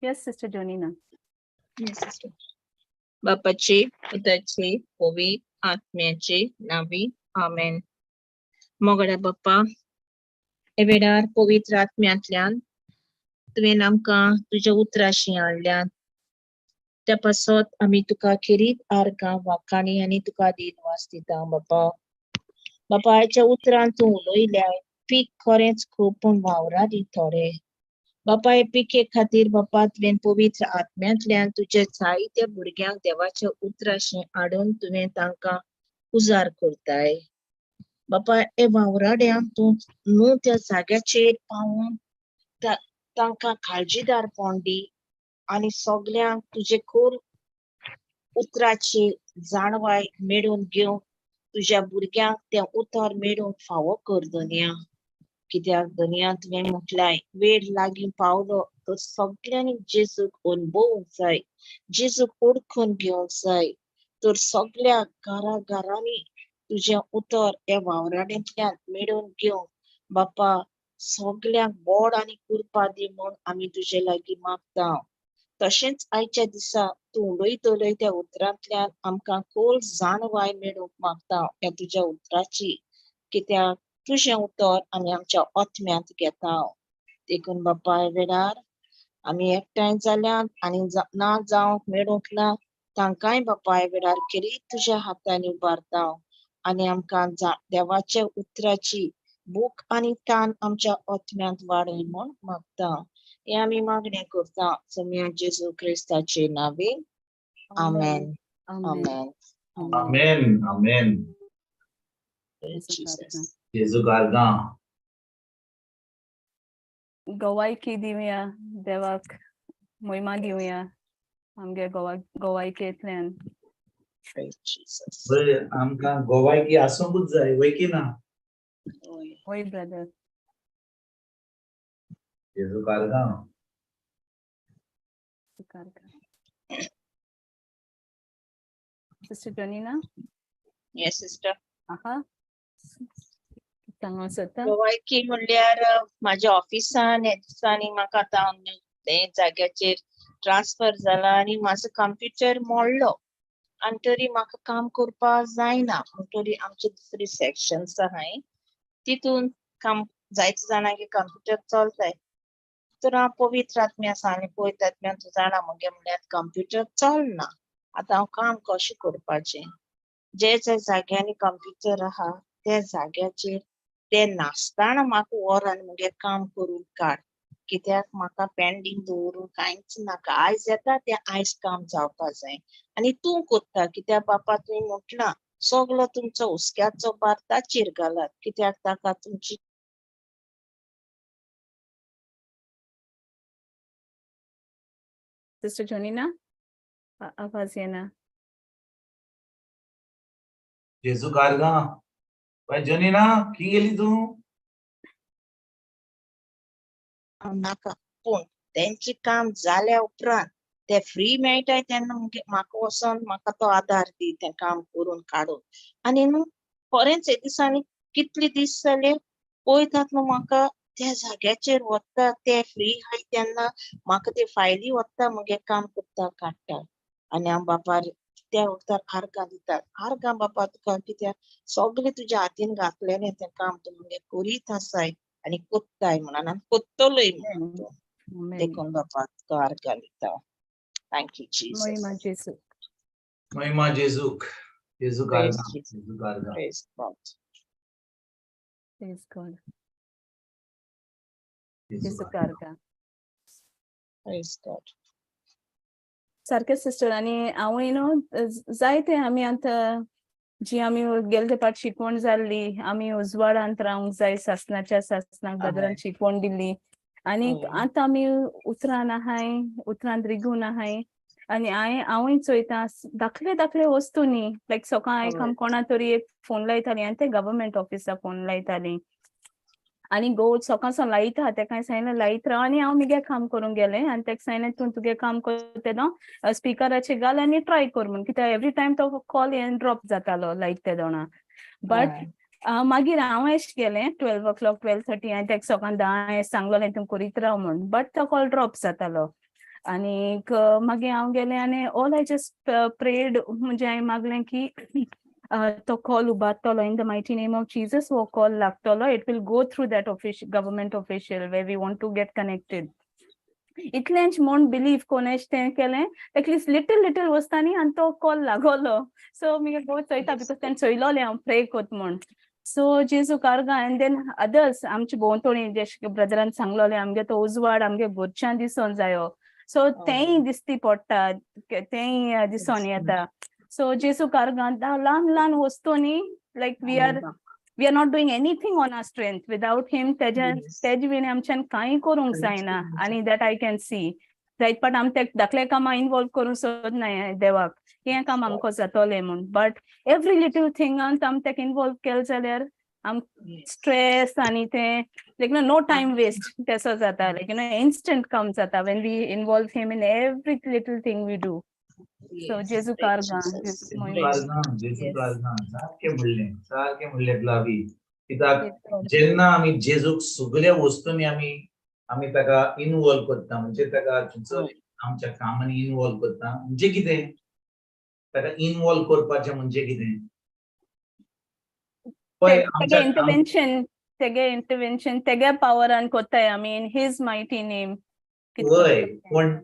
Yes, sister Jonina. Yes, sister. बापाचे, पुताचे, पवित्र आत्म्याचे नांवी, आमेन. मोगड्या बाप्पा, हे वेळार पवित्र आत्म्यांतल्यान तुवें आमकां तुज्या उतराशी हाडल्यात. त्या पासत आमी तुका खेरीत आर्गां वाखाणी आनी तुका दिनवास दिता बापा. बापा, आयच्या उतरान तूं उलयल्याय, पीक खरेंच खूब पूण वावराडी थोडे. बापा, हे पिके खातीर बापा तुवें पवित्र आत्म्यांतल्यान तुज्या जायत्या भुरग्यांक देवाच्या उतराशी हाडून तुवें तांकां उजार करताय. बापा, हे वावराड्यांक तूं न्हू त्या जाग्याचेर पावून तांकां काळजीदारपण दी आनी सगल्यांक तुजे खोल उतराची जाणवाय मेळोवन घेवंक तुज्या भुरग्यांक तें उतर मेळोवंक फावो कर धनया. कित्याक धनया तुवें म्हटल्याय वेळ लागीं पावलो तर सगल्यांनी जेजूक अणभवूंक जाय, जेजूक ओळखून घेवंक जाय. तर सगल्या घरा घरांनी तुजें उतर ह्या वावराड्यांतल्यान मेळोवन घेवंक बापा सगल्यांक बोड आनी कृपा दी म्हूण आमी तुजे लागीं मागता. तशेंच आयच्या दिसा तूं उलयतलोय त्या उतरांतल्यान आमकां खोल जाणवाय मेळोवंक मागता ह्या तुज्या उतराची, कित्याक तुजें उतर आमी आमच्या आत्म्यांत घेता. देखून बापा ह्या वेळार आमी एकठांय जाल्यात आनी ना जावंक मेळूंक ना तांकांय बापा ह्या वेळार खेरीत तुज्या हातांनी उबारता आनी आमकां देवाच्या उतराची भूक आनी तान आमच्या आत्म्यांत वाडय म्हूण मागता. हे आमी मागणें करता सोम्या जेजू क्रिस्ताचे नावे. आमेन. आमेन. आमेन. आमेन. जेजू गार्गां. गवायकी दिवया देवाक, मोहिमा दिवया आमगे गोवायकेंतल्यान. आमकां गोवायकी आसूंकच जाय, वय की ना? वय ब्रदर. जेजू गार्गां. Sister Jonina? Yes, sister. आहा, सांगूंक सोदता. गोवायकी म्हणल्यार म्हाज्या ऑफिसान ह्या दिसांनी म्हाका आतां ते जाग्याचेर ट्रान्सफर जाला आनी म्हाजो कंप्युटर मोडलो आनी तरी म्हाका काम करपाक जायना. म्हणटरी आमचे दुसरी सेक्शन्स आहाय तितून काम जायते जाणांक कंप्युटर चलताय. तर हांव पवित्र आत्म्या आसा आनी पवित्र आत्म्यान तूं जाणा मुगे म्हणल्यार कंप्युटर चलना, आतां हांव काम कशें करपाचें? जे जे जाग्यांनी कंप्युटर आहा त्या जाग्याचेर ते नासतना म्हाका व्हर आनी मुगे काम करून काड, कित्याक म्हाका पेंडींग दवरूंक कांयच नाका. आयज येता तें आयज काम जावपा जाय आनी तूं करता, कित्याक बापा तुवें म्हटलां सगलो तुमचो हुस्क्याचो भार ताचेर घालात, कित्याक ताका तुमची. सिस्टर जोनिना, आवाज येना. जेजू गार्गां. बाय जोनिना, खंय गेली तूं? नाका, पूण तेंचें काम जाल्या उपरांत ते फ्री मेळटाय तेन्ना म्हाका वचोन म्हाका तो आदार दी तें काम करून काडून. आनी न्हू खरेंच हे दिसांनी कितले दीस जाले पळयतात न्हू म्हाका त्या जाग्याचेर वता ते फ्री आहाय तेन्ना म्हाका ते फायली वता मुगे काम करता काडटा आनी हांव बापार त्या वखदार आर्गां दितात. आर्गां बापा तुका, कित्याक सगळें तुज्या हातीन घातलेलें तें काम तूं मुगे करीत आसाय आनी कोत्ताय म्हणून आनी कोत्तलोय म्हणून तूं. देखून बापा तुका आर्गां दिता. Thank you Jesus. महिमा जेजू. महिमा जेजूक. जेजू गार्गां. जेजू गार्गां. Praise God. Praise God. जेजू गार्गां. Praise God. सारकें सिस्टर. आनी हांवूय न्हू जायते आमी आतां जी आमी गेले ते पाट शिकवण जाल्ली, आमी उजवाडांत रावंक जाय, सासणाच्या सासणाक ब्रदरान शिकवण दिल्ली. आनी आतां आमी उतरान आहाय, उतरान रिगून आहाय. आनी हांवूय चोयता धाकले धाकले वस्तू न्ही, लायक सकाळ एक आम कोणा तरी एक फोन लायताली आनी ते गव्हर्मेंट ऑफिसा फोन लायताली आनी गो सकाळ सावन लायता तेका सांगलें लायत राव आनी हांव मुगे काम करूंक गेलें आनी तेका सांगलें तूं तुगे काम कर तेदो स्पिकराचेर घाल आनी ट्राय कर म्हूण, कित्याक एवरी टायम तो कॉल हें ड्रॉप जातालो लायत तेदोणा. बट मागीर हांव एश गेलें 12 o'clock 12:30 हांवें तेका सकाळ 10 सांगलोलें तूं करीत राव म्हूण, बट तो कॉल ड्रॉप जातालो. आनीक मागीर हांव गेलें आनी ऑल I just prayed, म्हणजे हांवें मागलें की तो कॉल उबारतलो, in the mighty name of Jesus हो कॉल लागतलो, it will go through that office, government official where we want to get connected. इतलेंच म्हूण बिलीव कोणेच तें केलें, एटलिस्ट लिटल लिटल वचतानी आनी तो कॉल लागलो. सो मुगे घोव चोयता, because तेणें चोयलोलें हांव प्रे कोत म्हूण. सो जेजू कारगां. अँड then others आमचे भोंवतणी, जशें ब्रदरान सांगलोलें, आमगे तो उजवाड आमगे घरच्यान दिसोन जायो. सो तेंय दिसती पडटा, तेंय दिसोन येता. सो जेजू कारगां, ल्हान ल्हान वस्तूंनी, like we are not doing anything on our strength without him. तेज्या तेजे विणे आमच्यान कांय करूंक जायना. आनी that I can see, जायत पण आमी ते धाकले कामां इनवॉल्व करूंक सोदनाय देवाक, हें काम आमकां जातोलें म्हूण. बट एवरी लिटल थिंगान आमी तेका इनवॉल्व केलें जाल्यार आम स्ट्रेस आनी तें like no time waste तेसो जाता, लायक you know instant काम जाता when we involve him in every little thing we do. So जेजू कारगां. जेजू कारगां, जेजू कारगां. सारकें म्हणलें, सारकें म्हणलें फ्लावी. कित्याक जेन्ना आमी जेजूक सगळ्या वस्तूंनी आमी आमी ताका इनवॉल्व करता, म्हणजे ताका थंयसर आमच्या कामांनी इनवॉल्व करता, म्हणजे कितें ताका इनवॉल्व करपाचें म्हणजे कितें? पळय, तेगे इंटरवेन्शन, तेगे इंटरवेन्शन, तेगे पावरान कोत्ताय आमी, इन his mighty name. वय, पूण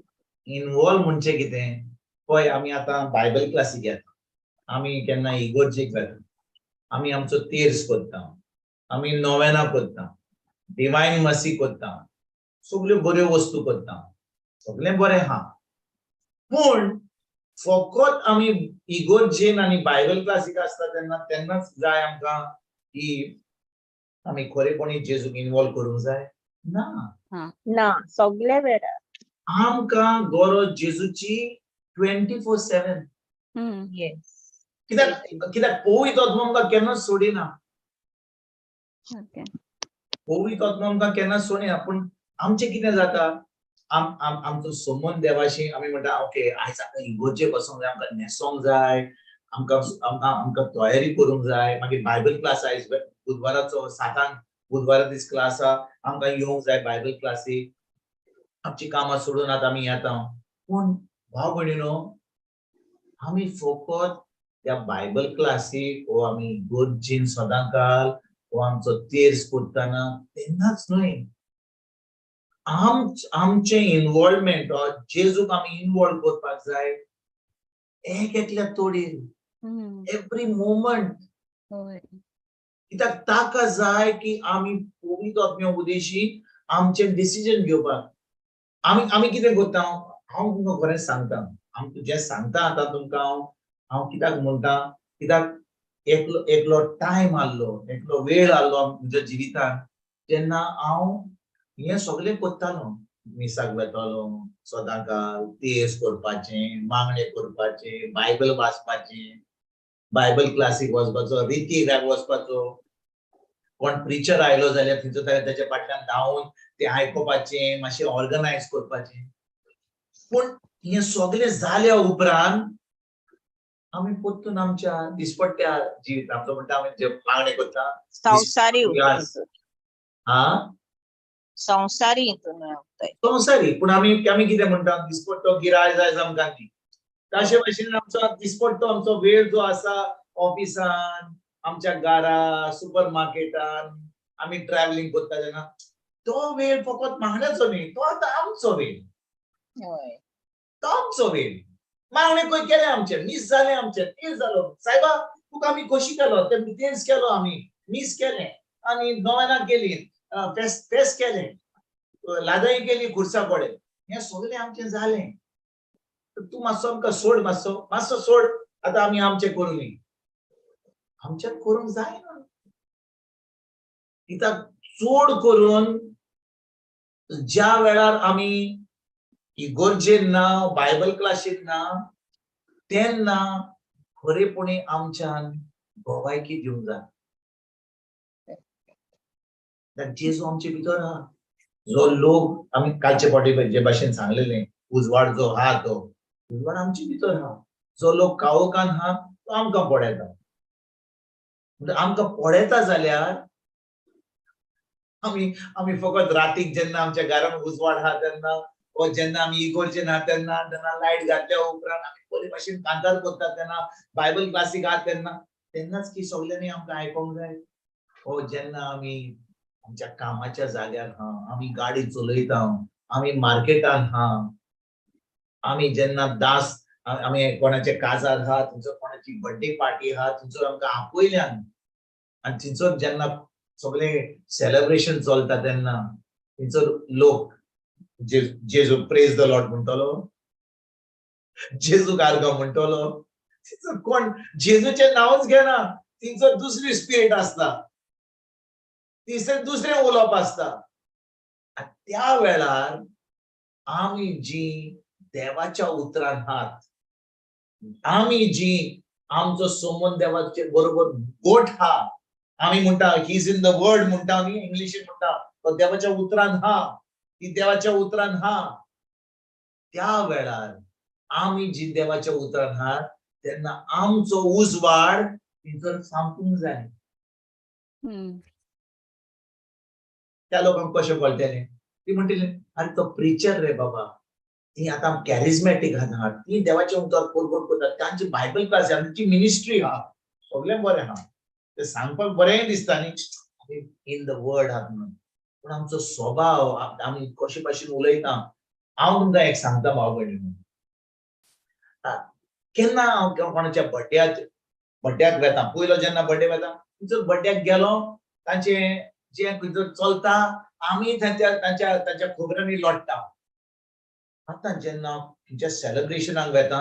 इनवॉल्व म्हणजे कितें? पळय, आमी आतां बायबल क्लासीक येता, आमी केन्ना इगोर्जेक वेता, आमी आमचो तेर्स करता, आमी नोवेना करता, डिवायन मसी करता, सगल्यो बऱ्यो वस्तू करता, सगळें बरें आहा. पूण फकत आमी इगोर्जेन आनी बायबल क्लासीक आसता तेन्ना तेन्नाच जाय आमकां की आमी खरेपणी जेजूक इनवॉल्व करूंक जाय ना. ना, सगळ्या वेळार. आमकां गरज जेजूची 24/7. कित्याक कित्याक पवित्र आत्मो आमकां केन्नाच सोडिना. पवित्र आत्मो आमकां केन्नाच सोडिना. पूण आमचें कितें जाता, आम आम आमचो संबंद देवाशी, आमी म्हणटा, ओके, आयज आमकां इगोर्जेक वचोंक जाय, आमकां न्हेसोंक जाय, आमकां आमकां आमकां तयारी करूंक जाय. मागीर बायबल क्लास आयज बुधवाराचो 7आंक, बुधवारा दीस क्लास आहा, आमकां येवंक जाय बायबल क्लासीक, आमची कामां सोडून आतां आमी येता. पूण भाव भयणीनो, आमी फकत त्या बायबल क्लासीक वो आमी इगोर्जेन सदांकाल वो आमचो तेर्स करतना तेन्नाच न्हय. आमचें इनवॉल्वमेंट, जेजूक आमी इनवॉल्व करपाक जाय एक एकल्या तोडीर, एवरी मोमेंट. कित्याक ताका जाय की आमी पवित्र आत्म्या उदेशी आमचें डिसिजन घेवपाक. आमी आमी कितें करता? हांव तुमकां खरें सांगता, हांव जें सांगता आतां तुमकां, हांव हांव कित्याक म्हणटा, कित्याक एकलो एकलो टायम आहलो, एकलो वेळ आहलो म्हज्या जिवितान जेन्ना हांव हें सगळें करतालो. मिसाक वेतालो सदांकाल, तेर्स करपाचें, मागणें करपाचें, बायबल वाचपाचें, बायबल क्लासीक वचपाचो, रितीक वचपाचो, कोण प्रिचर आयलो जाल्यार थंयसर तेच्या फाटल्यान धांवून ते आयकुपाचें, मातशें ऑर्गनायज करपाचें. पूण हें सगळें जाल्या उपरांत आमी परतून आमच्या दिसपट्ट्या जिवित आमचो म्हणटा, आमी जे मागणें करता संवसारी. हा. संवसारी हितून रावताय. संवसारी. पूण आमी आमी कितें म्हणटा? दिसपट्टो गिराय जाय आमकां न्ही. ताशे भाशेन आमचो दिसपट्टो आमचो वेळ जो आसा, ऑफिसान, आमच्या घरा, सुपर मार्केटान आमी ट्रॅव्हलिंग करता तेन्ना, तो वेळ फकत मागण्याचो न्ही, तो आतां आमचो वेळ. तो आमचो वेळ. मागणें खंय केलें आमचें, मीस जालें आमचें, तेर्स जालो, सायबा तुका आमी खोशी केलो, ते तेर्स केलो, आमी मीस केलें आनी नोवेनाक गेली, फेस्त फेस्त केलें, लादाई केली खुर्सा कडेन, हें सगळें आमचें जालें. तूं मातसो आमकां सोड, मातसो मातसो सोड, आतां आमी आमचें करूं. आमचें करूंक जायना. कित्याक चड करून ज्या वेळार आमी इगोर्जेन ना, बायबल क्लासीन ना, तेन्ना खरेपणी आमच्यान भलायकी दिवंक जाय. जेजू आमचे भितर आहा. जो लोक आमी कालचे फावटी जे भाशेन सांगलेले, उजवाड जो आहा तो उजवाड आमचे भितर आहा. जो लोक काळोखान आहा तो आमकां पळयता. म्हणजे आमकां पळयता जाल्यार आमी आमी फकत रातीक जेन्ना आमच्या घरान उजवाड आहा तेन्ना ओ जेन्ना आमी इगोर्जेन आहा तेन्ना, जेन्ना लायट घातल्या उपरांत आमी बरे भाशेन कांतार करतात तेन्ना, बायबल क्लासीक आहा तेन्ना, तेन्नाच की सगल्यांनी आमकां आयकोंक जाय. ओ जेन्ना आमी आमच्या कामाच्या जाग्यार आहा, आमी गाडी चलयता, आमी मार्केटान आहा, आमी जेन्ना दास, आमी कोणाचे काजार आहा, थंयसर कोणाची बर्थडे पार्टी आहा, थंयसर आमकां आपयल्यान आनी थंयसर जेन्ना सगळे सेलेब्रेशन चलता तेन्ना थंयसर लोक जेजू प्रेज the Lord म्हणटलो, जेजू गार्गा म्हणटलो. थंयसर कोण जेजूचें नांवच घेना, थंयसर दुसरी स्पिरीट आसता, थंयसर दुसरें उलोवप आसता. त्या वेळार आमी जी देवाच्या उतरान आहात, आमी जी आमचो संबंद देवाचे बरोबर गोठ आहा, आमी म्हणटा he is in the word म्हणटा, आमी इंग्लिशीन म्हणटा तो देवाच्या उतरान आहा, ती देवाच्या उतरान आहा. त्या वेळार आमी जी देवाच्या उतरान आहात तेन्ना आमचो उजवाड थंयसर सामकूंक जाय. त्या लोकांक कशें कळटलें? ती म्हणटली आरे तो प्रिचर रे बाबा, ती आतां कॅरिज्मॅटीक आहा, ती देवाचें उतर परगट करतात, तांची बायबल क्लास आहा, तांची मिनिस्ट्री आहा, सगळें बरें आहा, ते सांगपाक बरें दिसता न्ही, आमी इन the word आहात म्हणून. पूण आमचो स्वभाव, आमी कशे भाशेन उलयता. हांव तुमकां एक सांगता भाव भयणी, केन्ना हांव कोणाच्या बड्ड्याक वेता, पयलो जेन्ना बड्डे वेता थंयसर बड्ड्याक गेलो, तांचे जे खंयसर चलता आमी तांच्या तांच्या तांच्या खबरांनी लोट्टा. आतां जेन्ना खंयच्या सेलेब्रेशनाक वेता,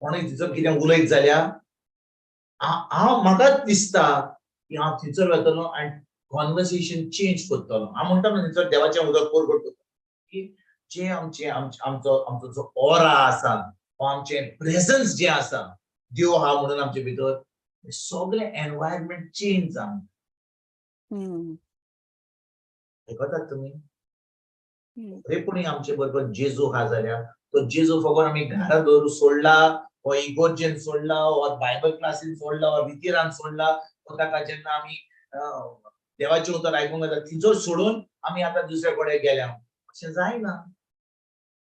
कोणूय थंयसर कितें उलयत जाल्यार हांव म्हाकाच दिसता की हांव थंयसर वेतलो आनी कॉन्वर्सेशन चेंज करतलो. हांव म्हणटा न्हू थंयसर देवाचें उदक परगट करतलो की जे आमचे आमचो आमचो जो ऑरा आसा, आमचें प्रेजन्स जें आसा, देव आहा म्हणून आमचे भितर सगळें एनवायरमेंट चेंज जावन. आयकतात तुमी? खरेपणी आमचे बरोबर जेजू आहा जाल्यार तो जेजू फकत आमी घरा दवरून सोडला, वा इगोर्जेन सोडला, वा बायबल क्लासीन सोडला, वा वितीरान सोडला, वा ताका जेन्ना आमी देवाचें उतर आयकूंक येता थंयसर सोडून आमी आतां दुसऱ्या कडेन गेल्या, अशें जायना.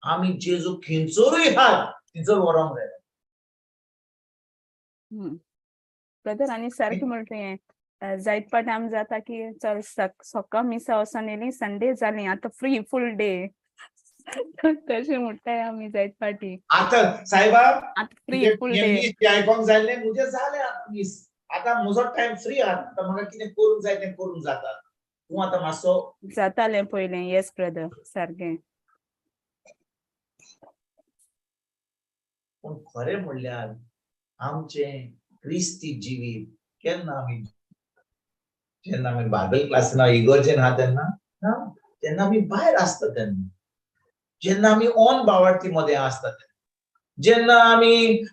आमी जेजू खंयसरूय आहात थंयसर व्हरोंक जाय. ब्रदर आनी सारकें म्हणलें हें, जायत पाट आमी जाता की चल सकाळ मिसा वचोन येयली, संडे जाली, आतां फ्री फूल डे, तशें म्हणटाय आमी जायत पाटी. आतां सायबा आतां फ्री फूल डे आयकोंक जाल्लें म्हजें जालें आतां मीस, आतां म्हजो टायम फ्री आहा, आतां म्हाका कितें करूंक जाय तें करूंक जाता. तूं आतां मातसो जातालें पयलें. येस ब्रदर, सारकें. पूण खरें म्हणल्यार आमचें क्रिस्ती जिवीत केन्ना आमी जेन्ना आमी बायबल क्लासीन इगोर्जेन आहा तेन्ना ना, जेन्ना आमी भायर आसता तेन्ना, जेन्ना आमी ऑन बावार्थी मदें आसता तेन्ना, जेन्ना आमी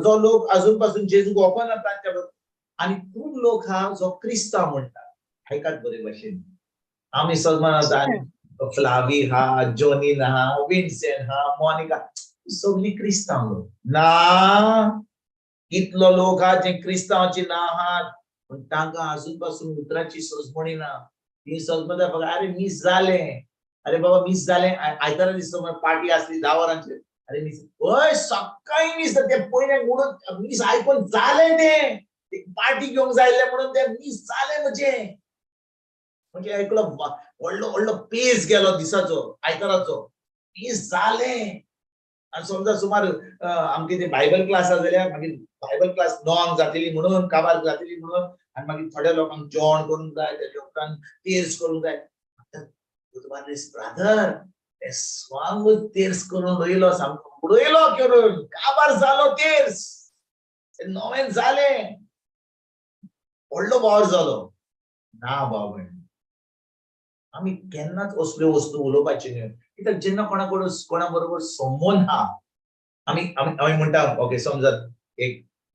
जो लोक अजून पासून जेजूक वळखना तांच्या बरोबर. आनी खूब लोक आहा जो क्रिस्तांव म्हणटा, आयकात बरे भाशेन, आमी सलमान आसा, फ्लावी आहा, जॉनीन आहा, विन्सेंट आहा, मोनिका, सगळीं क्रिस्तांव लोक ना. कितलो लोक आहा जे क्रिस्तांवाची ना आहात, पूण तांकां अजून पासून उतराची सजमणी ना. ती सजमता फकत अरे मीस जालें, अरे बाबा मीस जालें, आयतारा दिसा पार्टी आसली 10 वरांचेर, अरे मीस, हय सकाळीं मीस, तें पयलें म्हणून मीस आयकून जालें, तें पार्टी घेवंक जाय आसलें म्हणून तें मीस जालें म्हजें. म्हणजे एकलो व्हडलो व्हडलो पेज गेलो दिसाचो, आयताराचो, मीस जालें. आनी समजा सुमार आमगे ते बायबल क्लास आसा जाल्यार मागीर बायबल क्लास 9 जातली म्हणून, काबार जातली म्हणून, आनी मागीर थोड्या लोकांक जेवण करूंक जाय, तेच्या उपरांत तेर्स करूंक जाय. आतां बुधवार दीस ब्रादर ते स्वांगूच तेर्स करून उडयलो, सामको उडयलो करून काबार जालो तेर्स, नवें जालें, व्हडलो वावर जालो. ना भाव भयणी, आमी केन्नाच असल्यो वस्तू उलोवपाच्यो न्हय. कित्याक जेन्ना कोणा बरोबर संबंद आहा, आमी आमी आमी म्हणटा ओके, समजात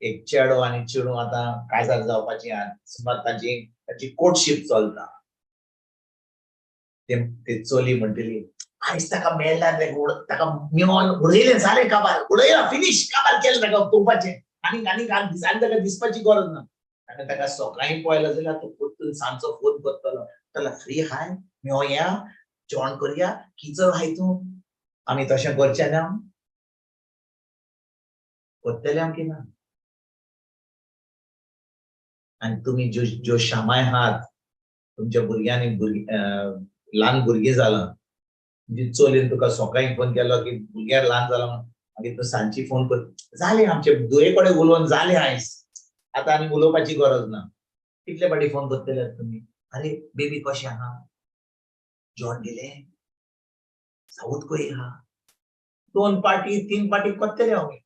एक चेडो आनी चेडूं आतां काजार जावपाची आहा, समज तांची कोर्टशीप चलता, ते चली म्हणटली आयज ताका मेळ्ळा रे, ताका मेळोन उडयलें, जालें काबार, उडयला, फिनीश, काबार केलें ताका उडोवपाचें, आनी आनी आनी ताका दिसपाची गरज ना. आनी ताका सकाळीं पळयलो जाल्यार तो परतून सांजचो फोन करतलो, त्याला फ्री हाय मेळोया, जेवण करया, किचो हाय तूं. आमी तशें करचें ना, करतले आम की ना? आनी तुमी ज्यो ज्यो शामाय आहात, तुमच्या भुरग्यांनी ल्हान भुरगीं जालां, तुमची चलयेन तुका सकाळी फोन केलो की भुरग्याक ल्हान जालां, मागीर तूं सांजची फोन कर, जालें आमचे दुये कडेन उलोवन जालें आयज, आतां आनी उलोवपाची गरज ना. कितले फावटी फोन करतले तुमी? अरे बेबी कशें आहा, जेवण गेलें, सावूत खंय आहा, 2 पाटी 3 पाटी करतले आमी.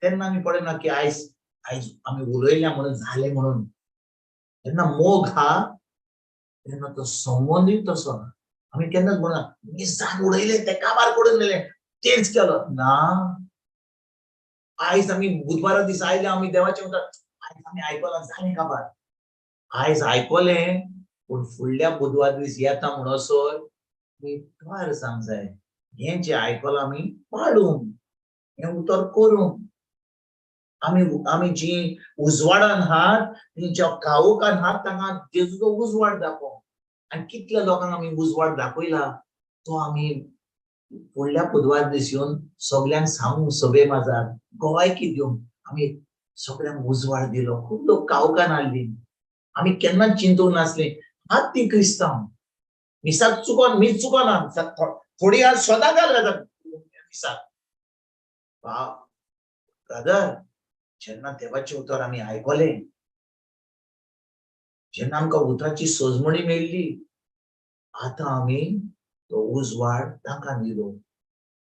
तेन्ना आमी पळयना की आयज आयज आमी उलयल्या म्हणून जालें म्हणून. तेन्ना मोग हा, तेन्ना तो संबंदूय तसो. आमी केन्नाच म्हणना मिसान उडयलें तें काबार करून दिलें तेच केलो ना. आयज आमी बुधवारा दीस आयले, आमी देवाचें उतर आयज आमी आयकलां जालें काबार, आयज आयकलें पूण फुडल्या बुधवार दीस येता म्हणसर आमी तयार जावंक जाय. हें जें आयकलां आमी पाळूंक, हें उतर करूंक. आमी आमी जी उजवाडान आहात, ती ज्या काळोखान आहात तांकां जेजूचो उजवाड दाखोवंक. आनी कितल्या लोकांक आमी उजवाड दाखयला तो आमी फुडल्या बुधवार दीस येवन सगल्यांक सांगूंक, सभे माजार गोवायकी दिवंक आमी सगल्यांक उजवाड दिलो. खूब लोक काळोखान आसली, आमी केन्नाच चिंतूंक नासली. आहात ती क्रिस्तांव, मिसाक चुकोन, मीस चुकोना, थोडी आज सदां घाल जाता मिसाक. ब्रदर, जेन्ना देवाचें उतर आमी आयकलें, जेन्ना आमकां उतराची सजमणी मेळ्ळी, आतां आमी तो उजवाड तांकां दिलो,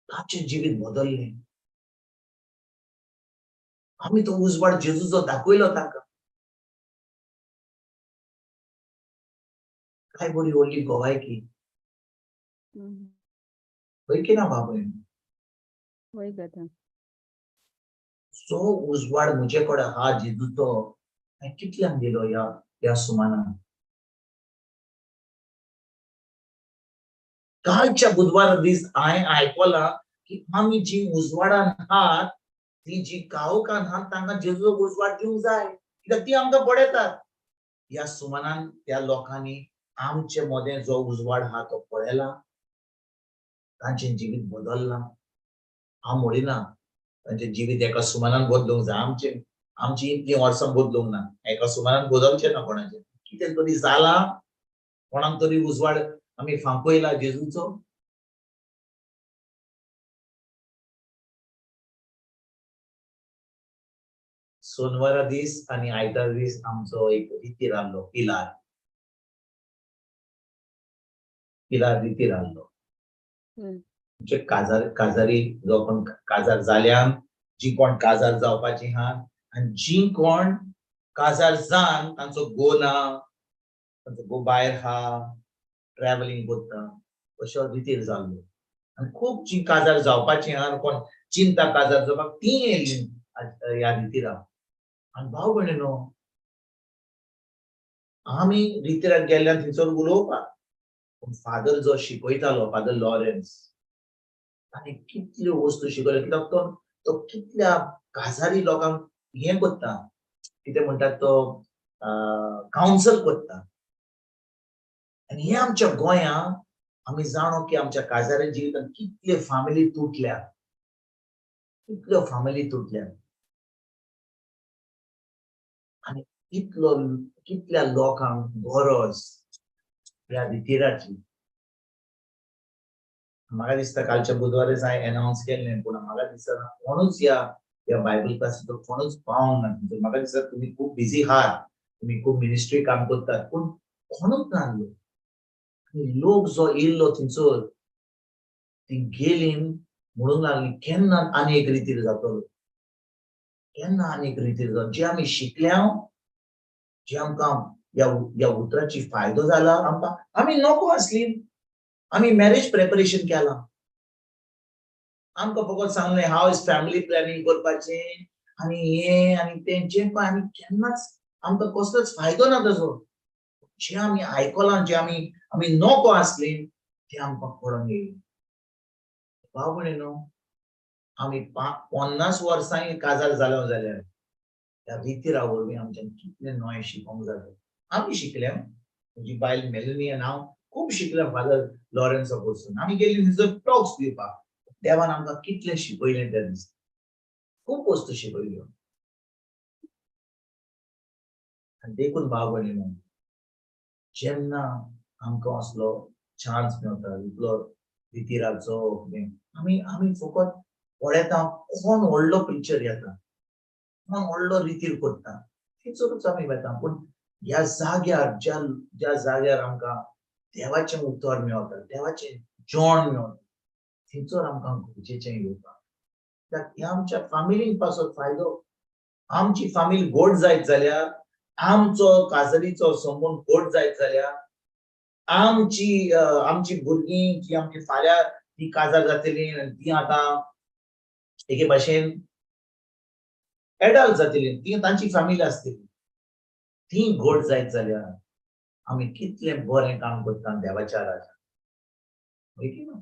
तांचें जिवीत बदल्लें. आमी तो उजवाड जेजूचो दाखयलो तांकां. काय बरी व्हडली गोवायकी हय की ना बाबय? हय दादा. जो उजवाड म्हजे कडेन आहा जेजूचो, हांवें कितल्यांक दिलो ह्या ह्या सुमानान? कालच्या बुधवारा दीस हांवें आयकलां की आमी जी उजवाडान आहात, ती जी काळोखान आहात तांकां जेजूचो उजवाड दिवंक जाय, कित्याक ती आमकां पळयतात. ह्या सुमानान त्या लोकांनी आमचे मदें जो उजवाड आहा तो पळयला, तांचें जिवीत बदल्लां. हांव म्हणिना तांचें जिवीत एका सुमानान बदलूंक जाय, आमचें आमची इतलीं वर्सां बदलूंक ना, एका सुमानान बदलचें ना कोणाचें. कितें तरी जालां, कोणाक तरी उजवाड आमी फांकयला जेजूचो. सोनवारा दीस आनी आयतार दीस आमचो एक रितीर आहलो, पिलार पिलार रितीर आहलो. म्हणजे काजार काजारी जो कोण काजार जाल्यान, जी कोण काजार जावपाची आहा आनी जी कोण काजार जान तांचो गो ना, तांचो गो भायर आहा, ट्रॅव्हलिंग करता, अशो रितीर जाल्लो. आनी खूब जी काजार जावपाची आहा, कोण चिंता काजार जावपाक, ती येयली ह्या रितीरा. आनी भाव भयणीनो, आमी रितीराक गेल्ल्यान थंयसर उलोवपाक, पूण फादर जो शिकयतालो, फादर लॉरेन्स, ताणें कितल्यो वस्तू शिकयल्यो. कित्याक तो तो कितल्या काजारी लोकांक हें करता, कितें म्हणटात तो कावन्सल करता. आनी हें आमच्या गोंयांत आमी जाणो की आमच्या काजारी जिवितांत कितल्यो फामिली तुटल्या, कितल्यो फामिली तुटल्या आनी कितलो कितल्या लोकांक गरज ह्या रितीराची. म्हाका दिसता कालच्या बुधवारच हांवें एनावन्स केल्लें, पूण म्हाका दिसना कोणूच ह्या ह्या बायबल क्लासीचो कोणूच पावंक ना. म्हाका दिसता तुमी खूब बिजी आहात, तुमी खूब मिनिस्ट्री काम करतात, पूण कोणूच नासलो. आनी लोक जो येयल्लो थंयसर, ती गेली म्हणूंक लागली केन्ना आनी एक रितीर जातलो, केन्ना आनी एक रितीर जातलो. जे आमी शिकल्या, जे आमकां ह्या ह्या उतराची फायदो जाला आमकां, आमी नको आसली, आमी मॅरेज प्रेपरेशन केलां, आमकां फकत सांगलें हाव is family planning करपाचें आनी हें आनी तें, जें पळय आमी केन्नाच आमकां कसलोच फायदो ना ताजो. जें आमी आयकलां, जें आमी आमी नको आसली, तें आमकां पडोन येयलें. भाव भयणीनो, आमी 50 वर्सांनी काजार जालो जाल्यार ह्या रितीरा वरवीं आमच्यान कितलें नवें शिकोंक जाता. आमी शिकल्या, म्हजी बायल मेलनी आनी हांव खूब शिकले फादर लॉरेन्सा कडसून. आमी गेली थंयसर टॉक्स दिवपाक. देवान आमकां कितलें शिकयलें त्या दिसा, खूब वस्तू शिकयल्यो. आनी देखून भाव भयणीनो, जेन्ना आमकां असलो चान्स मेवता इतलो रितिराचो, आमी फकत पळयता कोण व्हडलो प्रिचर येता, कोण व्हडलो रितीर करता, थंयसरूच आमी वता. पूण ह्या जाग्यार, ज्या ज्या जाग्यार आमकां देवाचें उतर मेवता, देवाचें जेवण मेवता, थंयसर आमकां गरजेचें येवपाक. कित्याक ह्या आमच्या फामिलीक पासत फायदो. आमची फामील गोड जायत जाल्यार, आमचो काजरीचो संबंद गोड जायत जाल्यार, आमची भुरगीं जी आमची फाल्यां ती काजार जातली आनी ती आतां एके भाशेन एडल्ट जातली, ती तांची फॅमिली आसतली, ती गोड जायत जाल्यार आमी कितलें बरें काम करता देवाच्या राजा की ना.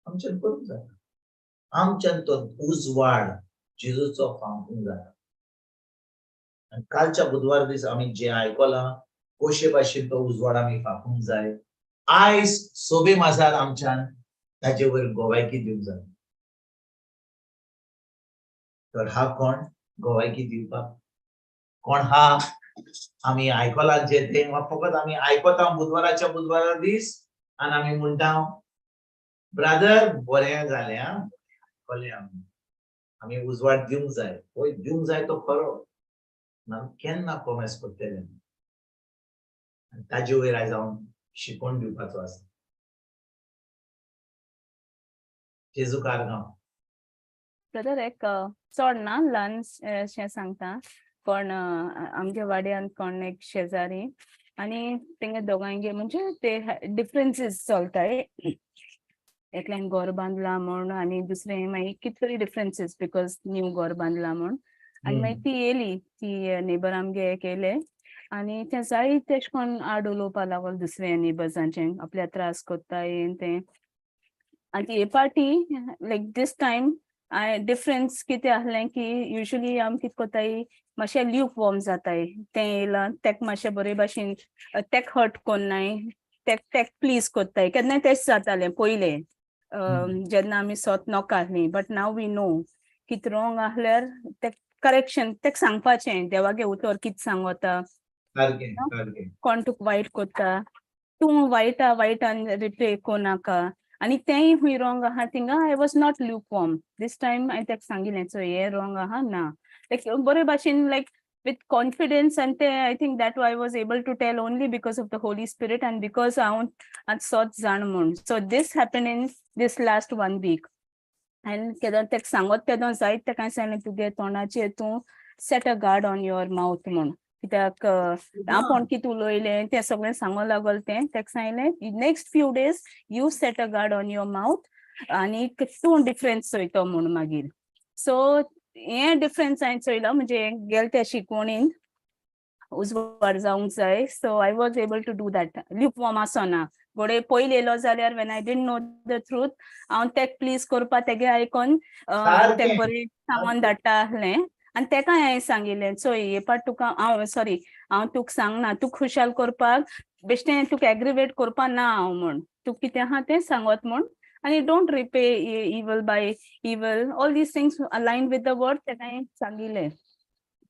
आमच्यान करूंक जाता. आमच्यान तो उजवाड जेजूचो फांकूंक जाता. आनी कालच्या बुधवार दीस आमी जें आयकलां, कशे भाशेन तो उजवाड आमी फांकूंक जाय, आयज सोबे माजार आमच्यान ताजे वयर गोवायकी दिवंक जाय. तर हा कोण गोवायकी दिवपाक कोण हा? आमी आयकलां जे तें फकत आमी आयकता बुधवाराच्या बुधवारा दीस आनी आमी म्हणटा, ब्रादर बरें जालें, आं, आयकलें. आमी उजवाड दिवंक जाय. हय, दिवंक जाय तो खरो, आमी केन्ना कॉमेस करतले आनी ताजे वयर आयज हांव शिकोवन दिवपाचो आसा. जेजू कारगांव. ब्रदर, एक चड ना, ल्हान शें सांगता. कोण आमच्या वाड्यान कोण एक शेजारी आनी तेंगे दोगांयगे म्हणजे ते डिफरन्सीस चलताय. एकल्यान घर बांदला म्हूण आनी दुसरें मागीर कितें तरी डिफरन्सीस, because नीव घर बांदला म्हूण. आनी मागीर ती येयली, ती नेबर आमगे एक येयले आनी तें जायते तेश कोन्न आड उलोवपा लागलो दुसऱ्या नेबर्सांचे, आपल्या त्रास कोत्ता हें तें. आनी हे party like this time I difference कितें आहलें की युजली आमी कितें कोत्ताय, मातशें ल्यूक वॉर्म जाताय. तें येयलां तेक मातशें बरे भाशेन तेक हर्ट कोन्नाय, तेक तेक प्लीज कोत्ताय. केन्नाय तेच जातालें पयलें जेन्ना आमी सोत नोका आहलीं. बट now we know कितें रोंग आहल्यार तेक करेक्शन, तेक सांगपाचें देवागे उतर कितें सांगोता. सारकें सारकें. कोण तुका वायट कोत्ता, तूं वायटा वायटान रिपे कोनाका. आनी तेंय खूंय रोंग आहा थिंगा I was not lukewarm this time. हांवें तेका सांगिल्लें, चोय हें रोंग आहा ना, लायक बरे भाशेन, लायक विथ कॉन्फिडन्स. आनी ते I think that I was able to tell only because of the Holy Spirit and because हांव आतां सोत जाण म्हूण. So this happen in this last one week. आनी केदो तेका सांगत तेदो जायत तेका हांवें सांगलें, तुगे तोंडाचेर तूं set a guard on your mouth म्हूण. कित्याक हांव कोण कितें उलयलें तें सगळें सांगो लागल. तें तेका सांगलें, next few days you set a guard on your mouth आनी तूं डिफरन्स चोयतो म्हूण मागीर. सो हें डिफरन्स हांवें चोयलो, म्हणजे गेले त्या शिकवणीन उजवाड जावंक जाय. So I was able to do that. Lukewarm आसना घोडे. पयलीं येयलो जाल्यार, when I didn't know the truth, हांव तेक प्लीज करपा तेगे आयकोन तेक बरें सांगोन धाडटा आहलें. आनी तेका हांवें सांगिल्लें, चोय हे पाट तुका हांव सॉरी, हांव तुका सांगना, तुका खुशाल करपाक बेश्टें तुका एग्रिवेट करपा ना हांव म्हूण. तूं कितें आहा तें सांगत म्हूण आनी don't repay evil by evil, all these things align with the word. तेका हांवें सांगिल्लें.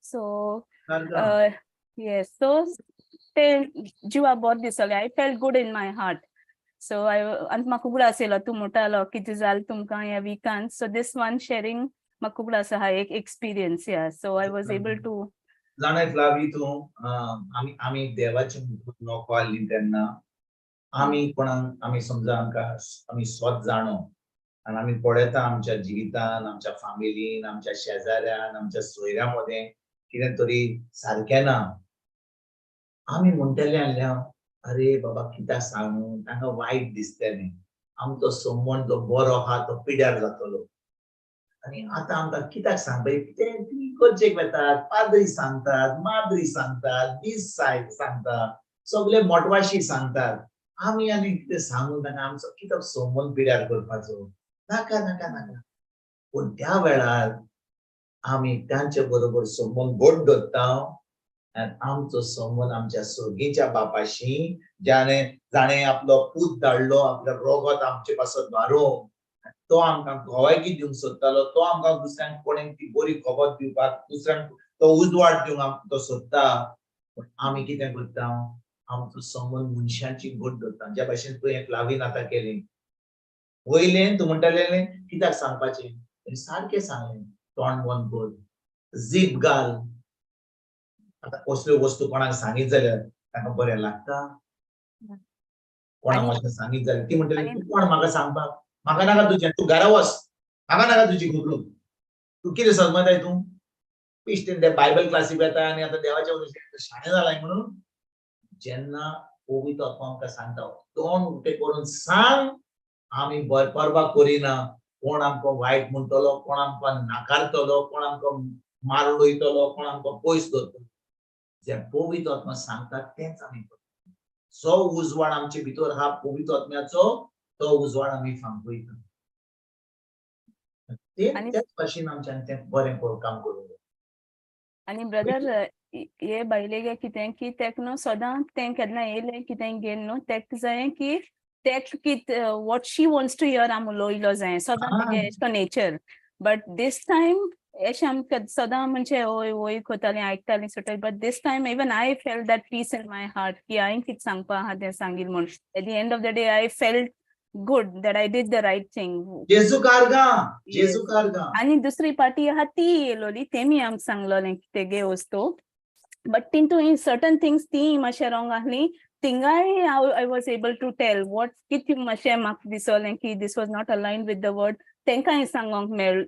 सो येस, सो तें जिवा बरें दिसलें. I felt good in my heart. So I आनी म्हाका उगडास येयलो, तूं म्हणटालो कितें जालें तुमकां ह्या विकान. सो दीस वन शेरींग म्हाका उगडास आहा एक experience. Yeah, so I was able to जाणाय फ्लावी तूं, आमी देवाचे मुखार नको आहली तेन्ना आमी कोणाक आमी समजा आमकां आमी स्वत जाणो आनी आमी पळयता आमच्या जिवितान, आमच्या फामिलीन, आमच्या शेजाऱ्यान, आमच्या सोयऱ्या मदें कितें तरी सारकें ना. आमी म्हणटले आहल्या, अरे बाबा, कित्याक सांगू, तांकां वायट दिसतलें, आमचो संबंद जो बरो आहा तो पिड्यार जातलो आनी आतां आमकां कित्याक सांगपाचें तें. ती इगर्जेक वेतात, पाद्री सांगतात, माद्री सांगतात, दीस सांगता, सगळे मोटवाशी सांगतात. आमी आनी कितें सांगून तांकां आमचो कित्याक संबंद पिड्यार करपाचो? नाका, नाका, नाका. पूण त्या वेळार आमी तांचे बरोबर संबंद गोड दवरता. आनी आमचो संबंद आमच्या सोगीच्या बापाशी, ज्याने जाणे आपलो पूत धाडलो आपलो रोगत आमचे पासत मारूंक, तो आमकां गवायकी दिवंक सोदतालो, तो आमकां दुसऱ्यांक कोणें ती बरी खबर दिवपाक, दुसऱ्यांक तो उजवाड दिवंक आमकां तो सोदता. पूण आमी कितें करता? आमचो संबंद मनशांची घट दवरता. ज्या भाशेन तुवें फ्लावीन आतां केलें वयलें, तूं म्हणटालें कित्याक सांगपाचें, तेणी सारकें सांगलें, तोंड बंद कर, जीप घाल. आतां कसल्यो वस्तू कोणाक सांगीत जाल्यार ताका बरें लागता? कोणाक अशें सांगीत जाल्यार ती म्हणटली, तूं कोण म्हाका सांगपाक, म्हाका नाका तुजें, तूं घरा वच, म्हाका नाका तुजी खबरो, तूं कितें समजताय, तूं पिश्टीन ते बायबल क्लासीक येता आनी आतां देवाच्या शाणे जालाय म्हणून. जेन्ना पवित्र आत्मा आमकां सांगता तोंड उक्तें करून सांग, आमी पर्वा करिना कोण आमकां वायट म्हणटलो, कोण आमकां नाकारतलो, कोण आमकां मारून वयतलो, कोण आमकां पयस दवरतलो. जे पवित्र आत्मा सांगता तेंच आमी करता. जो उजवाड आमचे भितर हा पवित्र आत्म्याचो, तो उजवाड आमी फांकयता. ते त्याच भाशेन आमच्यान तें बरें काम करूंक. आनी ब्रदर, हे बायलेगे कितें की तेक न्हू सदां तें केन्ना येयलें कितें घेवन न्हू, तेक जायें की तेक कित what she wants to hear आम उलोयलो जाय सदां, तेगे एशें कोन्न नेचर. बट these time एशें आमकां सदां म्हणजे ओय ओय कोतालीं, आयकतालीं सुटालीं, but this time even I felt that peace in my heart की हांवें कितें सांगपा आहा तें सांगील म्हूण. At the end of the day I felt good that I did the right thing. जेजू कारगा, जेजू कारगा. आनी दुसरी पार्टी आहा ती येयलोली, तेमी आमकां सांगलोलें तेगे वस्तू, बट तितू इन सर्टन थिंग्स ती मातशें रॉंग आहली. थिंगाय हांव I was able to tell what कितें मातशें म्हाका दिसोलें की this was not aligned with the word. तेंकांय सांगोंक मेळ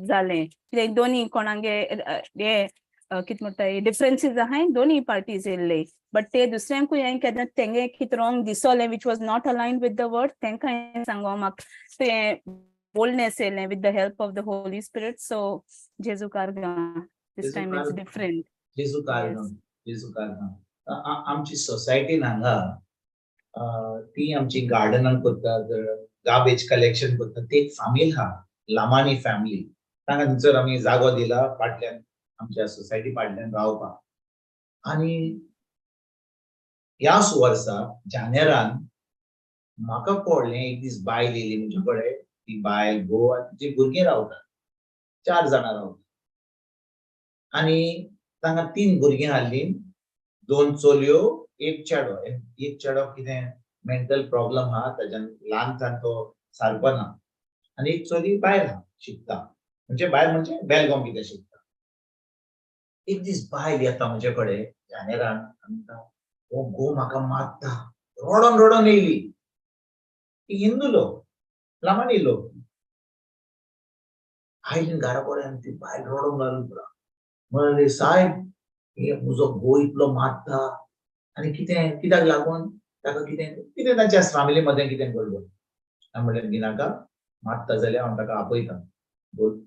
जालें कित्याक दोनी कोणागे हे कितें म्हणटा डिफरन्सीस आहाय, दोनी पार्टीज येयल्ले. बट ते दुसऱ्यांकूय हांवें केन्ना तेंगे कितें wrong दिसोलें which was not aligned with the word, तेंकां हांवें सांगोंक म्हाका तें boldness येयलें with the help of the Holy Spirit. So जेजू कारगा, this time it's different. जेजू कारगा, जेजू कारगा. आमची सोसायटीन हांगा ती आमची गार्डनान करतात, गार्बेज कलेक्शन करतात, ती एक फामील आहा, लामानी फॅमिली. तांकां थंयसर आमी जागो दिला फाटल्यान, आमच्या सोसायटी फाटल्यान रावपाक. आनी ह्याच वर्सा जानेरान म्हाका कळ्ळें, एक दीस बायल येयली म्हजे कडेन. ती बायल, घोव आनी तिची भुरगीं रावतात, चार जाणां रावतात. आनी तांकां तीन भुरगीं आहलीं, दोन चलयो, एक चेडो. एक चेडो कितें मेंटल प्रॉब्लम आहा ताज्यान, ल्हानसान तो सारको ना. आनी एक चली भायर आहा, शिकता, म्हणजे भायर म्हणजे बेलगांव कितें शिकता. एक दीस बायल येता म्हजे कडेन जानेरान, म्हणटा, हो घोव म्हाका मारता. रडोन रडोन येयली. ती हिंदू लोक, लामानी लोक. आयली घरा कडेन आनी ती बायल रडोंक लागली पुरा. म्हणले, सायब, हे म्हजो घोव इतलो मारता आनी कितें कित्याक लागून ताका कितें कितें तांच्या फॅमिली मदें कितें गडबड. हांवें म्हणलें, भिनाका, मारता जाल्यार हांव ताका आपयता.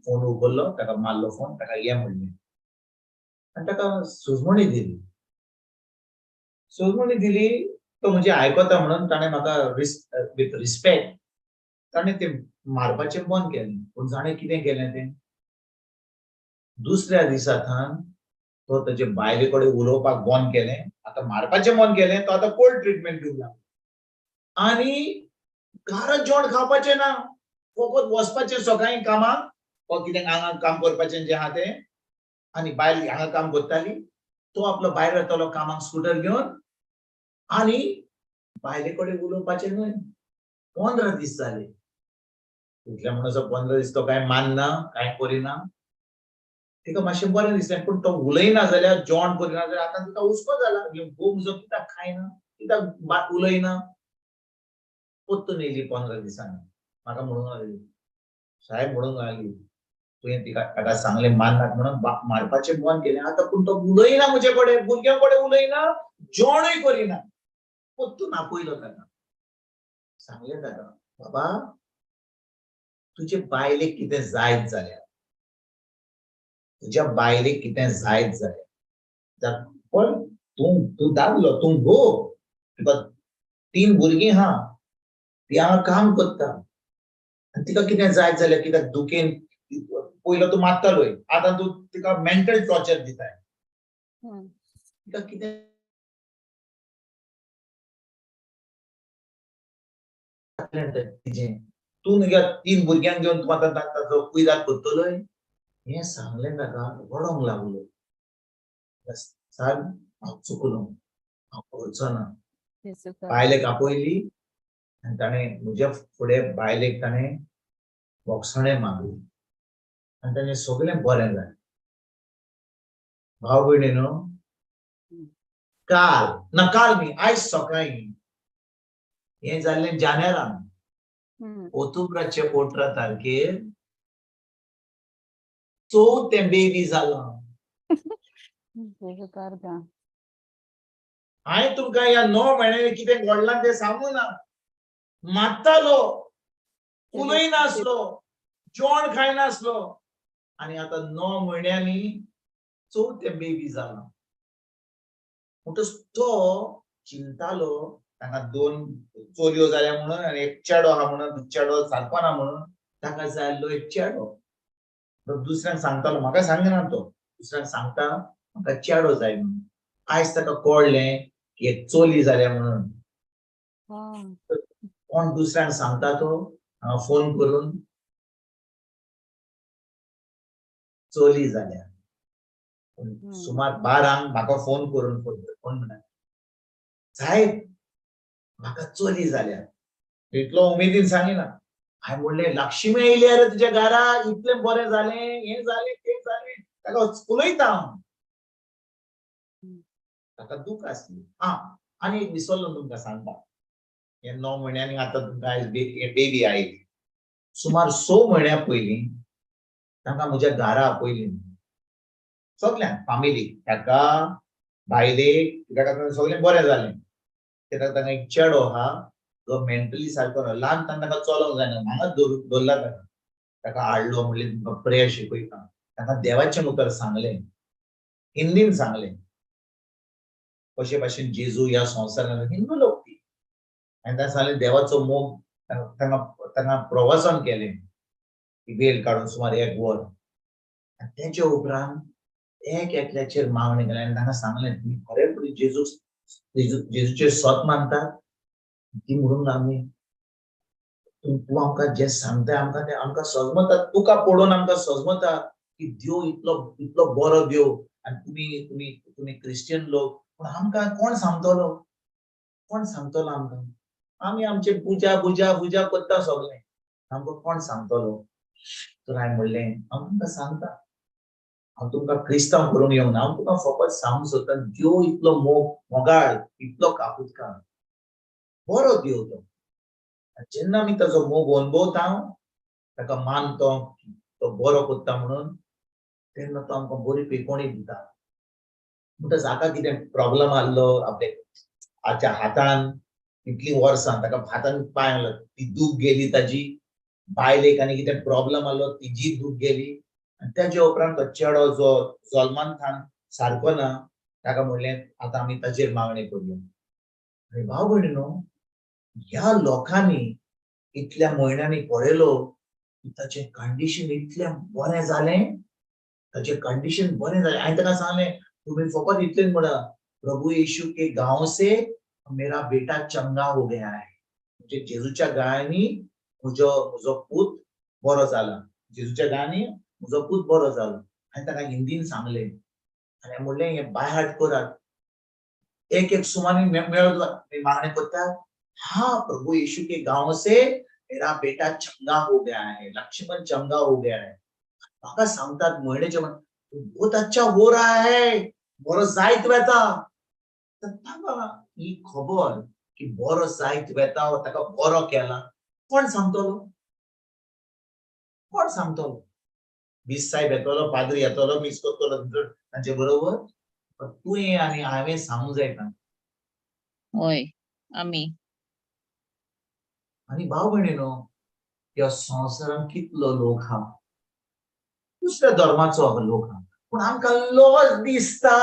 फोन उखल्लो, ताका मारलो फोन, ताका ये म्हणलें आनी ताका सुजमणी दिली. सुजमणी दिली, तो म्हजी आयकता म्हणून ताणें म्हाका विथ रिस्पेक्ट ताणें तें मारपाचें बंद केलें. पूण जाणें कितें केलें तें, दुसऱ्या दिसा थावन तो ताजे बायले कडेन उलोवपाक बंद केलें. आतां मारपाचें बंद केलें, तो आतां कोल्ड ट्रिटमेंट दिवंक लागलो आनी घरात जेवण खावपाचें ना, फकत वचपाचें सकाळीं कामाक, वो कितें हांगा काम करपाचें जें आहा तें. आनी बायल हांगा काम करताली, तो आपलो भायर वतालो कामाक स्कुटर घेवन आनी बायले कडेन उलोवपाचें न्हय. 15 दीस जाले. इतले म्हणसर 15 दीस तो कांय मानना, कांय करिना. तिका मातशें बरें दिसलें, पूण तो उलयना जाल्यार, जेवण करिना जाल्यार आतां तिका हुस्को जाला, घोव म्हजो कित्याक खायना, कित्याक उलयना. परतून येयली 15 दिसांनी, म्हाका म्हणूंक लागली, साहेब, म्हणूंक लागली, तुवें तिका ताका सांगलें माननाक म्हणून मारपाचें बंद केलें आतां, पूण तो उलयना म्हजे कडेन, भुरग्यां कडेन उलयना, जेवणूय करिना. परतून आपयलो ताका, सांगलें ताका, बाबा, तुजे बायलेक कितें जायत जाल्यार, तुज्या बायलेक कितें जायत जाल्यार, पण तूं तूं दादलो, तूं घोव, तुका तीन भुरगीं आहा, ती हांगा काम करता आनी तिका कितें जायत जाल्यार, कित्याक दुखेन पयलो तूं मारतालोय, आतां तूं तिका मेंटल टॉर्चर दिताय. तिका कितें तिजें, तूं न्हय 3 भुरग्यांक घेवन तूं आतां ताचो कुयदाद करतलोय हें सांगलें ताका. रडोंक लागलो, साहेब हांव चुकलो, हांव करचो ना. बायलेक आपयली आनी ताणें म्हज्या फुडें बायलेक ताणें बोगसणें मागली आनी ताणें सगळें बरें जालें. भाव भयणीनो, काल ना काल न्ही, आयज सकाळीं हें जाल्लें जानेरान, ऑक्टोबराचे 18 तारखेर चवथें बेबी जालां. हांवें तुमकां ह्या 9 म्हयन्यांनी कितें घडलां तें सांगू ना. मात्तालो, उलयनासलो, जेवण खायनासलो, आनी आतां 9 म्हयन्यांनी चवथें बेबी जालां. म्हणटच तो चिंतालो, ताका 2 चलयो जाल्या म्हणून आनी एक चेडो आहा म्हणून, चेडो सारको ना म्हणून ताका जाय आसलो एक चेडो. दुसऱ्यांक सांगतालो, म्हाका सांगना तो, दुसऱ्यांक सांगता म्हाका चेडो जाय म्हणून. आयज ताका कळ्ळें की एक चली जाल्या म्हणून. कोण दुसऱ्यांक सांगता तो फोन करून चली जाल्या. सुमार 12 म्हाका फोन करून फोन म्हणा, साहेब म्हाका चली जाल्या. इतलो उमेदीन सांगिना. हांवें म्हणलें, लक्ष्मी आयली रे तुज्या घरा, इतलें बरें जालें, हें जालें तें जालें. ताका उलयता हांव, ताका दूख आसली. आं, आनी एक विसरलो तुमकां सांगता, हे 9 म्हयन्यांनी आतां तुमकां आयज बेबी आयली. सुमार 6 म्हयन्या पयलीं तांकां म्हज्या घरा आपयली, सगल्यांक, फामिलीक, ताका, बायलेक, ताका सगळें बरें जालें. कित्याक तांकां एक चेडो आहा जो मेंटली सारको ना, ल्हान ताका चलोंक जायना, हांगाच दवरला ताका. ताका हाडलो, म्हणलें तुमकां प्रेयर शिकयता. ताका देवाचें उतर सांगलें, हिंदीन सांगलें, कशे भाशेन जेजू ह्या संवसारान, हिंदू लोक ती. आनी ताका सांगलें देवाचो मोग, तांकां प्रवासन केलें वेळ काडून सुमार 1 वर. आनी तेच्या उपरांत एक एकल्याचेर मागणी केली आनी तांकां सांगलें, तुमी खरें जेजू जेजूचेर सत मानतात ती म्हणून आमी तूं आमकां जें सांगताय आमकां तें आमकां सजमता, तुका पळोवन आमकां सजमता की देव इतलो इतलो बरो देव, आनी तुमी तुमी तुमी क्रिश्चियन लोक, पूण आमकां कोण सांगतलो, कोण सांगतलो आमकां? आमी आमचे पुजा पुजा पुजा करता सगळें, आमकां कोण सांगतलो? तर हांवें म्हणलें, हांव तुमकां सांगता, हांव तुमकां क्रिस्तांव करूंक येवना, हांव तुमकां फकत सांगूंक सोदता, देव इतलो मोग मोगाळ, इतलो कापुतकार, बरो देव तो. जेन्ना आमी ताजो मोग अणभवता, ताका मानतो, तो बरो करता म्हणून, तेन्ना तो आमकां बरी पेकोणी दिता. म्हणटच हाका कितें प्रॉब्लम आहलो आपले हाच्या हातान, इतलीं वर्सां ताका हातान पांय आहलो, ती दूख गेली ताजी, बायलेक आनी कितें प्रॉब्लम आहलो तिजी दूख गेली. आनी तेज्या उपरांत तो चेडो जो जल्मान थान सारको ना, ताका म्हणलें आतां आमी ताजेर मागणी करुया. आनी भाव भयणीनो, ह्या लोकांनी इतल्या म्हयन्यांनी पळयलो की ताचें कंडिशन इतलें बरें जालें, ताचें कंडिशन बरें जालें. हांवें ताका सांगलें, तुमी फकत इतलें म्हणा, प्रभू येशू के गांव से मेरा बेटा चंगा हो गया है. म्हणजे जेजूच्या गायांनी म्हजो म्हजो पूत बरो जाला, जेजूच्या गायांनी म्हजो पूत बरो जाला. हांवें ताका हिंदीन सांगलें आनी म्हणलें, हें बाय हार्ट करात, एक एक सुमानी मेळत मागणें करतात. हाँ, प्रभु यीशु के गांव से मेरा बेटा चंगा हो गया है, लक्ष्मण चंगा हो गया है. म्हाका सांगतात म्हयन्याचे, बहुत अच्छा हो रहा है, बरो जायत वेता. तर ताका ही खबर की बरो जायत वेता, ताका बरो केला, कोण सांगतलो? कोण सांगतलो? 20 साहेब येतलो, पाद्री येतलो, मीस करतलो तांचे बरोबर, पण तुवें आनी हांवें सांगूंक जाय तांकां. हय, आमी. आनी भाव भयणीनो, ह्या संवसारांत कितलो लोक आहा, दुसऱ्या धर्माचो लोक आहा, पूण आमकां लज दिसता.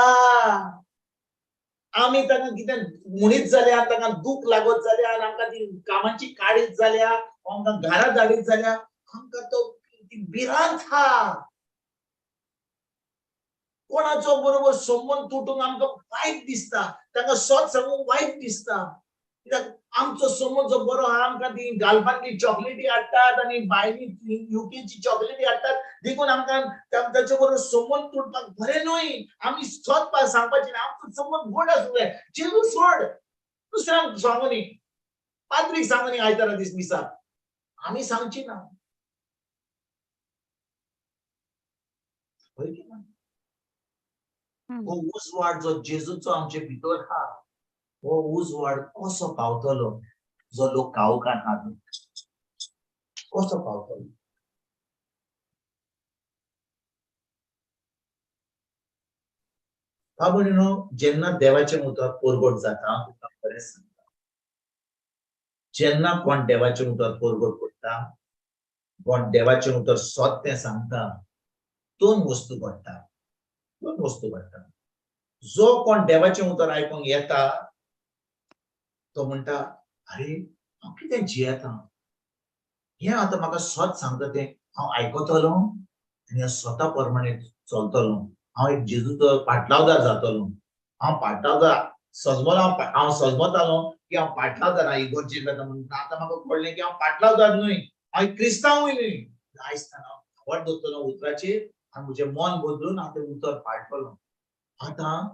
आमी तांकां कितें म्हणीत जाल्यार तांकां दूख लागत जाल्यार, आमकां ती कामाची काडीत जाल्यार, आमकां घरा धाडीत जाल्यार, आमकां तो ती भिरांत आहा. कोणाचो बरोबर संबंद तुटूंक आमकां वायट दिसता, तांकां सत सांगूंक वायट दिसता. कित्याक आमचो संबंद जो बरो आहा, आमकां ती गाल्फांतली चॉकलेटी हाडटात आनी भायली युकेची चॉकलेटी हाडटात, देखून आमकां ताचे बरोबर संबंद तुटपाक बरें न्हय. आमी सत सांगपाचें न्ही, आमचो संबंद गोड आसूंक जाय. जेजू सोड, दुसऱ्यांक सांगू न्ही, पाद्रीक सांगू न्ही, आयतारा दीस मिसाक आमी सांगची ना. हय की ना? हो उजवाड जो जेजूचो आमचे भितर आहा, हो उजवाड कसो पावतलो जो लोक काळोखान आहा, कसो पावतलो? भाव भयणीनो, जेन्ना देवाचें उतर परगट जाता, तुका बरें सांगता, जेन्ना कोण देवाचें उतर परगट करता, कोण देवाचें उतर सत तें सांगता, दोन वस्तू घडटा, दोन वस्तू घडटा. जो कोण देवाचें उतर आयकूंक येता तो म्हणटा, अरे हांव कितें जियेता, हें आतां म्हाका सत सांगता तें हांव आयकतलो आनी स्वता प्रमाणे चलतलो, हांव एक जेजूचो पाटलावदार जातलो. हांव पाटलावदार सजमलो, हांव सजमतालो की हांव पाटलावदार आहा इगर्जेक वता म्हणून. आतां म्हाका कळ्ळें की हांव पाटलावदार न्हय, हांव एक क्रिस्तांवूय न्हय. आयज हांव खबर दवरतलो उतराचेर आनी म्हजें मन बदलून हांव तें उतर पाळटलो. आतां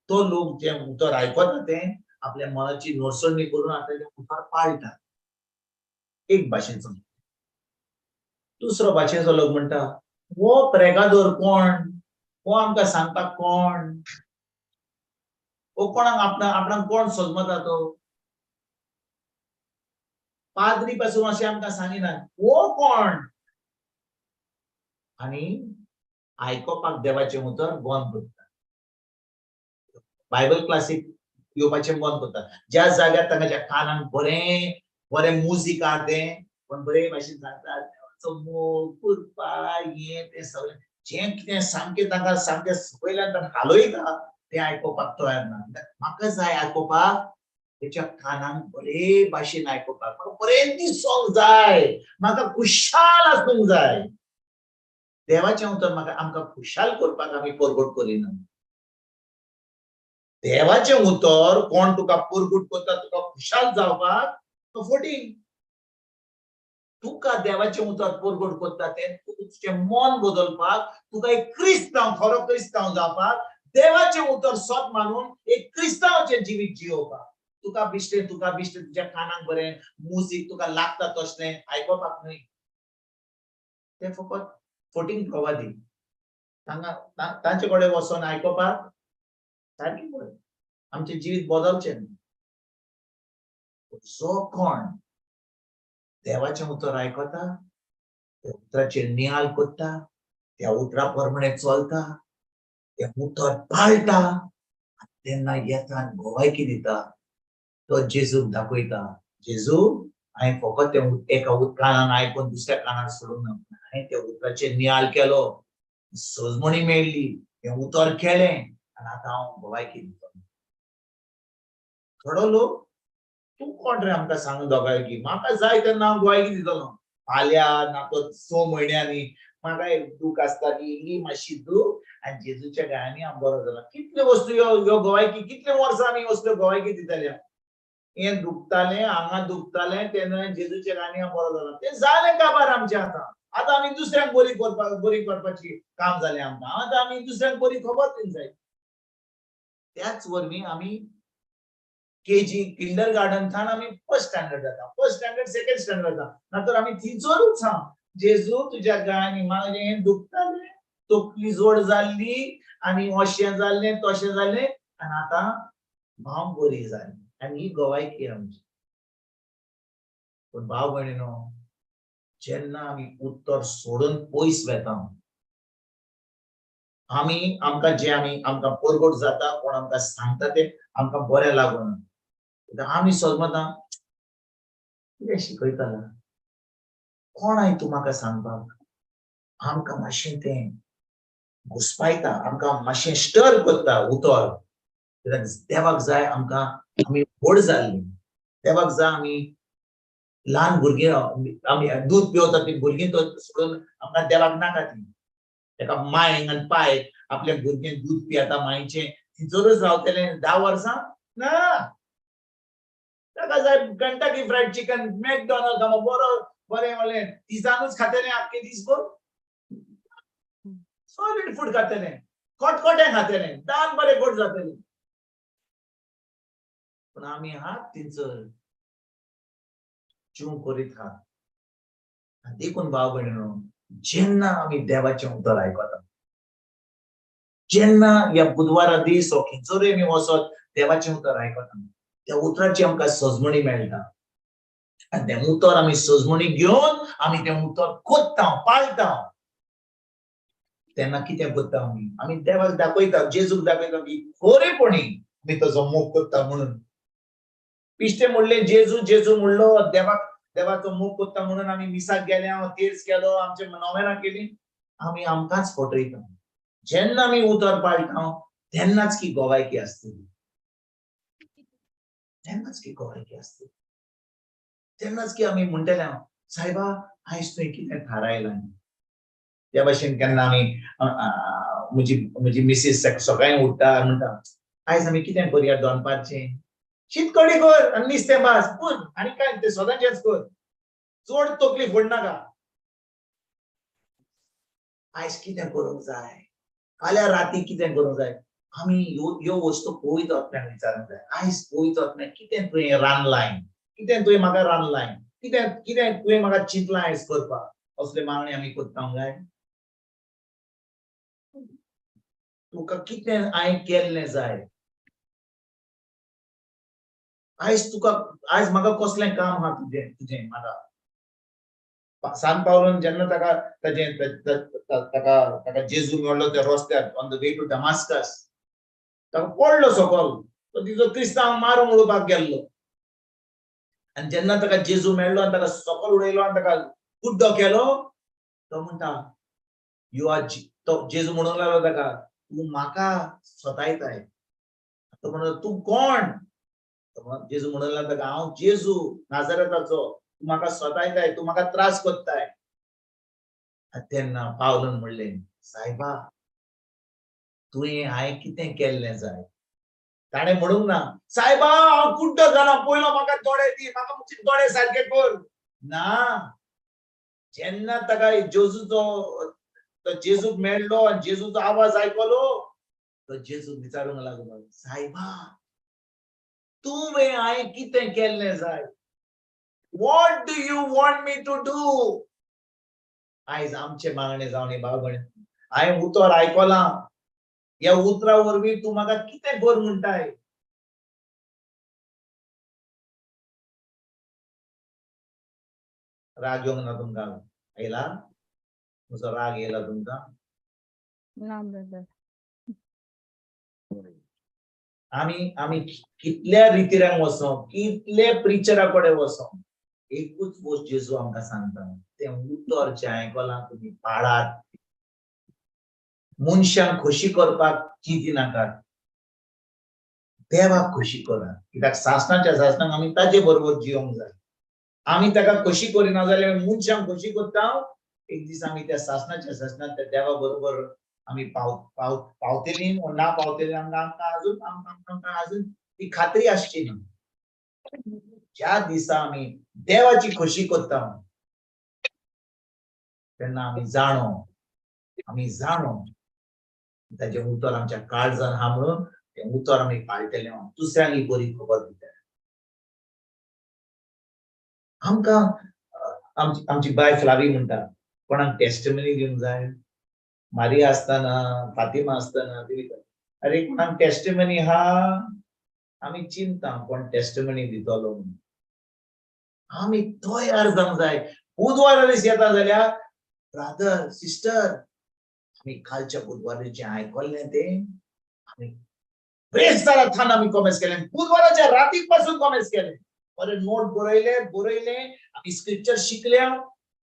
तो लोक जें उतर आयकता तें आपल्या मनाची नोडसणी करून आतां तें उतर पाळटा. एक भाशेचो. दुसरो भाशेचो लोक म्हणटा, हो प्रेगादोर कोण, हो आमकां सांगपाक कोण, हो कोणाक आपणाक कोण सजमता तो, पाद्री पासून अशें आमकां सांगिना, हो कोण. आनी आयकोपाक देवाचें उतर बंद करता, बायबल क्लासीक येवपाचें बंद करता. ज्या जाग्यार तांच्या कानाक बरें बरें म्युजीक आहा तें पण बरे भाशेन सांगता, देवाचो मोग, कृपा, हें तें सगळें जें कितें सामकें तांकां सामकें वयल्यान तांकां हालयता तें आयकोपाक तयार ना. म्हाका जाय आयकोपाक तेच्या कानाक बरे भाशेन आयकोपाक, म्हाका बरें दिसोंक जाय, म्हाका खुशाल आसूंक जाय. देवाचें उतर म्हाका आमकां खुशाल करपाक आमी परगट करिना. देवाचें उतर कोण तुका परगट करता तुका खुशाल जावपाक, तो फटींग. तुका देवाचें उतर परगट करता तें तुजें मन बदलपाक, तुका एक क्रिस्तांव, खरो क्रिस्तांव जावपाक, देवाचें उतर सत मानून एक क्रिस्तांवाचें जिवीत जियोवपाक. तुका बिश्टें, तुका बिश्टें तुज्या कानाक बरें म्युजीक तुका लागता तसलें आयकोपाक न्हय. तें फकत फटींग प्रवादी, तांकां तांचे कडेन वचोन आयकोपाक सारकें बरें, आमचें जिवीत बदलचें न्हय. जो कोण देवाचें उतर आयकता, त्या उतराचेर नियाळ करता, त्या उतरा प्रमाणे चलता, तें उतर पाळटा, तेन्ना येता आनी गोवायकी दिता, तो जेजूक दाखयता, जेजू हांवें फकत तें एका कानान आयकून दुसऱ्या कानान सोडूंक ना, हांवें त्या उतराचेर नियाळ केलो, सजमणी मेळ्ळी, तें उतर केलें आनी आतां हांव गोवायकी दितलो. थोडो लोक तूं कोण रे आमकां सांग दोगांयकी, म्हाका जाय तेन्ना हांव गोवायकी दितलो, फाल्यां ना तो 6 म्हयन्यांनी म्हाका एक दूख आसता ती इल्ली मातशी दूख आनी जेजूच्या गायांनी हांव बरो जाला. कितल्यो वस्तू ह्यो गोवायकी, कितले वर्सां आमी असल्यो गोवायकी दितल्या. हें दुखतालें, हांगा दुखतालें, तेन्ना जेजूच्या गायांनी हांव बरो जाला. तें जालें काबार आमचें. आतां आतां आमी दुसऱ्यांक बरी करपाक, बरी करपाची काम जालें आमकां. आतां आमी दुसऱ्यांक बरी खबर दिवंक जाय. त्याच वरवीं आमी केजी किंडर गार्डन थान आमी फर्स्ट स्टँडर्ड जाता, फर्स्ट स्टँडर्ड सेकंड स्टँडर्ड जाता, ना तर आमी थंयसरूच आहा. जेजू तुज्या गायांनी म्हाजें हें दुखतालें, तकली जोड जाल्ली आनी अशें जाल्लें तशें जालें आनी आतां हांव बरी जाली. आनी ही गोवायकी आमची. पूण भाव भयणीनो, जेन्ना आमी उत्तर सोडून पयस वेता, आमी आमकां जे आमी आमकां परगट जाता, कोण आमकां सांगता तें आमकां बरें लागना, आमी सजमता कितें शिकयतला, कोण I तूं म्हाका सांगपाक, आमकां मातशें तें घुसपायता, आमकां मातशें स्टर करता उतर. कित्याक देवाक जाय आमकां आमी व्हड जाल्लीं, देवाक जाय आमी ल्हान भुरगीं, आमी दूद पिवता ती भुरगीं तो सोडून आमकां देवाक नाका ती. एका मायेक आनी पायक आपल्या भुरगें दूद पियेता मायचें थिंचरच रावतलें 10 वर्सां ना. ताका जाय कंटाकी फ्रायड चिकन, मॅकडॉनल्ड, बरो बरें म्हणलें तिजानूच खातलें आख्खे दीसभर, सॉलिड फूड खातलें, खटखटें खातलें, दान बरें गोड जातलें. पूण आमी हात थिंचर चूं करीत आहात. देखून भाव भयणीनो, जेन्ना आमी देवाचें उतर आयकता, जेन्ना ह्या बुधवारा दीस हो खंयसरूय आमी वचत देवाचें उतर आयकता, त्या उतराची आमकां सजमणी मेळटा आनी तें उतर आमी सजमणी घेवन आमी तें उतर कोत्ता, पाळटा. तेन्ना कितें करता आमी? आमी देवाक दाखयता, जेजूक दाखयता की खरेपणी आमी ताजो मोग करता म्हणून. पिश्टे म्हणलें जेजू जेजू म्हणलो, देवाक देवाचो मोग करता म्हणून आमी मिसाक गेले, तेर्स केलो, आमचे नोवेनां केली, आमी आमकांच फटयता. जेन्ना आमी उतर पाळटा तेन्नाच की गोवायकी आसतली, तेन्नाच की गोवायकी आसतली, तेन्नाच की आमी म्हणटले सायबा आयज तुवें कितें थारायलां. त्या भाशेन केन्ना आमी म्हजी म्हजी मिसीस सकाळीं उठ्ठा म्हणटा आयज आमी कितें करुया दनपारचें, शीत कडी कर आनी नुस्तें भाज पूण आनी काय तें सदांचेंच कर, चड तकली फोडनाका. आयज कितें करूंक जाय, फाल्यां राती कितें करूंक जाय, आमी ह्यो वस्तू पवित्र आत्म्याक विचारूंक जाय. आयज पवित्र आत्म्याक कितें तुवें रांदलाय, कितें तुवें म्हाका रांदलाय, कितें कितें तुवें म्हाका चिंतलां आयज करपाक, असले मागणी आमी करता काय? तुका कितें हांवें केल्लें जाय आयज, तुका आयज म्हाका कसलें काम आहा तुजें तुजें म्हाका. सान पावलून जेन्ना ताका ताजें ताका ताका जेजू मेळ्ळो त्या रस्त्यार on the way to Damascus, ताका पडलो सकल, तो तिचो क्रिस्तांव मारून उडोवपाक गेल्लो. आनी जेन्ना ताका जेजू मेळ्ळो आनी ताका सकल उडयलो आनी ताका गुड्डो केलो, तो म्हणटा you are, तो जेजू म्हणूंक लागलो ताका तूं म्हाका सतायताय. तो म्हणटा तूं कोण? जेजू म्हणूंक लागलो ताका हांव जेजू नाजरेताचो, तूं म्हाका सतायताय, तूं म्हाका त्रास करताय. तेन्ना पावलून म्हणलें सायबा तुवें हांवें कितें केल्लें जाय. ताणें म्हणूंक ना सायबा हांव कुड्डो जाला, पयलो म्हाका दोळे दी, म्हाका म्हजे दोळे सारके कर ना. जेन्ना ताका जेजूचो तो जेजूक मेळ्ळो आनी जेजूचो आवाज आयकलो, तो जेजूक विचारूंक लागलो सायबा तुवें हांवें कितें केल्लें जाय, what do you want me to do. आयज आमचें मागणें जावं भाव भयण, हांवें उतर आयकलां, ह्या उतरा वरवीं तूं म्हाका कितें कर म्हणटाय. राग येवंक ना तुमकां? येयला म्हजो राग येयला तुमकां? ना ब्रदर. आमी आमी कितल्या रितिरांक वचों, कितले प्रिचरा कडेन वचों, एकूच गोश्ट जेजू आमकां सांगता, तें उतर जें आयकलां तुमी पाळात. मनशांक खोशी करपाक चिंती नाकात, देवाक खोशी करात. कित्याक सासणाच्या सासणाक आमी ताजे बरोबर जिवंक जाय. आमी ताका खोशी करिना जाल्यार मनशांक खोशी करता, एक दीस आमी त्या सासणाच्या सासणाक त्या देवा बरोबर आमी पाव पाव पावतली ना पावतली, आमकां आमकां अजून आमकां अजून ती खात्री आसची ना. ज्या दिसा आमी देवाची खोशी करता तेन्ना आमी जाणो, आमी जाणो ताजें उतर आमच्या काळजान आहा म्हणून तें उतर आमी पाळटले, दुसऱ्यांक ही बरी खबर दितले. आमकां आमची आमची बाय फ्लावी म्हणटा कोणाक टेस्टिमनी दिवंक जाय, मारिया आसतना फातिमा आसतना ती, अरे कोणाक टेस्टिमनी हा, आमी चिंता कोण टेस्टिमनी दितलो म्हणून. आमी तयार जावंक जाय. बुधवारा दीस येता जाल्यार ब्रादर सिस्टर आमी कालच्या बुधवारा जें आयकल्लें तें आमी ब्रेस्तारा थान आमी कॉमेस केलें, बुधवाराच्या रातीक पासून कॉमेस केलें, बरें नोट बरयले बरयले, आमी स्क्रिप्चर शिकल्या,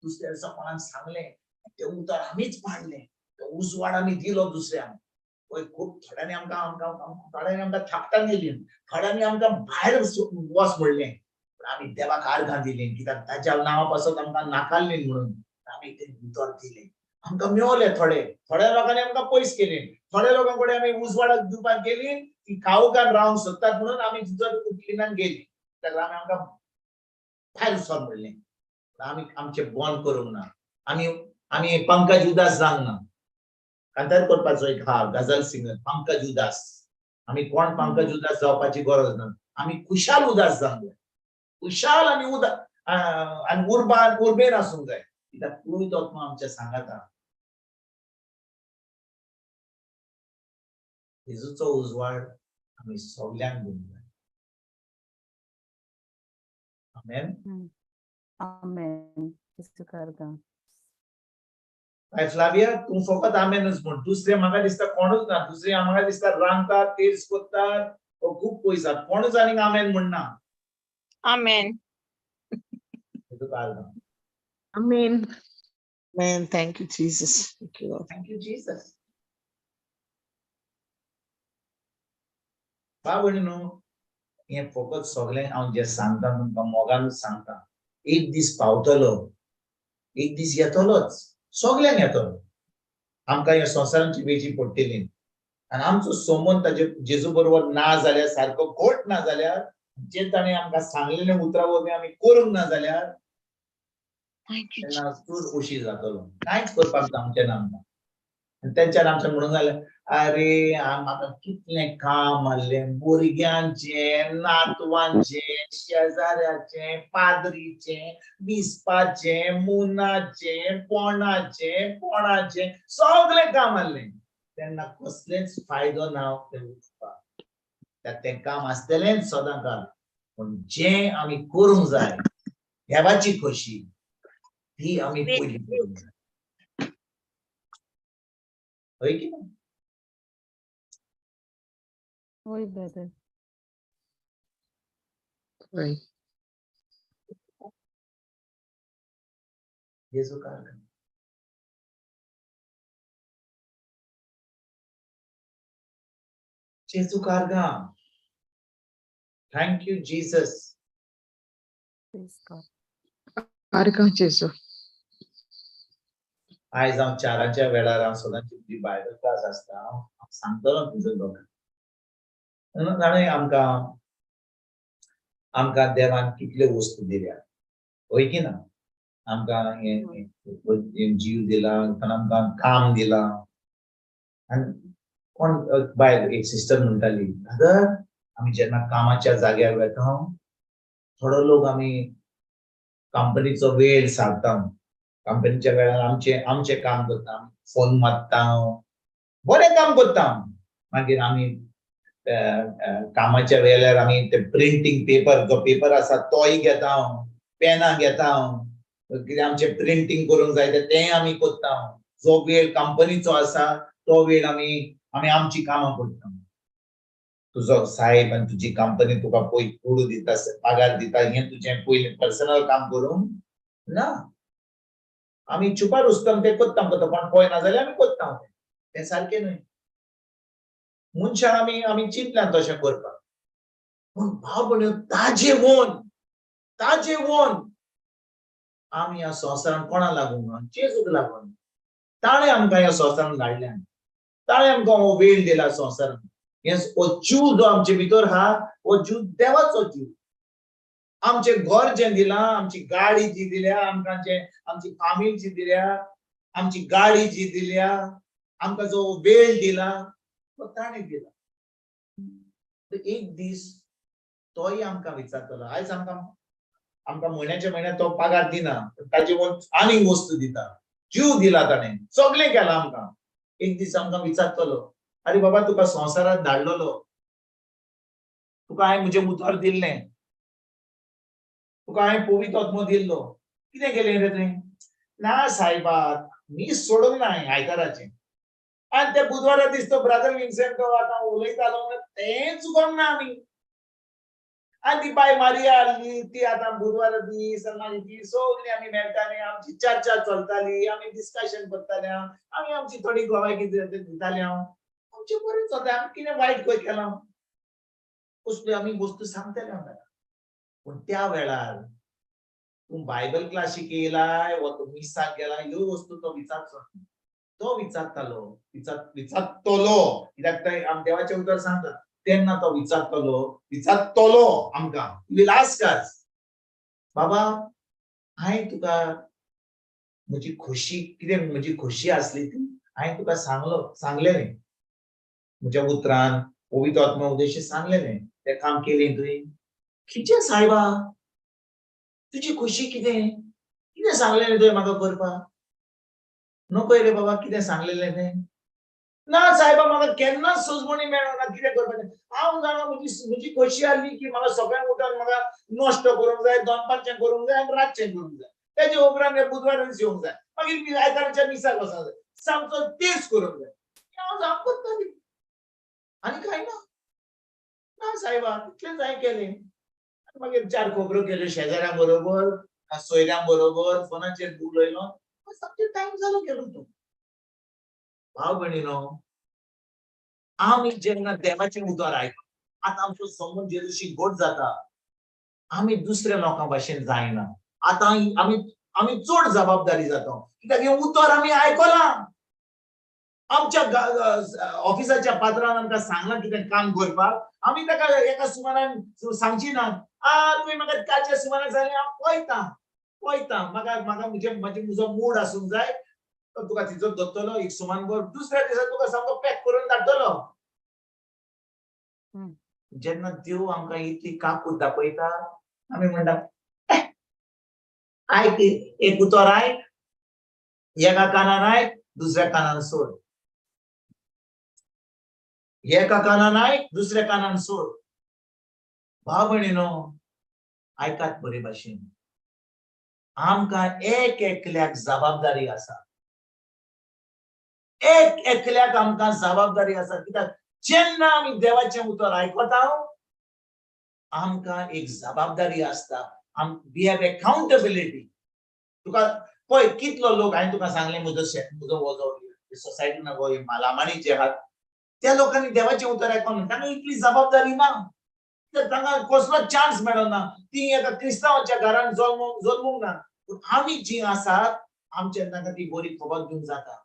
दुसऱ्या दिसा कोणाक सांगलें, तें उतर आमीच पाडलें, तो उजवाड आमी दिलो दुसऱ्यांक. पळय खूब थोड्यांनी आमकां आमकां थोड्यांनी आमकां थापटां दिली, थोड्यांनी आमकां भायर वच म्हणलें, पूण आमी देवाक आर्गां दिली, कित्याक ताच्या नांवा पासत आमकां नाकारली म्हणून आमी तें उतर दिलें. आमकां मेवले थोडे, थोड्या लोकांनी आमकां पयस केली, थोड्या लोकां कडेन आमी उजवाडाक दिवपाक गेली, ती काळोखान रावंक सोदतात म्हणून आमी उखलिनान गेली. ताका आमी आमकां भायर वचोन म्हणलें. आमी आमचें बंद करूंक ना, आमी आमी पंकज उदास जावंक ना. कांतार करपाचो एक हा गझल सिंगर पंकज उदास. आमी कोण पंकज उदास जावपाची गरज ना, आमी खुशाल उदास जावंक जाय. खुशाल आनी उदास आनी उर्बान उर्बेन आसूंक जाय. कित्याक पवित्र आत्मा आमच्या सांगाता. जेजूचो उजवाड आमी सगल्यांक दिवंक जाय. आमेन. आमेन. जेजू कारगा. बाय फ्लाविया, तूं फकत आमेनच म्हण, दुसरें म्हाका दिसता कोणूच ना. दुसरें म्हाका दिसता रांदतात, तेर्स करतात, खूब पयस आसा, कोणूच आनीक आमेन म्हणना. आमेन. जेजू कारगा. आमेन. Man, thank you, Jesus. Thank you, Lord. Thank you, Jesus. बाबा न्हू, हें फकत सगळें हांव जें सांगता तुमकां मोगानूच सांगता. एक दीस पावतलो, एक दीस येतलोच, सगल्यांक येतलो. आमकां ह्या संवसारांची वेची पडटली आनी आमचो संबंद ताजे जेजू बरोबर ना जाल्यार, सारको घोट ना जाल्यार, जे ताणें आमकां सांगलेलें उतरां वरवीं आमी करूंक ना जाल्यार तेन्ना चड खोशी जातलो. कांयच करपाक जावचें ना आमकां. आनी तेंच्यान आमचें म्हणूंक जालें, अरे म्हाका कितलें काम आसलें, भुरग्यांचें, नातवांचें, शेजाऱ्याचें, पाद्रीचें, बिस्पाचें, मुनाचें, पोणाचें, पोणाचें, सगळें काम आसलें. तेन्ना कसलेंच फायदो ना तें उठपाक. तें काम आसतलेंच सदां काल, पूण जें आमी करूंक जाय देवाची खोशी ती आमी पयलीं करूंक जाय. हय की ना? होय ब्रदर. Right. जेजू कारगा. जेजू कारगा. Thank you Jesus. Praise God. कारगा जेजू. आयज हांव 4 वेळार हांव सदांची तुजी बायबल क्लास आसता, हांव सांगतलो तुजो लोकांक. जाणें आमकां आमकां देवान कितल्यो वस्तू दिल्या, हय की ना? आमकां हें जीव दिला, आमकां काम दिला. आनी कोण बायल एक सिस्टर म्हणटाली, ब्रदर आमी जेन्ना कामाच्या जाग्यार वेता थोडो लोक आमी कंपनीचो वेळ सारता, कंपनीच्या वेळार आमचें आमचें काम करता, फोन मारता, बरें काम करता. मागीर आमी कामाच्या वेळार आमी ते प्रिंटींग पेपर, जो पेपर आसा तोय घेता, पेनां घेता, कितें आमचें प्रिंटींग करूंक जाय तें आमी करता. जो वेळ कंपनीचो आसा तो वेळ आमी आमी आमची कामां करता. तुजो साहेब आनी तुजी कंपनी तुका पयर कुडू दिता, पगार दिता, हें तुजें पयलें पर्सनल काम करूंक ना. आमी चुपार उस्तम तें करता करता, कोण पळयना जाल्यार आमी करता तें सारकें न्हय. मनशाक आमी आमी चिंतल्यान तशें करपाक, पूण भाव भयणीनो ताजे वन, ताजे वन आमी ह्या संवसारान कोणा लागूंक ना, जेजूक लागून. ताणें आमकां ह्या संवसारान धाडल्यान, ताणें आमकां हो वेळ दिला संवसारान. हे हो जीव जो आमचे भितर आहा हो जीव देवाचो जीव. आमचें घर जें दिलां, आमची गाडी जी दिल्या, आमकां जें आमची फामील जी दिल्या, आमची गाडी जी दिल्या, आमकां जो वेळ दिला तो ताणें दिला. एक दीस तोय आमकां विचारतलो. आयज आमकां आमकां म्हयन्याच्या म्हयन्याक तो पगार दिना, ताजे वयर आनीक वस्तू दिता, जीव दिला ताणें, सगळें केलां आमकां. एक दीस आमकां विचारतलो, अरे बाबा तुका संवसारांत धाडलेलो, तुका हांवें म्हजें उतर दिल्लें, तुका हांवें पवित्र आत्मो दिल्लो, कितें केलें रे तुवें? ना सायबा, मीस सोडूंक ना हांवें आयताराचें. आनी त्या बुधवारा दीस तो ब्रदर विन्सेंट तो आतां उलयतालो म्हणून तें चुकोंक ना आमी. आनी ती बाय मारिया आसली, ती आतां बुधवारा दीस आनी मागीर ती सगळीं आमी मेळटाली, आमची चर्चा चलताली, आमी डिस्कशन करताले, आमी आमची थोडी गोवायकी दिताले. हांव आमचें बरें चलता, आमी कितें वायट खंय केलां कसल्यो आमी वस्तू सांगताले हांव ताका. पूण त्या वेळार तूं बायबल क्लासीक येयलाय वा तूं मिसाक गेला, ह्यो वस्तू तो विचारचो. तो विचारतालो, विचारतलो, कित्याक ते देवाचें उतर सांगता. तेन्ना तो विचारतलो, विचारतलो आमकां, will ask us, बाबा हांवें तुका म्हजी खोशी कितें, म्हजी खोशी आसली ती हांवें तुका सांगलें न्ही, म्हज्या उतरान पवित्र आत्मा उद्देशी सांगलें न्ही, तें काम केलें तुवें. कितें सायबा तुजी खोशी कितें, कितें सांगलें तुवें म्हाका करपाक? नको रे बाबा, कितें सांगलेलें तें? ना सायबा म्हाका केन्नाच सोजमणी मेळना कितें करपाचें. हांव जाणा म्हजी खोशी आसली की म्हाका सकाळीं उठून म्हाका नश्टो करूंक जाय, दनपारचें करूंक जाय आनी रातचें करूंक जाय, तेजे उपरांत बुधवार दीस येवंक जाय, मागीर आयतारच्या मिसाक वचूंक जाय, सामको तेच करूंक जाय. हांव जावं करताली आनी कांय ना. ना सायबा तितलेंच हांवें केलें. मागीर चार खबरो केल्यो शेजाऱ्यां बरोबर, सोयऱ्यां बरोबर, फोनाचेर उलयलो, सामको टायम जालो गेलो तो. भाव भयणीनो, आमी जेन्ना देवाचें उतर आयकता, आतां आमचो संबंद जेजूशी घट जाता, आमी दुसऱ्या लोकां भाशेन जायना. आतां आमी चड जबाबदारी जाता, कित्याक हें उतर आमी आयकलां. आमच्या ऑफिसाच्या पात्रान आमकां सांगलां कितें काम करपाक, आमी ताका एका सुमारान सांगची ना, आ तुवें म्हाका कालच्या सुमारान सांगलें, हांव पळयतां पळयतां, म्हाका म्हाका म्हजे म्हजो मूड आसूंक जाय, तुका तिचो दवरतलो एक सुमान भर, दुसऱ्या दिसा तुका सामको पॅक करून धाडटलो. जेन्ना देव आमकां इतली काकूत दाखयता, आमी म्हणटा आयक, एक उतर आयक, एका कानान आयक दुसऱ्या कानान सोड, एका कानान आयक दुसऱ्या कानान सोड. भाव भयणीनो आयकात बरे भाशेन, आमकां एक एकल्याक जबाबदारी आसा, एक एकल्याक आमकां जबाबदारी आसा. कित्याक जेन्ना आमी देवाचें उतर आयकता, आमकां एक जबाबदारी आसता, we have accountability. तुका पळय कितलो लोक, हांवें तुका सांगलें म्हजो म्हजो सोसायटी ना गो मालामानी जे आहात त्या लोकांनी देवाचें उतर आयकून तांकां इतली जबाबदारी ना, तांकां कसलो चान्स मेळना, ती एका क्रिस्तांवाच्या घरान जल्मूंक ना. पूण आमी जी आसात आमच्या तांकां ती बरी खबर दिवंक जाता.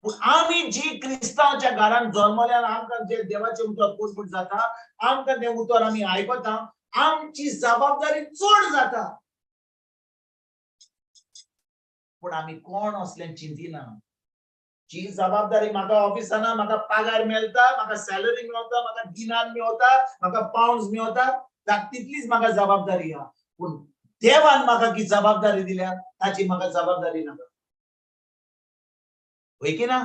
पूण आमी जी क्रिस्तांवाच्या घरान जल्मल्यार आमकां जे देवाचें उतर पोटपूट जाता, आमकां तें उतर आमी आयकता, आमची जबाबदारी चड जाता. पूण आमी कोण असलें चिंतिना. जी जबाबदारी म्हाका ऑफिसाना म्हाका पगार मेळटा, म्हाका सॅलरी मेळटा, म्हाका दिनार मेळटा, म्हाका पावंड्स मेळटा, तितलीच म्हाका जबाबदारी आहा. पूण देवान म्हाका की जबाबदारी दिल्या ताची म्हाका जबाबदारी नाका. वय की ना?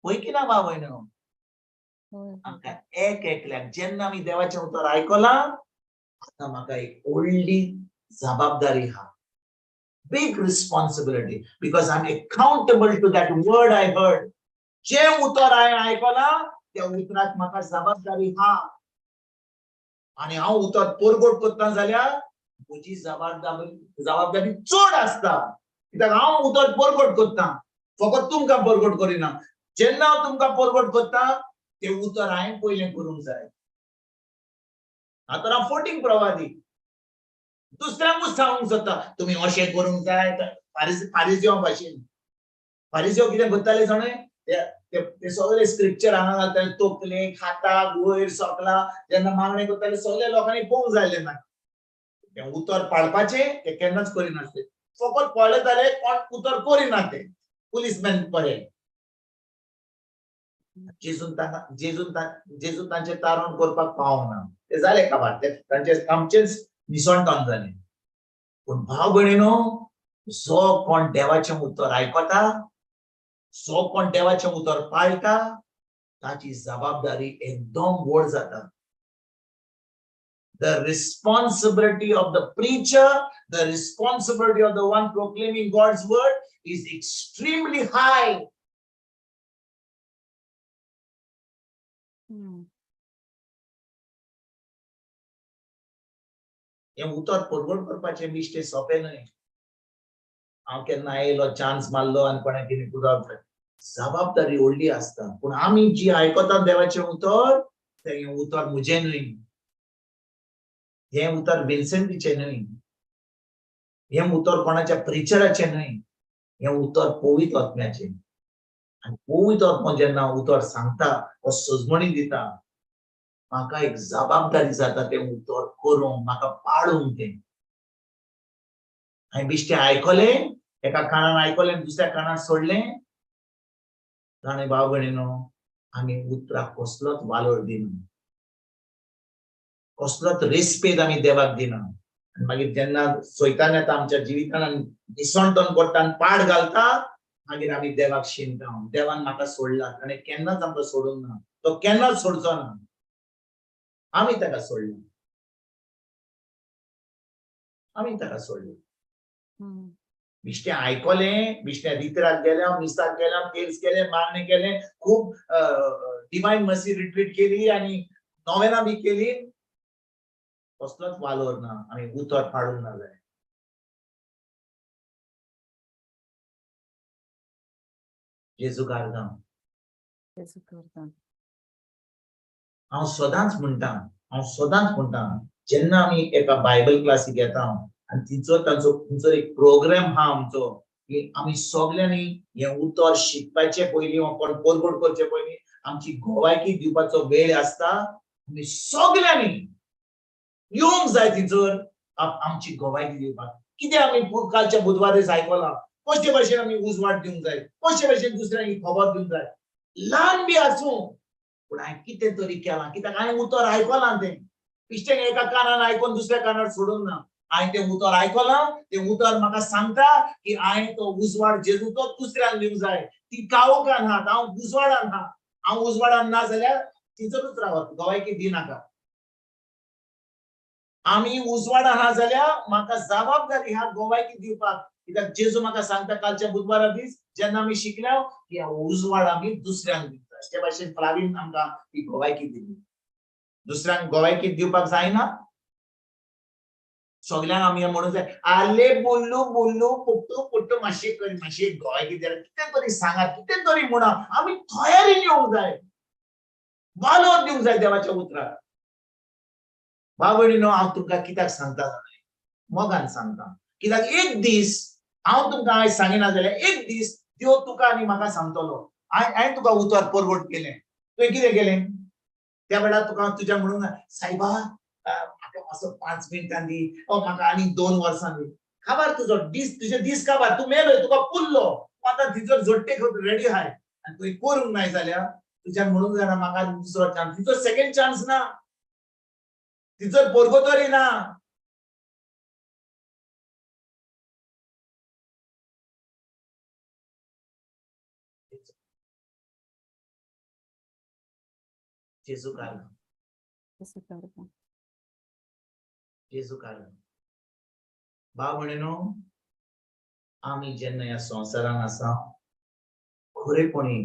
वय की ना भाव भयणीनो? आमकां एक एकल्याक जेन्ना आमी देवाचें उतर आयकलां, आतां म्हाका एक व्हडली जबाबदारी आहा, big responsibility, because I'm accountable to that word I heard. जे उतर हांवें आयकलां त्या उतराक म्हाका जबाबदारी आहा, आनी हांव उतर परगट करता जाल्यार म्हजी जबाबदारी चड आसता. कित्याक हांव उतर परगट करता, फकत तुमकां परगट करिना. जेन्ना हांव तुमकां परगट करता तें उतर हांवें पयलें करूंक जाय. आतां हांव फोटींग प्रवादी, दुसऱ्यांकूच सांगूंक सोदता तुमी अशें करूंक जाय. फारिजियो भाशेन, फारिजियो कितें करताले जाणा, ते सगळे स्क्रिप्चर हांगा घालताले, तोपले हाताक वयर सकला, जेन्ना मागणें करताले सगळे लोकांनी पळोवंक जाय ना. तें उतर पाळपाचें ते केन्नाच करिनासले, फकत पळयताले कोण उतर करिना ते पुलीसमॅन बरे. जेजून तांकां जेजून तांचें तारण करपाक पावना, ते जाले काबार, ते तांचे आमचेच निसणटान जालें. पूण भाव भयणीनो, जो कोण देवाचें उतर आयकता, जो कोण देवाचें उतर पाळटा, ताची जबाबदारी एकदम व्हड जाता. The responsibility of the preacher, the responsibility of the one proclaiming God's word is extremely high. हें उतर परगट करपाचें मिश्टे सोंपें न्हय. हांव केन्ना आयलो चान्स मारलो आनी कोणें कितें उतर, जबाबदारी व्हडली आसता. पूण आमी जी आयकतात देवाचें उतर, तें उतर म्हजें न्हय, हें उतर विन्सेंटीचें न्हय, हें उतर कोणाच्या प्रिचराचें न्हय, हें उतर पवित्र आत्म्याचें. आनी पवित्र आत्मो जेन्ना उतर सांगता वो सजमणी दिता, म्हाका एक जबाबदारी जाता तें उतर करूंक, म्हाका पाळूंक तें. हांवें बिश्टें आयकलें, एका कानान आयकलें, दुसऱ्या कानान सोडलें. जाणें भाव भयणीनो, आमी उतराक कसलोच वालोर दिना, कसलोच रेस्पेद आमी देवाक दिना. आनी मागीर जेन्ना सैतान येता आमच्या जिवितान आनी निसणटण करता आनी पाड घालता, मागीर आमी देवाक शिंता, देवान म्हाका सोडला. ताणें केन्नाच आमकां सोडूंक ना, तो केन्नाच सोडचो ना, आमी ताका सोडला, आमी ताका सोडला. बिश्टें आयकलें, बिश्टें रित्राक गेल्या, मिसाक गेल्या, तेल्स केलें, मागणें केलें, खूब डिवायन मर्सी रिट्रीट केली आनी नोवेना बी केली, कसलोच वालोर ना, आमी उतर पाडूंक ना जाय. जेजू गार्गांव. जेजू करता. हांव सदांच म्हणटा, हांव सदांच म्हणटा, जेन्ना आमी एका बायबल क्लासीक येता आनी तिचो तांचो खंयचो एक प्रोग्राम आहा आमचो की आमी सगल्यांनी हें उतर शिकपाचे पयलीं वा कोण परगट करचे पयलीं आमची गोवायकी दिवपाचो वेळ आसता. आमी सगल्यांनी येवंक जाय तिचर आमची गोवायकी दिवपाक. कितें आमी कालच्या बुधवार दीस आयकलां, कशे भाशेन आमी उजवाड दिवंक जाय, कशे भाशेन दुसऱ्यांक खबर दिवंक जाय, ल्हान बी आसूं पूण हांवें कितें तरी केलां, कित्याक हांवें उतर आयकलां तें. इश्टें एका कानान आयकून दुसऱ्या कानार सोडूंक ना, हांवें तें उतर आयकलां, तें उतर म्हाका सांगता की हांवें तो उजवाड जेजू तो दुसऱ्यांक दिवंक जाय. ती काळोखान आहा, हांव उजवाडान आहा, हांव उजवाडान ना जाल्यार तिचोच रावत, गोवायकी दिनाका. आमी उजवाडान आहा जाल्यार म्हाका जबाबदारी आहा गोवायकी दिवपाक, कित्याक जेजू म्हाका सांगता कालच्या बुधवारा दीस जेन्ना आमी शिकल्या की उजवाड आमी दुसऱ्यांक दिवंक जाय. ते भाशेन फ्लावीन आमकां ती गोवायकी दिली. दुसऱ्यांक गोवायकी दिवपाक जायना, सगल्यांक आमी म्हणून जाय आले बोल्लू बोल्लू पुट्टू पुट्टू मातशें कर, मातशें गोवायकी दिल्यार कितें तरी सांगात, कितें तरी म्हणा, आमी तयारीन येवंक जाय, वालोर दिवंक जाय देवाच्या उतराक. भाव भयणीनो, हांव तुमकां कित्याक सांगता जाणां, मोगान सांगता, कित्याक एक दीस हांव तुमकां आयज सांगिना जाल्यार एक दीस देव तुका आनी म्हाका सांगतलो, हांवें तुका उतर परवड केलें, तुवें कितें केलें त्या वेळार तुका तुज्या म्हणून सायबा म्हाका मातसो 5 मिनटां दी, ओ म्हाका आनी 2 वर्सां दी. काबार तुजो दीस, तुजे दीस काबार, तूं मेलो, तुका पुरलो, तूं आतां तिजो जोडटे रेडी आहाय आनी तुवें करूंक नाय जाल्यार तुज्यान म्हणूंक जायना म्हाका दुसरो चान्स, तिचो सेकेंड चान्स ना, तिचो पोरगोतरी ना. जेजू कारण, जेजू कारण. भाव भयणीनो, आमी जेन्ना ह्या संवसारान आसा खरेपणी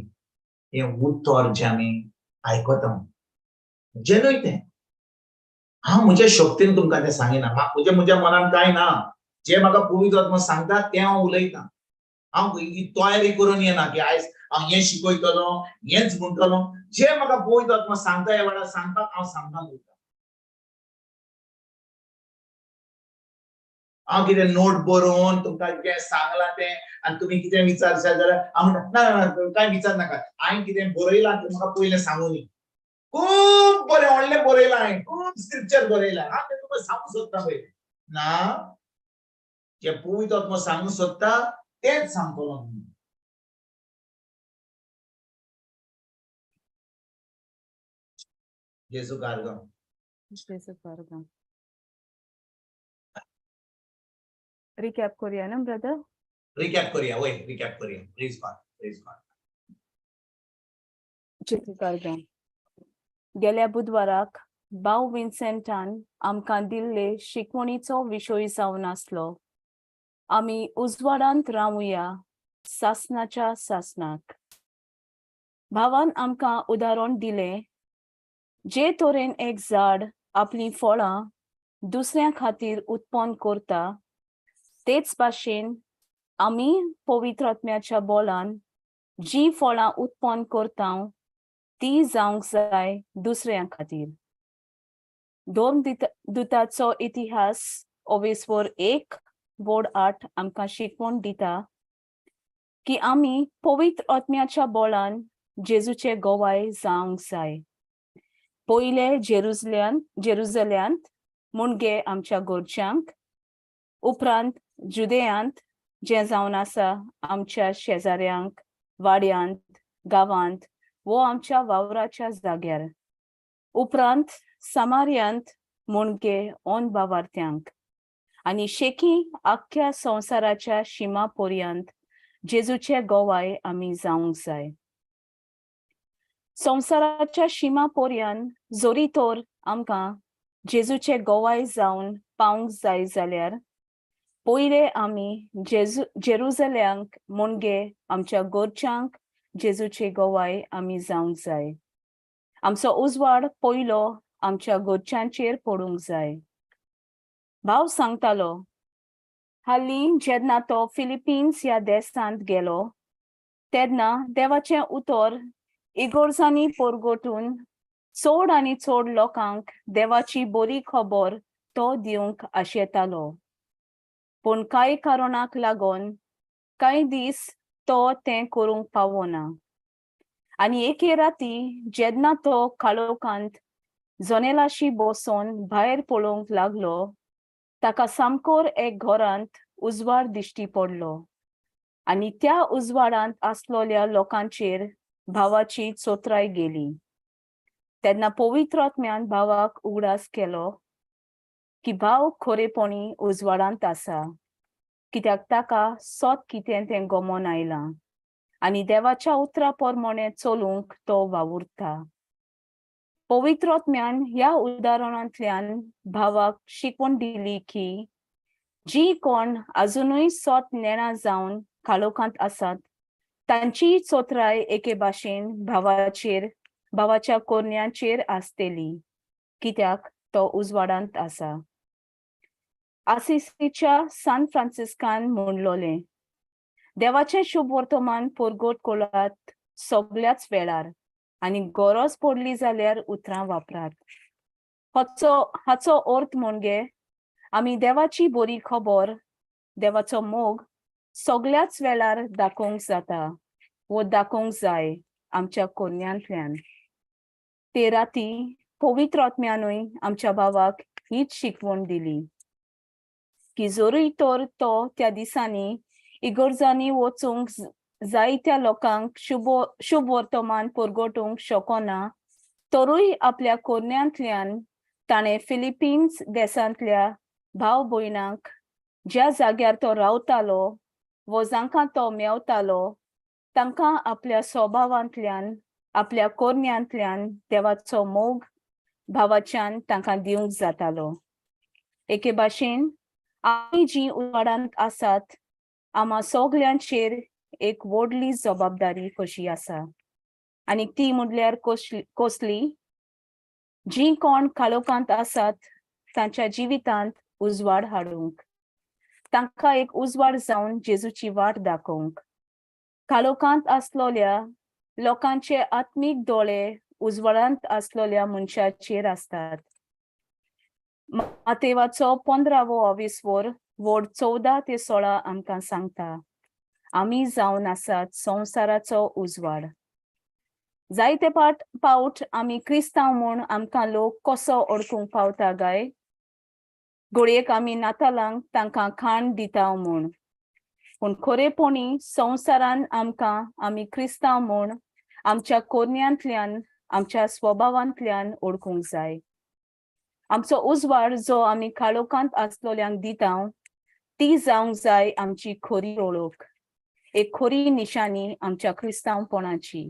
हें उतर जें आमी आयकता जें न्हय तें हांव म्हज्या शक्तीन तुमकां तें सांगिना, म्हज्या म्हज्या मनान कांय ना, जें म्हाका पवित्र आत्मो सांगता तें हांव उलयतां. हांव तयारी करून येना की आयज हांव हें शिकयतलो हेंच म्हणटलो, जें म्हाका पवित्र आत्मो सांगता ह्या वेळार सांगपाक हांव सांगता उरता. हांव कितें नोट बरोवन तुमकां कितें सांगलां तें आनी तुमी कितें विचारशात जाल्यार हांव म्हणटा ना ना कांय विचार नाका, हांवें कितें बरयलां तें म्हाका पयलें सांगूनी. खूब बरें व्हडलें बरयलां हांवें, खूब स्क्रिप्चर बरयलां, हांव तें तुमकां सांगूंक सोदता पयलें ना, जें पवित्र आत्मो सांगूंक सोदता तेंच सांगतलो. जेजू गार्गांव, जेजू गार्गांव. रिकॅप करूया ना ब्रदर? रिकॅप करूया, वय रिकॅप करूया. प्रेज गॉड, प्रेज गॉड. जेजू गार्गांव. गेल्या बुधवाराक भाव विन्सेंटान आमकां दिल्ले शिकवणीचो विशय जावन आसलो, आमी उजवाडांत रावया सासनाच्या सासनाक. भावान आमकां उदाहरण दिलें, जे तरेन एक झाड आपलीं फळां दुसऱ्या खातीर उत्पन्न करता, तेच भाशेन आमी पवित्र आत्म्याच्या बोलान जी फळां उत्पन्न करता ती जावंक जाय दुसऱ्या खातीर. दोन दुताचो इतिहास ओवेसवर 1 वोड 8 आमकां शिकवण दिता की आमी पवित्र आत्म्याच्या बोळान जेजूचे गोवाय जावंक जाय. पयले जेरुजल्यांत मुणगे आमच्या गोरच्यांक, उपरांत जुदेयांत जें जावन आसा आमच्या शेजाऱ्यांक, वाड्यांत, गांवांत वो आमच्या वावराच्या जाग्यार, उपरांत सामार्यांत मुणगे ओन बावार्थ्यांक आनी शेकी आख्ख्या संवसाराच्या शिमा पर्यंत जेजूचे गोवाय आमी जावंक जाय. संवसाराच्या शिमा पर्यंत जोरी तर आमकां जेजूचे गोवाय जावन पावंक जाय जाल्यार पयले आमी जेरुजल्यांक मुणगे आमच्या गोरच्यांक जेजूचे गोवाय आमी जावंक जाय. आमचो उजवाड पयलो आमच्या गोरच्यांचेर पडूंक जाय. भाव सांगतालो, हालीं जेन्ना तो फिलिपिन्स ह्या देशांत गेलो तेन्ना देवाचें उतर इगोर्जांनी पोरगोटून चड आनी चड लोकांक देवाची बरी खबर तो दिवंक आशेतालो. पूण कांय कारणाक लागून कांय दीस तो तें करूंक पावना आनी एके राती जेन्ना तो काळोखांत जनेलाशी बसोन भायर पळोवंक लागलो ताका सामकोर एक घरांत उजवाड दिश्टी पडलो आनी त्या उजवाडांत आसलोल्या लोकांचेर भावाची चोत्राय गेली. तेन्ना पवित्र आत्म्यान भावाक उगडास केलो की भाव खरेपणी उजवाडांत आसा, कित्याक ताका सोत कितें तें गमोन आयलां आनी देवाच्या उतरा प्रमाणे चलूंक तो वावुरता. पवित्र आत्म्यान ह्या उदाहरणांतल्यान भावाक शिकवण दिली की जी कोण अजुनूय सोत नेणा जावन काळोखांत आसात तांची चोत्राय एके भाशेन भावाचेर, भावाच्या कोरन्याचेर आसतली, कित्याक तो उजवाडांत आसा. आसिसीच्या सान फ्रांसिस्कान म्हणलोलें, देवाचें शुभ वर्तमान परगट कोलात सगल्याच वेळार आनी गरज पडली जाल्यार उतरां वापरात. हाचो अर्थ म्हणजे आमी देवाची बरी खबर, देवाचो मोग सगल्याच वेळार दाखोवंक जाता वो दाखोवंक जाय आमच्या कोन्यांतल्यान. ते राती पवित्र आत्म्यानूय आमच्या भावाक हीच शिकवण दिली की जरूय तर तो त्या दिसांनी इगर्जांनी वचूंक जायत्या लोकांक शुभ वर्तमान परगटूंक शकना तरूय आपल्या कोरन्यांतल्यान ताणें फिलिपिन्स देशांतल्या भाव भयणांक ज्या जाग्यार तो रावतालो वो जांकां तो मेवतालो तांकां आपल्या स्वभावांतल्यान, आपल्या कोरन्यांतल्यान देवाचो मोग भावाच्यान तांकां दिवंक जातालो. एके भाशेन आमी जीं उजवाडांत आसात आमा सगल्यांचेर एक व्हडली जबाबदारी कशी आसा आनी ती म्हणल्यार कसली, जीं कोण काळोखांत आसात तांच्या जिवितांत उजवाड हाडूंक, तांकां एक उजवाड जावन जेजूची वाट दाखोवंक. काळोखांत आसलोल्या लोकांचे आत्मीक दोळे उजवाडांत आसलोल्या मनशाचेर आसतात. मातेवाचो 15वो अविस्वर वोड 14 ते 16 आमकां सांगता, आमी जावन आसात संवसाराचो उजवाड. जायते पावट आमी क्रिस्तांव म्हूण आमकां लोक कसो ओळखूंक पावता गाय? घडयेक आमी नातालांक तांकां खाण दिता म्हूण, पूण खरेपणी संवसारान आमकां आमी क्रिस्तांव म्हूण आमच्या कोरन्यांतल्यान, आमच्या स्वभावांतल्यान ओळखूंक जाय. आमचो उजवाड जो आमी काळोखांत आसलोल्यांक दिता ती जावंक जाय आमची खरी ओळख, एक खरी निशाणी आमच्या क्रिस्तांवपणाची.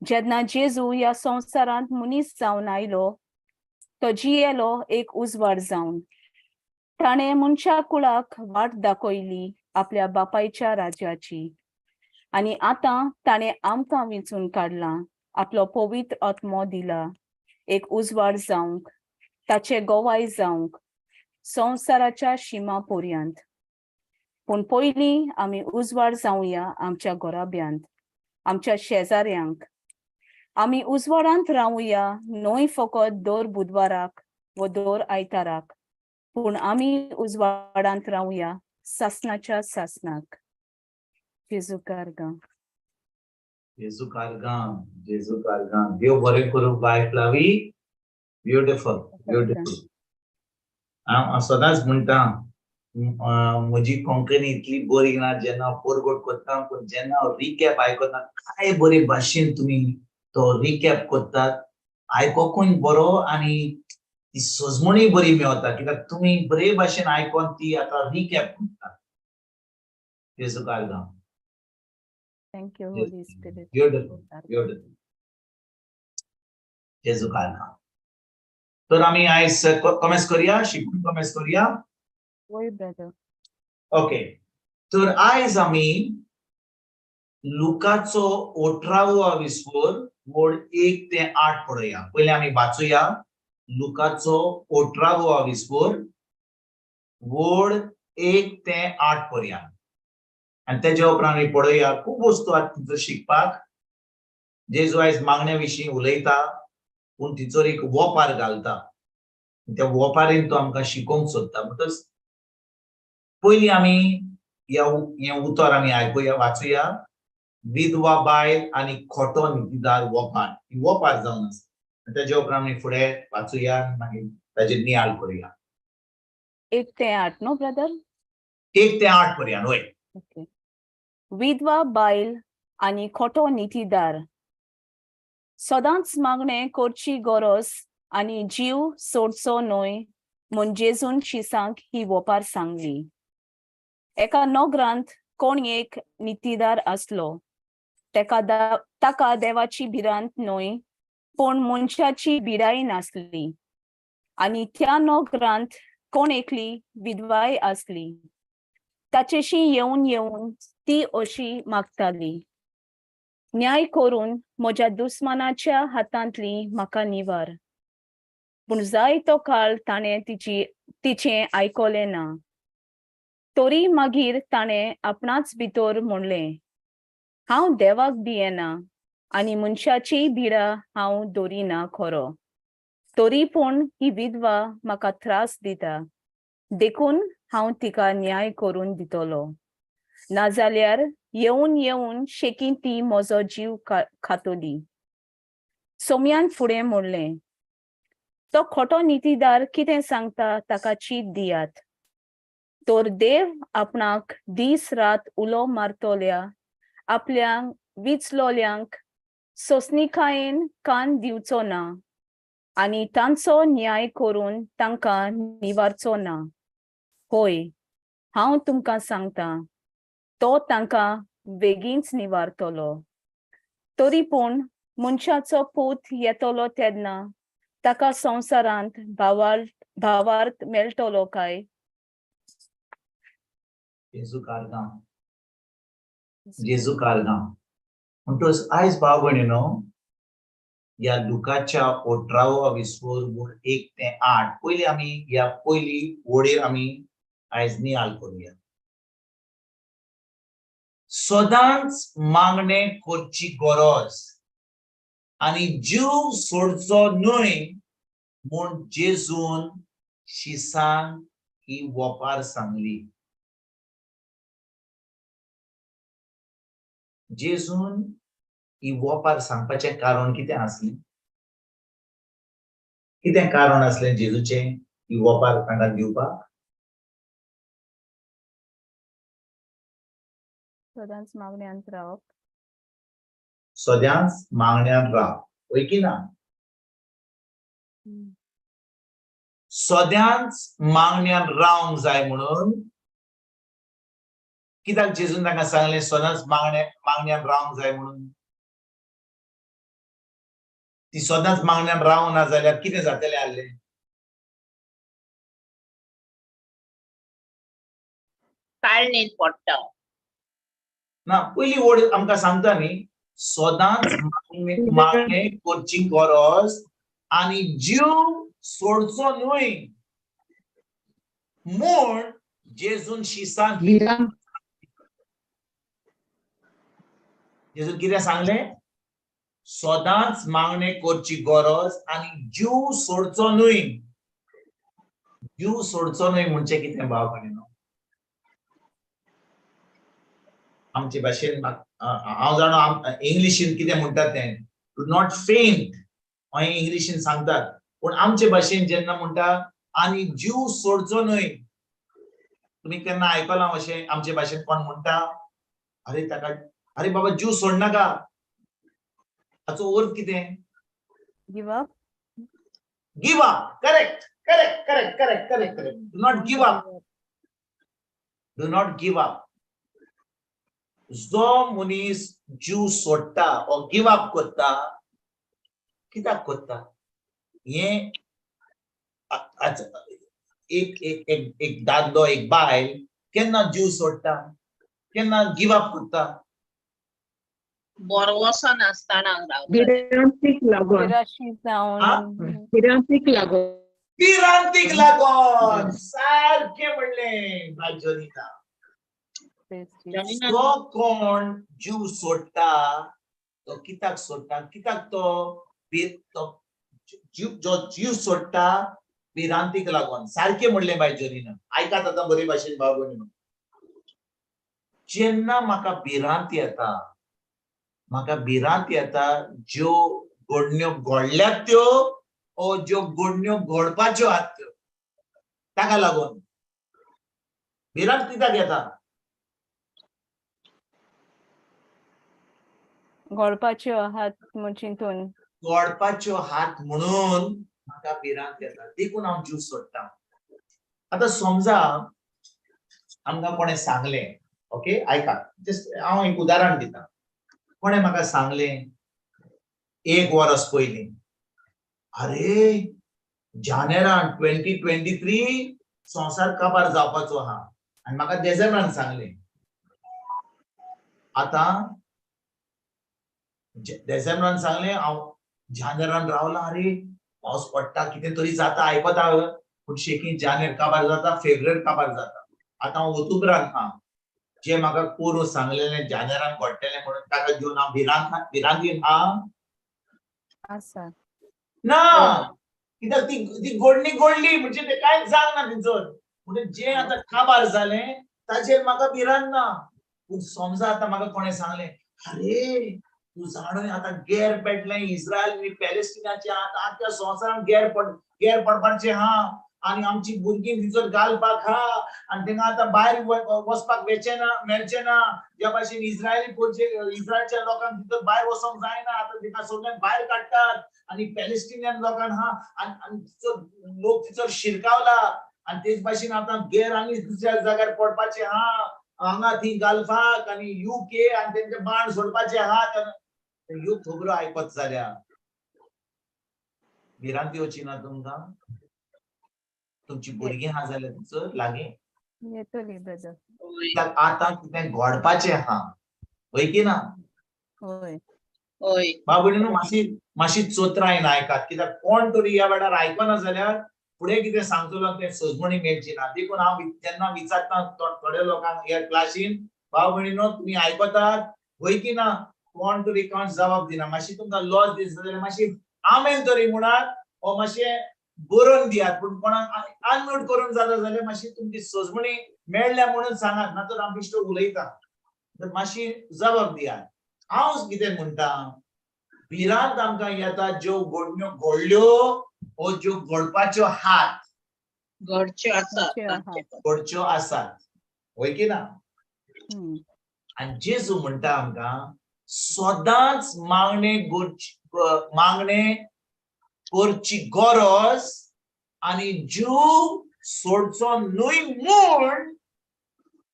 जेन्ना जेजू ह्या संवसारांत मनीस जावन आयलो तो जियेलो एक उजवाड जावन. ताणें मनशा कुळाक वाट दाखयली आपल्या बापायच्या राज्याची आनी आतां ताणें आमकां विंचून काडलां, आपलो पवित्र आत्मो दिला एक उजवाड जावंक, ताचे गोवाय जावंक संवसाराच्या शिमा पर्यंत. पूण पयलीं आमी उजवाड जावया आमच्या घराब्यांत, आमच्या शेजाऱ्यांक. आमी उजवाडांत रावया न्हय फकत दर बुधवाराक वो दर आयताराक. पूण आमी उजवाडांत रावया सासनाच्या सासनाक. जेजू कारगां. जेजू कारगां, जेजू कारगां. देव बरें करूं बाय फ्लावी. Beautiful, beautiful. हांव सदांच म्हणटा, म्हजी कोंकणी इतली बरी ना जेन्ना हांव परगट करता, पूण जेन्ना हांव रिकॅप आयकता, काय बरे भाशेन तुमी तो रिकॅप करतात, आयकोकूय बरो आनी ती सजमणीय बरी मेवता, कित्याक तुमी बरे भाशेन आयकोन ती आतां रिकॅप करतात. जेजू कारगां. Thank you Holy Spirit. Beautiful, beautiful. जेजू कारगां. तर आमी आयज कॉमेस करुया, शिकून कॉमेस करुया. वय ब्रदर. ओके, तर आयज आमी लुकाचो 18वो विस्वर वोड 1 ते 8 पळोवया. पयलीं आमी वाचुया लुकाचो 18वो विस्वर वोड 1 ते 8 पर्यंत, आनी तेज्या उपरांत आमी पळोवया खूब वस्तू आसा तिचो शिकपाक. जेजू आयज मागण्या विशीं उलयता, पूण तिचोर एक वोपार घालता, त्या वोपारीन तो आमकां शिकोवंक सोदता. म्हणटच पयलीं आमी हें उतर आमी आयकुया, वाचुया. विधवा बायल आनी खोटो नितीदार वोपार, ही वोपार जावन आसा. तेज्या उपरांत आमी फुडें वाचुया, मागीर ताजेर नियाळ करुया. 1 ते 8 न्हू ब्रदर? 1 ते 8 पर्यंत. वय. ओके. विधवा बायल आनी खोटो नितीदार. सदांच मागणें करची गरज आनी जीव सोडचो न्हय म्हूण जेजून शिसांक ही वोपार सांगली. एका नगरांत कोण एक नितीदार आसलो. ताका देवाची भिरांत न्हय, पूण मनशाची भिराय नासली. आनी त्या नगरांत कोण एकली विधवाय आसली. ताचेशी येवन येवन ती अशी मागताली, न्याय करून म्हज्या दुस्मानाच्या हातांतली म्हाका निवार. पूण जायतो काळ ताणें तिचें आयकलें ना. तरी मागीर ताणें आपणाच भितर म्हणलें, हांव देवाक भियेना आनी मनशाचीय भिडा हांव दवरिना खरो, तरी पूण ही विधवा म्हाका त्रास दिता, देखून हांव तिका न्याय करून दितलो, नाजाल्यार येवन येवन शेकीं ती म्हजो जीव खातली. सोम्यान फुडें म्हणलें, तो खोटो नितीदार कितें सांगता ताका चीत दियात. तर देव आपणाक दीस रात उलो मारतल्या आपल्या विचलोल्यांक सोंसणीकायेन कान दिवचो ना आनी तांचो न्याय करून तांकां निवारचो ना. होय, हांव तुमकां सांगता, तो तांकां बेगीनच निवारतलो. तरी पूण मनशाचो पूत येतलो तेन्ना ताका संवसारांत भावार्थ मेळटलो काय? जेजू कारगां, जेजू कारगां. म्हणटच आयज भाव भयणीनो, ह्या लुकाच्या 18वो विस्वर वोड 1 ते 8 पयलीं आमी ह्या पयली वोडीर आमी आयज नियाळ करुया. सदांच मागणें करची गरज आनी जीव सोडचो न्हय म्हूण जेजून शिसांक ही वोपार सांगली. जेजून ही वोपार सांगपाचें कारण कितें आसलें? कितें कारण आसलें जेजूचें ही वोपार तांकां दिवपाक? सदांच मागण्यांत रावप. सदांच मागण्यांत राव, वय की ना? सदांच मागण्यांत रावंक जाय म्हणून कित्याक जेजून तांकां सांगलें सदांच मागण्यांत रावंक जाय म्हणून? ती सदांच मागण्यांत रावना जाल्यार कितें जातलें आसलें? काळणेन पडटा. ना, पयली वड आमकां सांगता न्ही, सदांच मागणें करची गरज आनी जीव सोडचो न्हय म्हूण जेजून शिसांक जेजून कितें सांगलें? सदांच मागणें करची गरज आनी जीव सोडचो न्हय. जीव सोडचो न्हय म्हणजे कितें भाव भयणीनो? आमचे भाशेन हांव जाणो इंग्लिशीन कितें म्हणटात तें, do not faint हें इंग्लिशीन सांगतात, पूण आमचे भाशेन जेन्ना म्हणटा आनी जीव सोडचो न्हय, तुमी केन्ना आयकलां अशें आमचे भाशेन कोण म्हणटा, अरे ताका, अरे बाबा जीव सोडनाका, हाचो अर्थ कितें? Give up. Give up. Correct, correct, correct, correct, correct, correct. Do not give up. Do not give up. जो मनीस जीव सोडटा ओ गिव अप करता, कित्याक करता हें? एक एक एक एक दादलो, एक बायल केन्ना जीव सोडटा, केन्ना गिव अप करता? बरो वचनासतना रावता. भिरांतीक लागून. निराशी जावन. भिरांतीक लागून. भिरांतीक लागून. सारकें म्हणलें बाय जोनिता. जोनिना. जो कोण जीव सोडटा तो कित्याक सोडटा? कित्याक तो तो जीव, जो जीव सोडटा भिरांतीक लागून. सारकें म्हणलें बाय जोनिना. आयकात आतां बरे भाशेन भाव भयणीनो, जेन्ना म्हाका भिरांत येता, म्हाका भिरांत येता ज्यो घडण्यो घडल्यात त्यो ओ ज्यो घडण्यो घडपाच्यो आहात त्यो, ताका लागून भिरांत कित्याक येता? घोळपाच्यो आहात म्हूण चिंतून. घडपाच्यो हात म्हणून म्हाका भिरांत येता, देखून हांव जीव सोडटा. आतां समजा आमकां कोणें सांगलें, ओके आयका, जस्ट हांव एक उदाहरण दिता. कोणें म्हाका सांगलें एक वरस पयलीं, अरे जानेरान 2023 संवसार काबार जावपाचो आहा, आनी म्हाका देजेंब्रान सांगलें. आतां देजेंब्रान सांगलें, हांव जानेरान रावलां, अरे पावस पडटा, कितें तरी जाता, आयकता, पूण शेकी जानेर काबार जाता, फेब्रेर काबार जाता. आतां हांव ओतुब्रान आहा, जे म्हाका कोरू सांगलेलें जानेरान घडटलें म्हणून, ताका घेवन हांव भिरांतीन आहा आसा ना, कित्याक ती ती गोडणी गोडली म्हणजे ते कांयच जावंक ना थंयसर. म्हणजे जें आतां काबार जालें ताचेर म्हाका भिरांत ना. पूण समजा आतां म्हाका कोणें सांगलें, अरे तूं जाणूय आतां गेर पेटलें इस्रायल आनी पॅलेस्टिनाचें, आतां आख्ख्या संवसारान गेर पडपाचें आहा, आनी आमची भुरगीं थंयसर घालपाक आहा, आनी तांकां आतां भायर वचपाक वेचें ना, मेळचें ना, ज्या भाशेन इस्रायली पोरचे इस्रायलच्या लोकांक थंयसर भायर वचोंक जायना, आतां तांकां सगळ्यांक भायर काडटात, आनी पॅलेस्टिनियन लोकांक आहा, आनी थंयसर लोक थंयसर शिरकावला, आनी तेच भाशेन आतां गेर आनी दुसऱ्या जाग्यार पडपाचें आहा, हांगा थंय गल्फाक आनी युके, आनी तेंचे बाण सोडपाचे आहा. ह्यो खबरो आयकत जाल्यार भिरांत येवची ना तुमकां? तुमची भुरगीं आहा जाल्यार थंयसर लागीं येतली ब्रदर. आतां कितें घडपाचें आहा, हय की ना? हय. हय. बाबू न्हू, मातशी मातशी चोत्रायन आयकात, कित्याक कोण तरी ह्या वेळार आयकना जाल्यार फुडें कितें सांगतलो तें सजमणी मेळची ना. देखून हांव जेन्ना विचारता थोड्या लोकांक ह्या क्लासीन, भाव भयणीनो तुमी आयकतात हय की ना? कोण तरी कोण जबाब दिना, मातशी तुमकां लॉस दिसता जाल्यार मातशी आमेन तरी म्हणात ओ मातशें बरोवन दियात, पूण कोणाक अनम्यूट करून जाता जाल्यार मातशी तुमची सजमणी मेळ्ळ्या म्हणून सांगात, ना तर हांव बेश्टो उलयता. तर मातशी जबाब दियात. हांव कितें म्हणटा, भिरांत आमकां येता ज्यो घडण्यो घडल्यो ओ ज्यो घडपाच्यो हात, घडच्यो आसात, घडच्यो आसात, हय की ना? आनी जेजू म्हणटा आमकां सदांच मागणे मागणे करची गरज आनी जीव सोडचो न्हय म्हूण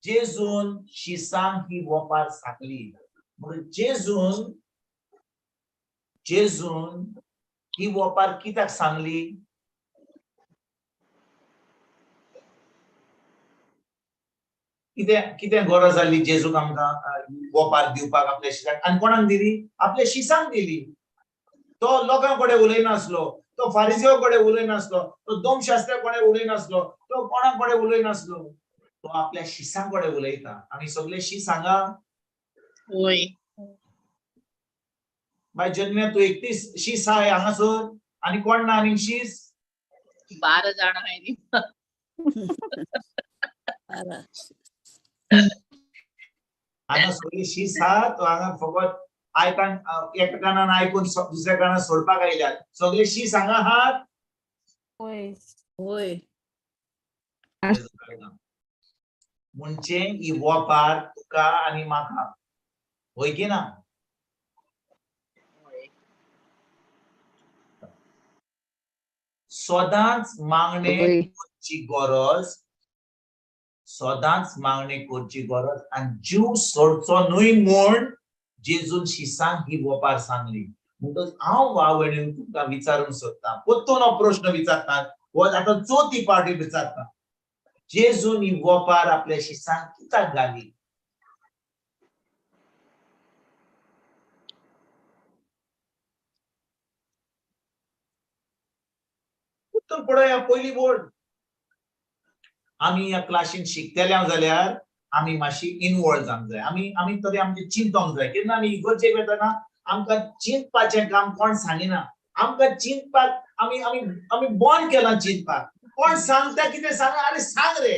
जेजून शिसांक ही वोपार सांगली. म्हणून जेजून जेजून ही वोपार कित्याक सांगली? कितें कितें गरज जाली जेजूक आमकां वोपार दिवपाक आपल्या शिसांक? आनी कोणाक दिली? आपल्या शिसांक दिली. तो लोकां कडेन उलयनासलो, तो फारिजियो कडेन उलयनासलो, तो दोमशास्त्रा कडेन उलयनासलो, तो कोणा कडेन उलयनासलो, तो आपल्या शिसां कडेन उलयता. आमी सगळे शीस हांगा. हय. बाय जन्म्या तूं एकटीच शीस आहाय हांगासर, आनी कोण ना आनी शीस? 12 जाणां आहाय न्ही. हांगा सगळी शीस आहा, तो हांगा फकत आयकान एका कानान आयकून दुसऱ्या कानान सोडपाक आयल्यात. सगळे शीस हांगा आहात. वय. होय. म्हणजे ही वोपार तुका आनी म्हाका, वय की ना? सदांच मागणे करची गरज, सदांच मागणे करची गरज आनी जीव सोडचो न्हय म्हूण जेजून शिसांक ही वोपार सांगली. म्हणटच हांव वावडीन तुमकां विचारूंक सोदतां, परतून हांव प्रश्न विचारता, हो आतां चवथी पावटी विचारता, जेजून ही वोपार आपल्या शिसांक कित्याक घाली? उत्तर पळया पयली बोर्ड. आमी ह्या क्लासीन शिकतले जाल्यार आमी मातशी इनवॉल्व जावंक जाय, आमी आमी तरी आमचें चिंतोंक जाय. केन्ना आमी इगर्जेक वतना आमकां चिंतपाचें काम कोण सांगिना, आमकां चिंतपाक आमी आमी आमी बंद केलां चिंतपाक. कोण सांगता कितें सांग, आरे सांग रे,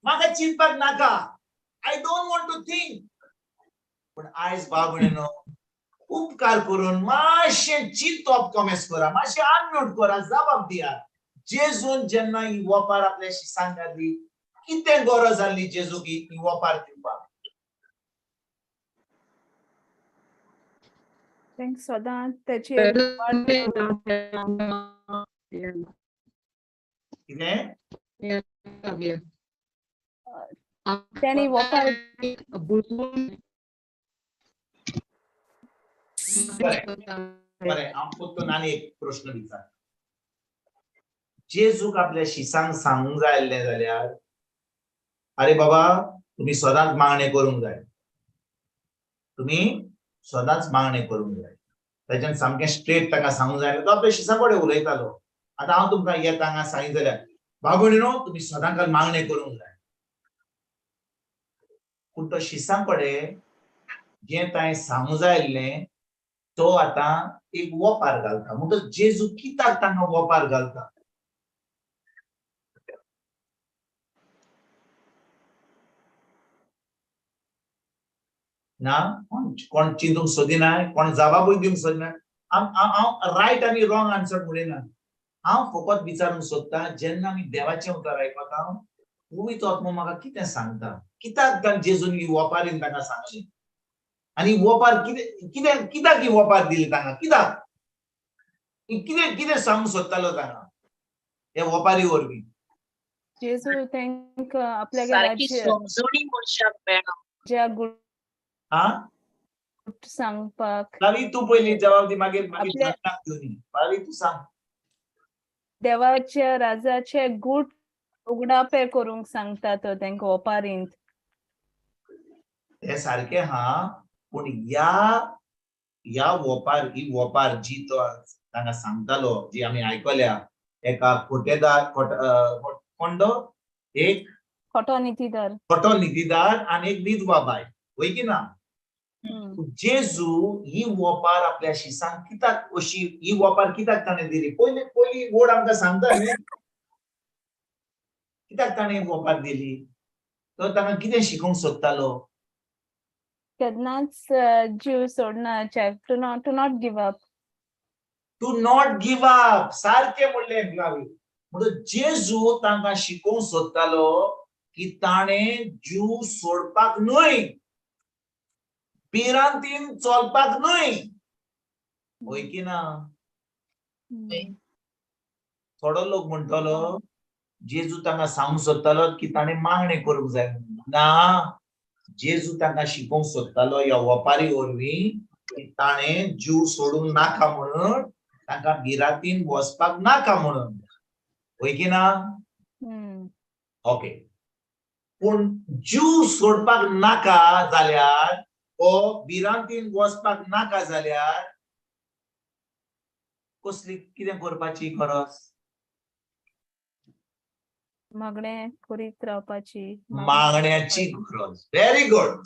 म्हाका चिंतपाक नाका, I don't want to think. पूण आयज बाबणेनो उपकार करून मातशें चिंतप कमेस करा, मातशें अनम्यूट करा, जबाब दिया. जेजून जेन्ना ही वोपार आपल्या शिसांक घातली, कितें गरज आसली जेजूक ही वोपार दिवपाक? तांकां सदांच तेचेर कितें तेणी वोपार बरें बरें, हांव परतून आनी एक प्रश्न विचार. जेजूक आपल्या शिसांक सांगूंक जाय आसलें जाल्यार, अरे बाबा तुमी सदांच मागणें करूंक जाय, तुमी सदांच मागणें करूंक जाय, ताच्यान सामकें स्ट्रेट ताका सांगूंक जाय. तो आपल्या शिसां कडेन उलयतालो. आतां हांव तुमकां येता हांगा सांगीत जाल्यार, बाबा न्हू तुमी सदांकाल मागणें करूंक जाय, पूण तो शिसां कडेन जें ताणें सांगूंक जाय आसलें तो आतां एक वोपार घालता. म्हणटच जेजू कित्याक तांकां वोपार घालता? ना कोण चिंतूंक सोदिना, कोण जबाबूय दिवंक सोदिना. हांव रायट आनी रॉंग आन्सर म्हणिना, हांव फकत विचारूंक सोदता, जेन्ना आमी देवाचें उतर आयकता पवित्र आत्मो म्हाका कितें सांगता, कित्याक तांकां जेजून ही वोपारीन तांकां सांगली आनी वोपार कितें कितें कित्याक ही वोपार दिली तांकां, कित्याक कितें कितें सांगूंक सोदतालो तांकां हे वोपारी वरवीं? जेजू तांकां आपल्यागे सारकी राज्य समजणी मनशाक मेळना. ज्या गुड हा सांगपाक. फ्लावी तूं पयली जबाब दी, मागीर मागीर आपल्या दिवनी. फ्लावी तूं सांग. देवाच्या राजाचे गूट उगडापे करूंक सांगता तो तांकां ओपारींत. हे सारकें हा, पूण ह्या ह्या वोपार ही वोपार जी तो तांकां सांगतालो, जी आमी आयकल्या, एका खोटेदार कोण तो एक खोटो नितीदार, खोटो नितीदार आनी एक विधवा बाय, वय की ना? जेजू ही वोपार आपल्या शिसांक कित्याक अशी ही वोपार कित्याक ताणें दिली? पयली पयली गोड आमकां सांगता न्ही, कित्याक ताणें वोपार दिली? तो तांकां कितें शिकोवंक सोदतालो? केन्नाच जीव सोडना, to not give up. To not give up, सारकें म्हणलें फ्लावी. म्हणून जेजू तांकां शिकोवंक सोदतालो की ताणें जीव सोडपाक न्हय, भिरांतीन चलपाक न्हय, वय की ना? थोडो लोक म्हणटलो जेजू तांकां सांगूंक सोदतालो की ताणें मागणें करूंक जाय. ना, जेजू तांकां शिकोवंक सोदतालो ह्या वपारी वरवीं की ताणें जीव सोडूंक नाका म्हणून, तांकां भिरांतीन वचपाक नाका म्हणून, वय की ना? ओके, पूण जीव सोडपाक नाका जाल्यार ओ भिरांतीन वचपाक नाका जाल्यार कसली कितें करपाची गरज? मागणें करीत रावपाची, मागण्याची गरज. Very good.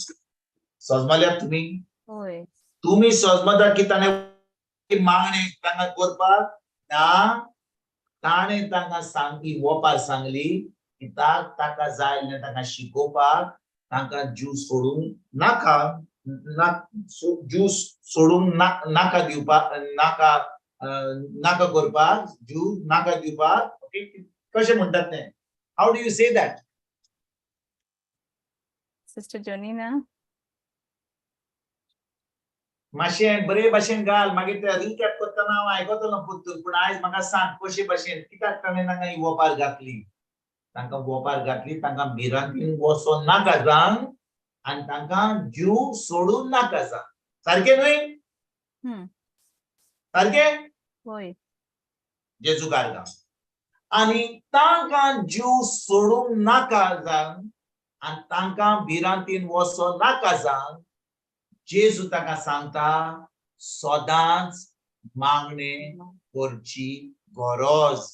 सजमल्यात तुमी? होय. तुमी सजमता की ताणें मागणें तांकां करपाक ना, ताणें तांकां सांग ही वोपार सांगली कित्याक ताका जाय आसलें तांकां शिकोवपाक, तांकां जीव सोडूंक नाका, ना जीव सोडूंक नाका दिवपाक, नाका नाका करपाक, जीव नाका दिवपाक. ओके, कशें म्हणटात तें? How do you say that? Sister Jonina. मातशें बरे भाशेन घाल, मागीर ते रिकॅप करतना हांव आयकतलो परतून. पूण आयज म्हाका सांग कशे भाशेन, कित्याक ताणें तांकां ही वोपार घातली? तांकां वोपार घातली तांकां भिरांतीन वचोन नाका जावंक आनी तांकां जीव सोडून नाका जावंक. सारकें न्हय? सारकें? वय. जेजू गारगांव. आनी तांकां जीव सोडूंक नाका जावंक आनी तांकां भिरांतीन वचोन नाका जावंक जेजू ताका सांगता सदांच मागणे करची गरज.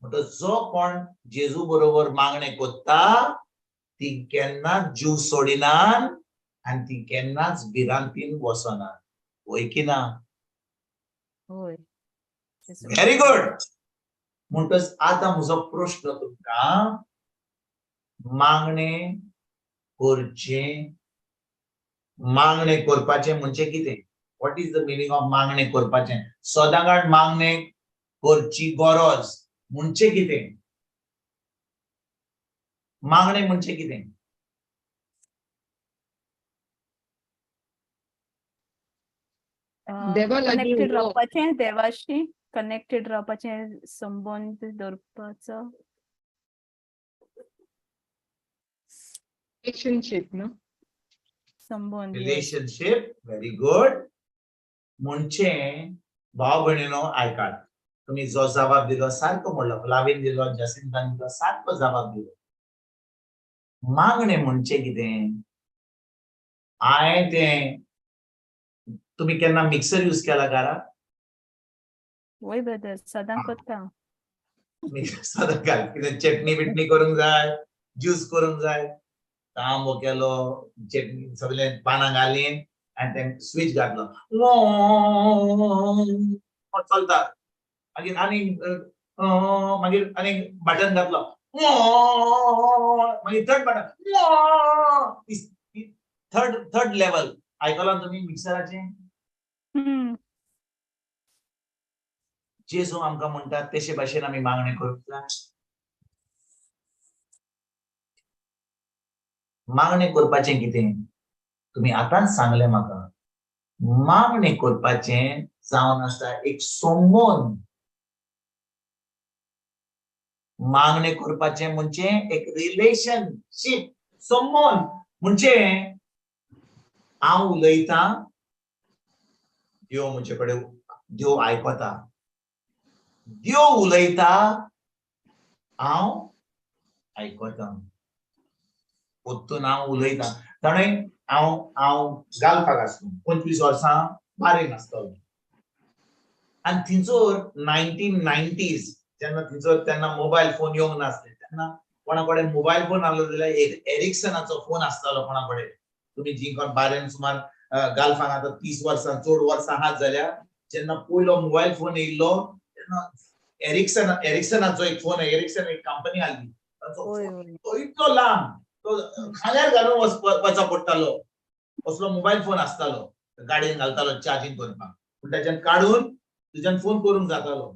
म्हणटच जो कोण जेजू बरोबर मागणे करता ती केन्नाच जीव सोडिनात आनी ती केन्नाच भिरांतीन वचनात. वय की ना? वय. Very good. म्हणटच आतां म्हजो प्रश्न तुमकां, मागणे करचें, मागणे करपाचें म्हणजे कितें? What is the meaning of मागणे करपाचें? सदांकाळ मागणे करची गरज म्हणजे कितें? मागणे म्हणजे कितें? देवा लागीं कनेक्टेड उलोवप. रावपाचें, देवाशी कनेक्टेड रावपाचें, संबंद दवरपाचो. रिलेशनशीप न्हू? संबंद, yes. Relationship, very good. म्हणजे भाव भयणीनो आयकात, तुम्ही जो जबाब दिलो सारको म्हणलो, फ्लावीन दिलो, जसिंतान दिलो, सारको जबाब दिलो. मागणें म्हणजे कितें? हांवें तें, तुमी केन्ना मिक्सर यूज केला घरा? वय ब्रदर, सदां करता. मिक्सर सदां घाल, कितें चटणी बिटणी करूंक जाय, ज्यूस करूंक जाय, आंबो केलो, चटणी सगळें पानां घालीन आनी तें स्विच घातलो, चलता. मागीर आनी मागीर आनी बटन घातलो, मागीर third button, third level. आयकलां तुमी मिक्सराचें? जेजू आमकां म्हणटात तशे भाशेन आमी मागणें करूंक जाय. मागणें करपाचें कितें? तुमी आतांच सांगलें म्हाका. मागणें करपाचें जावन आसा एक संबंद. मागणें करपाचें म्हणजे एक रिलेशनशीप, संबंद. म्हणजे हांव उलयतां, देव म्हजे कडेन, देव आयकता. देव उलयता, हांव आयकता. परतून हांव उलयतां. ताणें हांव गाल्फाक आसलो 25 वर्सां, बारेन आसतलो. आनी थंयसर 1990s जेन्ना थंयसर तेन्ना मोबायल फोन येवंक नासले, तेन्ना कोणा कडेन मोबायल फोन आहलो जाल्यार एक एरिक्सनाचो फोन आसतालो कोणा कडेन. तुमी जी कोण बारेन सुमार गाल्फाक आतां 30 वर्सां चड वर्सां आहात जाल्यार, जेन्ना पयलो मोबायल फोन येयल्लो तेन्ना एरिक्सनाचो एक फोन, एरिक्सन एक कंपनी आहली, ताचो तो इतलो लांब, तो खांद्यार घालून वचो पडटालो. असलो मोबायल फोन आसतालो, गाडयेन घालतालो चार्जींग करपाक, पूण ताच्यान काडून तुज्यान फोन करूंक जातालो.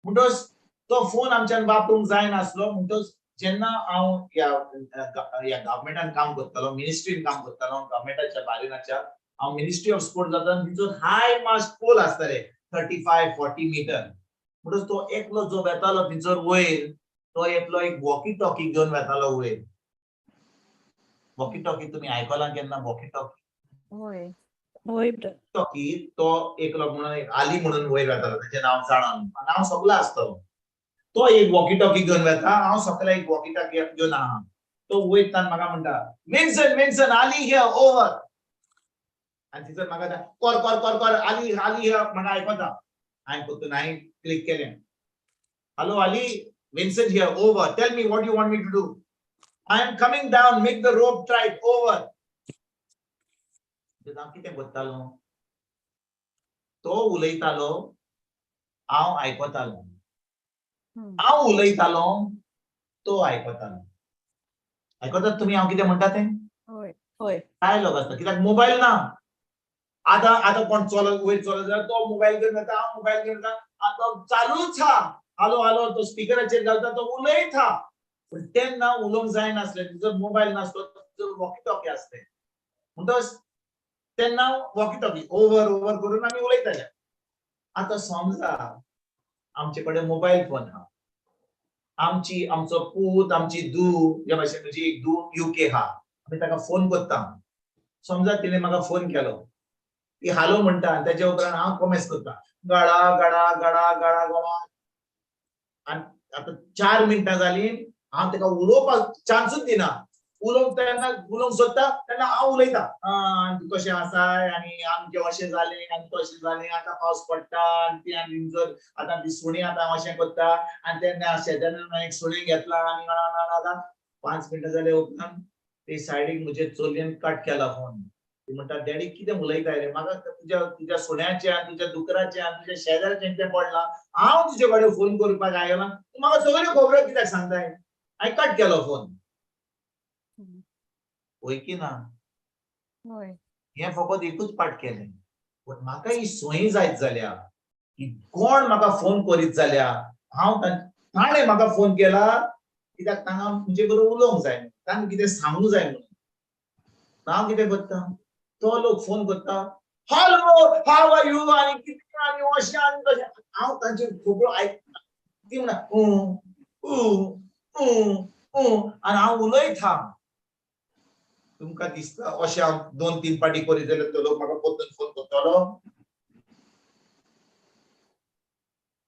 म्हणटच तो फोन आमच्यान वापरूंक जायनासलो. म्हणटच जेन्ना हांव ह्या गव्हर्मेंटान काम करतालो, मिनिस्ट्रीन काम करतालो, गव्हर्मेंटाच्या बारेनाच्या हांव मिनिस्ट्री ऑफ स्पोर्ट जाता, थंयसर हाय मास्ट पोल आसताले 35-40 मिटर. म्हणटच तो एकलो जो वेतालो थंयसर वयर, तो एकलो एक वॉकी टॉकी घेवन वेतालो वयर. वॉकी टॉकी तुमी आयकलां केन्ना? Walkie talkie? वय. वय ब्रदर. टॉकी तो एकलो म्हणून एक आली म्हणून वयर वेतालो, तेचें नांव जाणा, नांव सगळो आसतलो. तो एक वॉकी टॉकी घेवन वेता, हांव सकला एक वॉकी टॉकी घेवन आहा. तो वयतान म्हाका म्हणटा, Vinson, Vinson, Ali here, over. आनी थंयसर म्हाका कर कर कर कर आली आली here म्हाका आयकता. हांवें परतून हांवें क्लिक केलें, hello Ali, Vincent here, over, tell me what you want me to do. I am coming down, make the rope tight, over. हांव कितें करतालो? तो उलयतालो, हांव आयकतालो. हांव उलयतालो, तो आयकतालो. आयकतात तुमी हांव कितें म्हणटा तें? हय हय. डायलॉग आसता कित्याक मोबायल ना. आतां आतां कोण चलत वयर चलत जाल्यार तो मोबायल घेवन वता, हांव मोबायल घेवन वता, आतां चालूच हा, हालो हालो तो स्पिकराचेर घालता, तो उलयता. पूण तेन्ना उलोवंक जायनासलें, तुजो मोबायल नासलो, तुजो वॉकी टॉकी आसलें, म्हणटच तेन्ना वॉकी टॉकी ओवर ओवर करून आमी उलयताले. आतां समजा आमचे कडेन मोबायल फोन आहा, आमची आमचो पूत आमची धूव, ज्या भाशेन म्हजी एक धूव युके आहा, आमी ताका फोन करता. समजा तिणें म्हाका फोन केलो, ती हालो म्हणटा आनी तेज्या उपरांत हांव कोमेस करता, गळा गळा गळा गळा गळा. आनी आतां 4 मिनटां जालीं, हांव ताका उलोवपाक चान्सूच दिना. उलोवंक तेन्ना उलोवंक सोदता तेन्ना हांव उलयता, आनी तूं कशें आसाय आनी आमचें अशें जालें आनी तशें जालें, आतां पावस पडटा आनी ती आनी जर आतां ती सुणीं आतां अशें करता आनी तेन्ना शेजाऱ्यान एक सुणें घेतला आनी आतां 5 मिनटां जाले उपरांत ते सायडीक म्हजे चलयेन कट केला फोन. ती म्हणटा, डॅडी कितें उलयता रे, म्हाका तुज्या तुज्या सुण्याचें आनी तुज्या दुकराचें आनी तुज्या शेजाऱ्याचें कितें पडलां, हांव तुजे कडेन फोन करपाक आयला, तूं म्हाका सगळ्यो खबरो कित्याक सांगताय? हांवें कट केलो फोन. वय की ना? हय. हें फकत एकूच पाठ केलें, पूण म्हाका ही सोय जायत जाल्या की कोण म्हाका फोन करीत जाल्या हांव ताणें म्हाका फोन केला कित्याक तांगा म्हजे बरोबर उलोवंक जाय, तांकां कितें सांगूंक जाय म्हणून. हांव कितें करता, तो लोक फोन करता, हॅलो how are you आनी कितें आनी अशें आनी तशें, हांव तांच्यो खबरो आयकता. ती म्हणटा ऊ ऊ ऊ ऊ आनी हांव उलयता. तुमकां दिसता अशें हांव 2-3 पाटी करीत जाल्यार तो लोक म्हाका परतून फोन करतलो?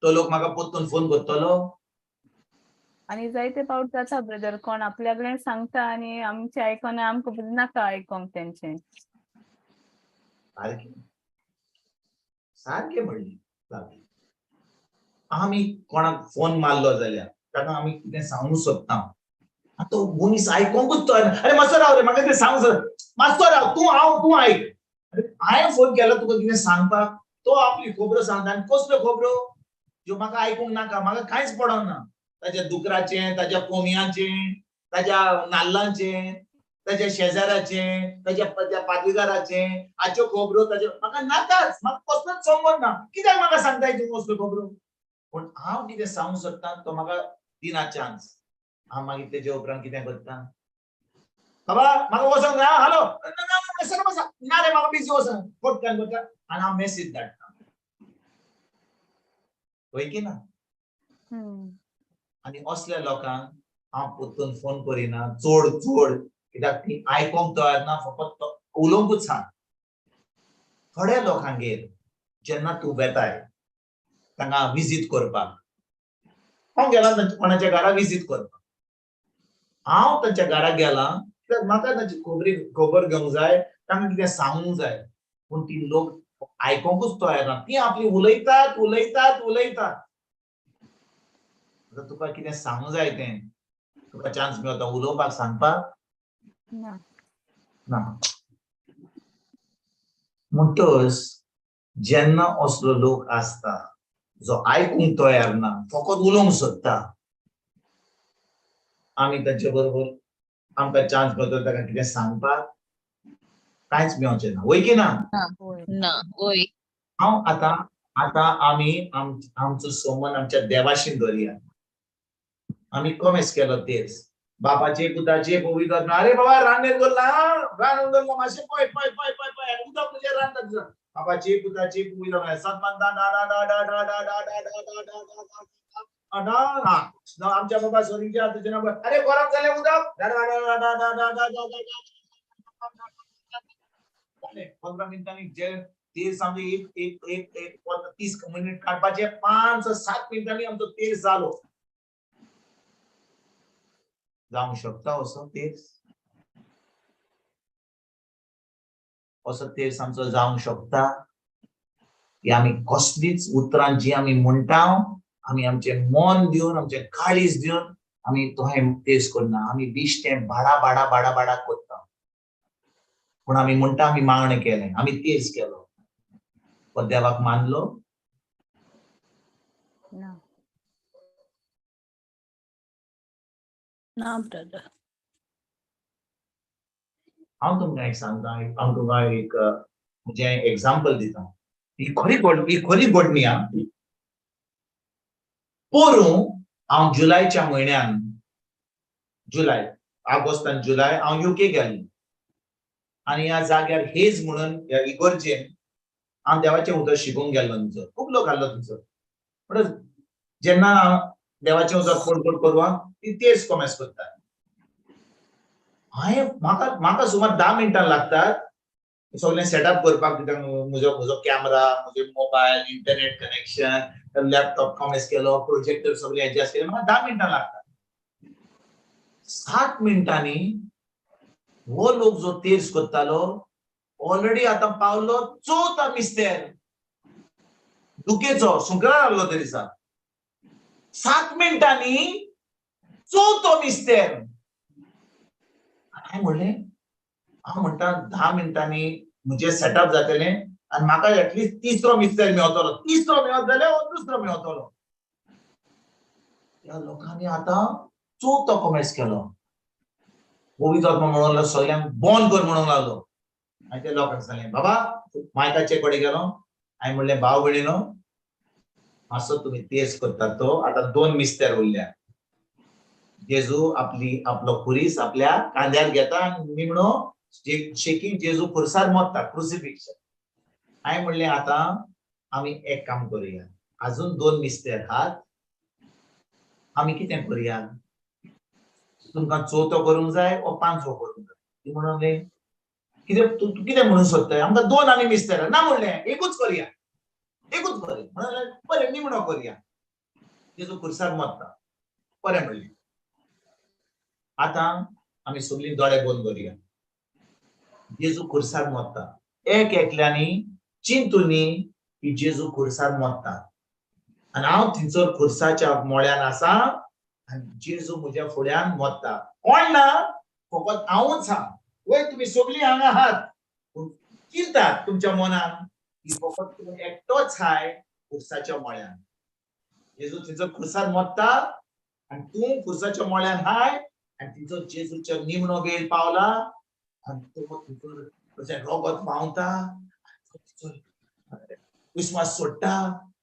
तो लोक म्हाका परतून फोन करतलो? आनी जायते पावट जाता ब्रदर, कोण आपल्या कडेन सांगता आनी आमचें आयकना, आमकां नाका आयकोंक तेंचें. सारकें सारकें म्हणलें. आमी कोणाक फोन मारलो जाल्यार ताका आमी कितें सांगूंक सोदता, आतां मनीस आयकोंकूच तयार. अरे मातसो राव रे, म्हाका कितें सांगूंक सोद, मातसो राव तूं, हांव तूं आयक. अरे हांवें फोन केलो तुका कितें सांगपाक, तो आपली खबरो सांगता. आनी कसल्यो खबरो ज्यो म्हाका आयकूंक नाका, म्हाका कांयच पडना. ताज्या दुकराचें, ताज्या कोंबयांचें, ताज्या नाल्लांचें, ताज्या शेजाराचें, ताज्या पादविगाराचें, हाच्यो खबरो ताज्यो म्हाका नाकाच, म्हाका कसलोच संबंद ना. कित्याक म्हाका सांगताय तूं कसल्यो खबरो? पूण हांव कितें सांगूंक सोदता तो म्हाका दिना चान्स. हांव मागीर तेजे उपरांत कितें करता, बाबा म्हाका वचोंक जाय, हॅलो ना रे म्हाका बिजी वचोंक, फटकन करता आनी हांव मॅसेज धाडटा. वय की ना? आनी असल्या लोकांक हांव परतून फोन करिना चड चड, कित्याक ती आयकोंक तयार ना, फकत उलोवंकूच आहा. थोड्या लोकांगेर जेन्ना तूं वेताय तांकां विजीट करपाक, हांव गेला कोणाच्या घरा विजीट करपाक, हांव तांच्या घरा गेला कित्याक म्हाका तांची खबर घेवंक जाय, तांकां कितें सांगूंक जाय. पूण ती लोक आयकोंकूच तयार ना, ती आपली उलयतात उलयतात उलयतात. आतां तुका कितें सांगूंक जाय तें तुका चान्स मेळटा उलोवपाक सांगपाक ना. म्हणटच जेन्ना असलो लोक आसता जो आयकूंक तयार ना, फकत उलोवंक सोदता, आमी तांचे बरोबर आमकां चान्स मेळटलो ताका कितें सांगपाक, कांयच मेळचें ना. वय की ना? ना. वय. हांव आतां आतां आमी आमचो संबंद आमच्या देवाशीन दवरया. आमी कॉमेस केलो तेच बापाचे पुताचे पवित्र. अरे बाबा रांदेर दवरला, रान दवरला, मातशें पळय पळय पळय पळय पळय उदक तुजें रांदता तुजो. बापाचे पुताचे पवित्र सतमंता डा डा डा डा डा डा डा डा डा डा डा डा डा डा. आमच्या बाबा सोरीच्या तुजें नांव. अरे गरम जालें उदक. डा डा डा डा डा डा डा डा डा. 15 मिनटांनी जे तेल आमचें एक एक एक एक 30 मिनीट काडपाचें, 5-7 मिनटांनी आमचो तेल जालो. जावंक शकता असो तेज? असो तेज आमचो जावंक शकता की आमी कसलीच उतरां जी आमी म्हणटा, आमी आमचें मन दिवन आमचें काळीज दिवन आमी तो तेज करना. आमी बेश्टें बाडा बाडा बाडा बाडा करता, पूण आमी म्हणटा आमी मागणें केलें, आमी तेज केलो, पण देवाक मानलो ना. ना ब्रदर. हांव तुमकां एक सांगता, हांव तुमकां एक म्हजें एग्जाम्पल दिता. ही खरी घडणी. आ, पोरूं हांव जुलयच्या म्हयन्यान, जुलय, ऑगस्ट आनी जुलय, हांव युके गेल्लो आनी ह्या जाग्यार हेज म्हणून ह्या इगोर्जेन हांव देवाचें उतर शिकूंक गेल्लो. थंयसर खूब लोक आसलो थंयसर. म्हणटच जेन्ना हांव देवाचें उतर कोण कोण करूं ती तेच कोमेस करता. हांवें म्हाका म्हाका सुमार 10 मिनटां लागतात सगळें सेटअप करपाक. कित्याक म्हजो कॅमरा, म्हजे मोबायल, इंटरनेट कनेक्शन, लॅपटॉप कॉमेस केलो, प्रोजेक्टर सगळें एडजस्ट केलें, म्हाका 10 मिनटां लागतात. 7 मिनटांनी हो लोक जो तेज करतालो, ऑलरेडी आतां पावलो चवथा मिस्तेर दुखेचो. सुंकरार आहलो ते दिसा. 7 मिनटांनी चवथो मिस्तेर. हांवें म्हणलें, हांव म्हणटा, 10 मिनटांनी म्हजें सेटअप जातलें आनी म्हाका एटलिस्ट तिसरो मिस्तेर मेवतलो. तिसरो मेळत जाल्यार हो दुसरो मेवतलो. ह्या लोकांनी आतां चवथो कॉमेस केलो. पवित्र आत्मा म्हणूंक लागलो, सगळ्यांक बंद कर म्हणूंक लागलो. हांवें त्या लोकांक सांगलें, बाबा, मायकाचे कडेन गेलो. हांवें म्हणलें, भाव भयणीनो, मातसो तुमी तेज करतात तो आतां दोन मिस्तेर उरल्या. जेजू आपली आपलो खुरीस आपल्या कांद्यार घेता आनी निमणो शेकी जेजू खुर्सार मरता, क्रुसिफिक्शन. हांवें म्हणलें, आतां आमी एक काम करुया. अजून दोन मिस्तेर आहात. आमी कितें करुया? तुमकां चवथो करूंक जाय ओ पांचवो करूंक जाय? ती म्हणून कितें, तूं तूं कितें म्हणून सोदताय? आमकां दोन आनी मिस्तेर. ना म्हणलें, एकूच करुया, एकूच करुया. म्हणून बरें, निमणो करुया, जेजू खुर्सार मरता. बरें म्हणलें, आतां आमी सगळीं दोळे बंद करुया. जेजू खुर्सार मरता. एक एकल्यांनी चिंतुनी की जेजू खुर्सार मरता आनी हांव थंयसर खुर्साच्या मोळ्यान आसा आनी जेजू म्हज्या फुड्यान मरता. कोण ना, फकत हांवूच हा. वय, तुमी सगळीं हांगा आहात, पूण चिंतात तुमच्या मनान की फकत तूं एकटोच हाय खुर्साच्या मोळ्यान. जेजू थंयसर खुर्सार मरता आनी तूं खुर्साच्या मोळ्यान हाय आनी तिचो जेजूचो निमणो वेळ पावला आनी तो थंयसर तुजें रगत व्हांवता, विस्वास सोडटा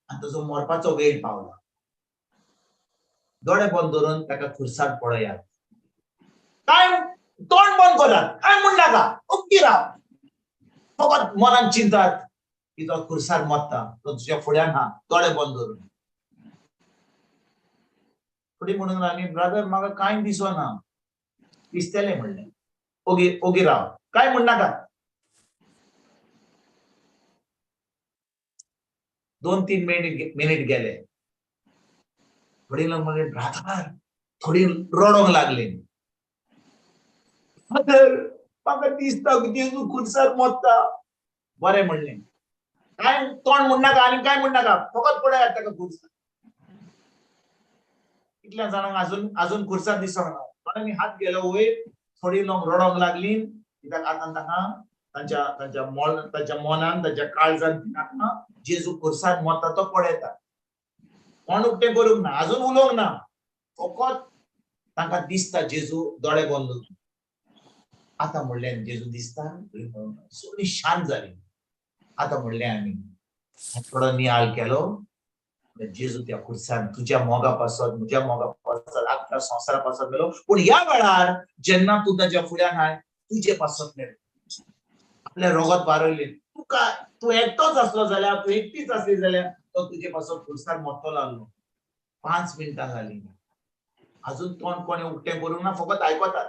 आनी तुजो मरपाचो वेळ पावला. दोळे बंद धरून ताका खुर्सार पळयात. काय तोंड बंद करात, काय म्हण नाका, ओग्गी राव. फकत मनान चिंतात की तो खुर्सार मरता, तो तुज्या फुड्यान हा, दोळे बंद धरून. थोडी म्हणून लागली, ब्रदर, म्हाका कांय दिसना. दिसतलें म्हणलें, ओगी ओगी राव, काय म्हण नाका. 2-3 मिनिट गेले. थोडी लोक म्हणले, ब्रादर, थोडी रडोंक लागली, फादर, म्हाका दिसता की जेजू खुर्सार मरता. बरें म्हणलें, काय तोंड म्हण नाका आनी काय म्हण नाका, फकत पळयात ताका खुर्सार. कितल्या जाणांक अजून अजून खुर्सार दिसना. थोड्यांनी हात गेलो वयर. थोडी लोक रडोंक लागली, कित्याक आतां तांकां तांच्या तांच्या मोल तांच्या मनान, तांच्या काळजान तांकां जेजू खुर्सार मरता तो पळयता. कोण उक्तें करूंक ना, अजून उलोवंक ना, फकत तांकां दिसता जेजू दोळे बंद. आतां म्हणलें, जेजू दिसता. सगळीं शांत जाली. आतां म्हणलें, आमी थोडो नियाळ केलो. जेजू त्या खुर्सान तुज्या मोगा पासत, म्हज्या मोगा पासत, आख्या संवसारा पासत मेलो. पूण ह्या वेळार जेन्ना तूं ताच्या फुड्यान हाय, तुजे पासत मेलो, आपलें रगत वारयलें तुका. तूं एकटोच आसलो जाल्यार, तूं एकटीच आसली जाल्यार, तो तुजे पासत खुर्सार मरतलो आहलो. 5 मिनटां जालीं, अजून तोंड कोणें उक्तें करूंक ना, फकत आयकतात.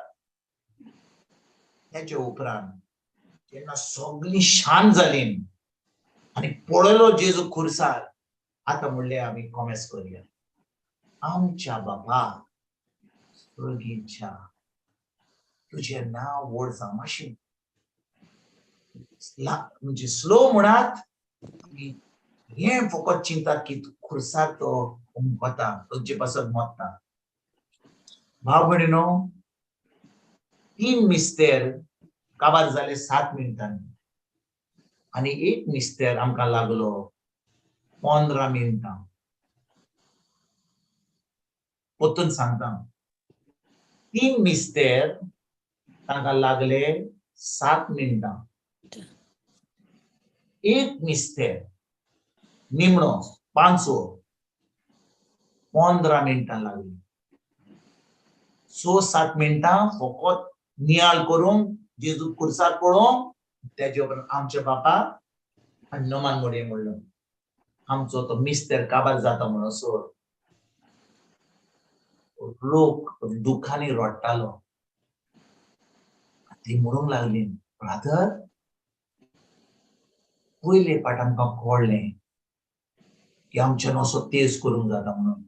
तेचे उपरांत जेन्ना सगळीं शांत जालीं आनी पळयलो जेजू खुर्सार, आतां म्हणलें, आमी कॉमेस करुया. आमच्या बाबा स्वर्गींच्या, तुजें नांव व्हड जावं. मातशें म्हणजे स्लो म्हणात. आमी हें फकत चिंतात की खुर्सार तो उमकता, तुजे पासत मरता. भाव भयणीनो, तीन मिस्तेर काबार जाले 7 मिनटांनी आनी एक मिस्तेर आमकां लागलो 15 मिनटां. परतून सांगता, तीन मिस्तेर तांकां लागले 7 मिनटां. एक मिस्तेर निमणो पांचवो 15 मिनटां लागली. 6-7 मिनटां फकत नियाळ करूंक, जेजू कुर्सार पळोवंक. तेजे उपरांत आमच्या बापा आनी नमान मोडये म्हणलो आमचो तो मिस्तेर काबार जाता म्हणसर लोक दुखांनी रडटालो. ती म्हणूंक लागली, ब्रादर, पयले पाट आमकां कळ्ळें की आमच्यान असो तेज करूंक जाता म्हणून.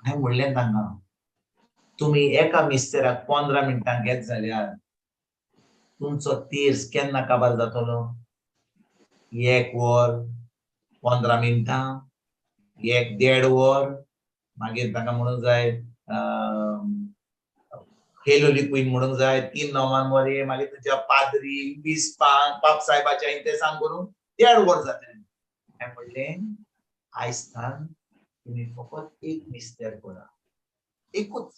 हांवें म्हणलें तांकां, तुमी एका मिस्तेराक 15 मिनटां घेत जाल्यार तुमचो तेज केन्ना काबार जातलो? 1 वर 15 मिनटां, 1-1.5 वर. मागीर तांकां म्हणूंक जाय हेलोली क्वीन म्हणूंक जाय, 3 नोमान मोरे, मागीर तुज्या पाद्री बिस्पांक पाप साहेबाच्या इंतेसांग करून 1.5 वर जातलें. हांवें म्हणलें, आयज तुमी फकत एक मिस्तेर करा, एकूच,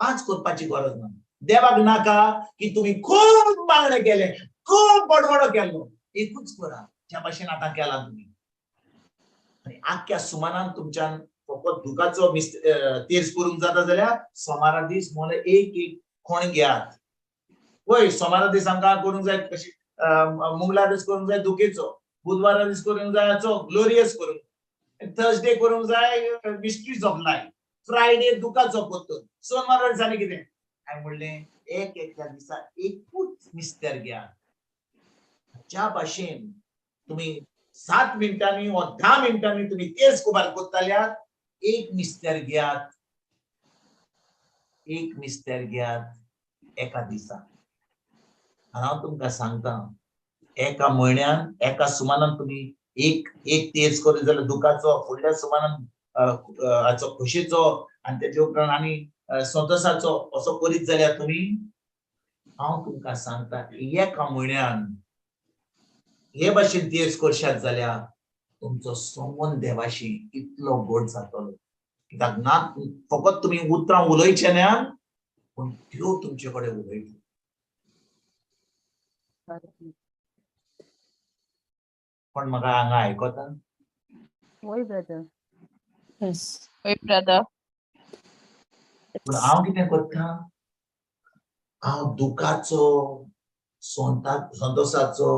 5 करपाची गरज ना. देवाक नाका की तुमी खूब मागणें केलें, खूब बडबडो केलो, एकूच करा ज्या भाशेन आतां केला तुमी. आनी आख्ख्या सुमानान तुमच्यान फकत दुखाचो तेज करूंक जाता जाल्यार सोमारा दीस म्हणल्यार एक एक कोण घेयात. वय, सोमारा दीस आमकां करूंक जाय कशी, मंगळार दीस करूंक जाय दुखेचो, बुधवारा दीस करूंक जाय हाचो ग्लोरियस करूंक, थर्सडे करूंक जाय मिस्ट्रीज ऑफ लायफ, फ्रायडे दुखाचो पोत्तून, सोमारा दिसांनी कितें. हांवें म्हणलें, एक एकल्या दिसा एकूच मिस्तेर घेयात. ज्या भाशेन तुमी 7 मिनटांनी वा 10 मिनटांनी तुमी तेज कुबार करताल्यात, एक मिस्तेर घेयात, एक मिस्तेर घेयात एका दिसा. आनी हांव तुमकां सांगता, एका म्हयन्यान एका सुमानान तुमी एक एक तेज करीत जाल्यार दुखाचो, फुडल्या सुमानान हाचो खोशेचो, आनी तेजे उपरांत आनी संतोसाचो असो करीत जाल्यार तुमी, हांव तुमकां सांगता, एका म्हयन्यान हे भाशेन तेज करशात जाल्यार तुमचो संबंद देवाशी इतलो गोड जातलो. कित्याक ना फकत तुमी उतरां उलयचे न्हय, पूण त्यो तुमचे कडेन उलयतल्यो. कोण म्हाका हांगा आयकता? वय ब्रदर. वय ब्रदर. पूण हांव कितें करता, हांव दुखाचो, संतोसाचो,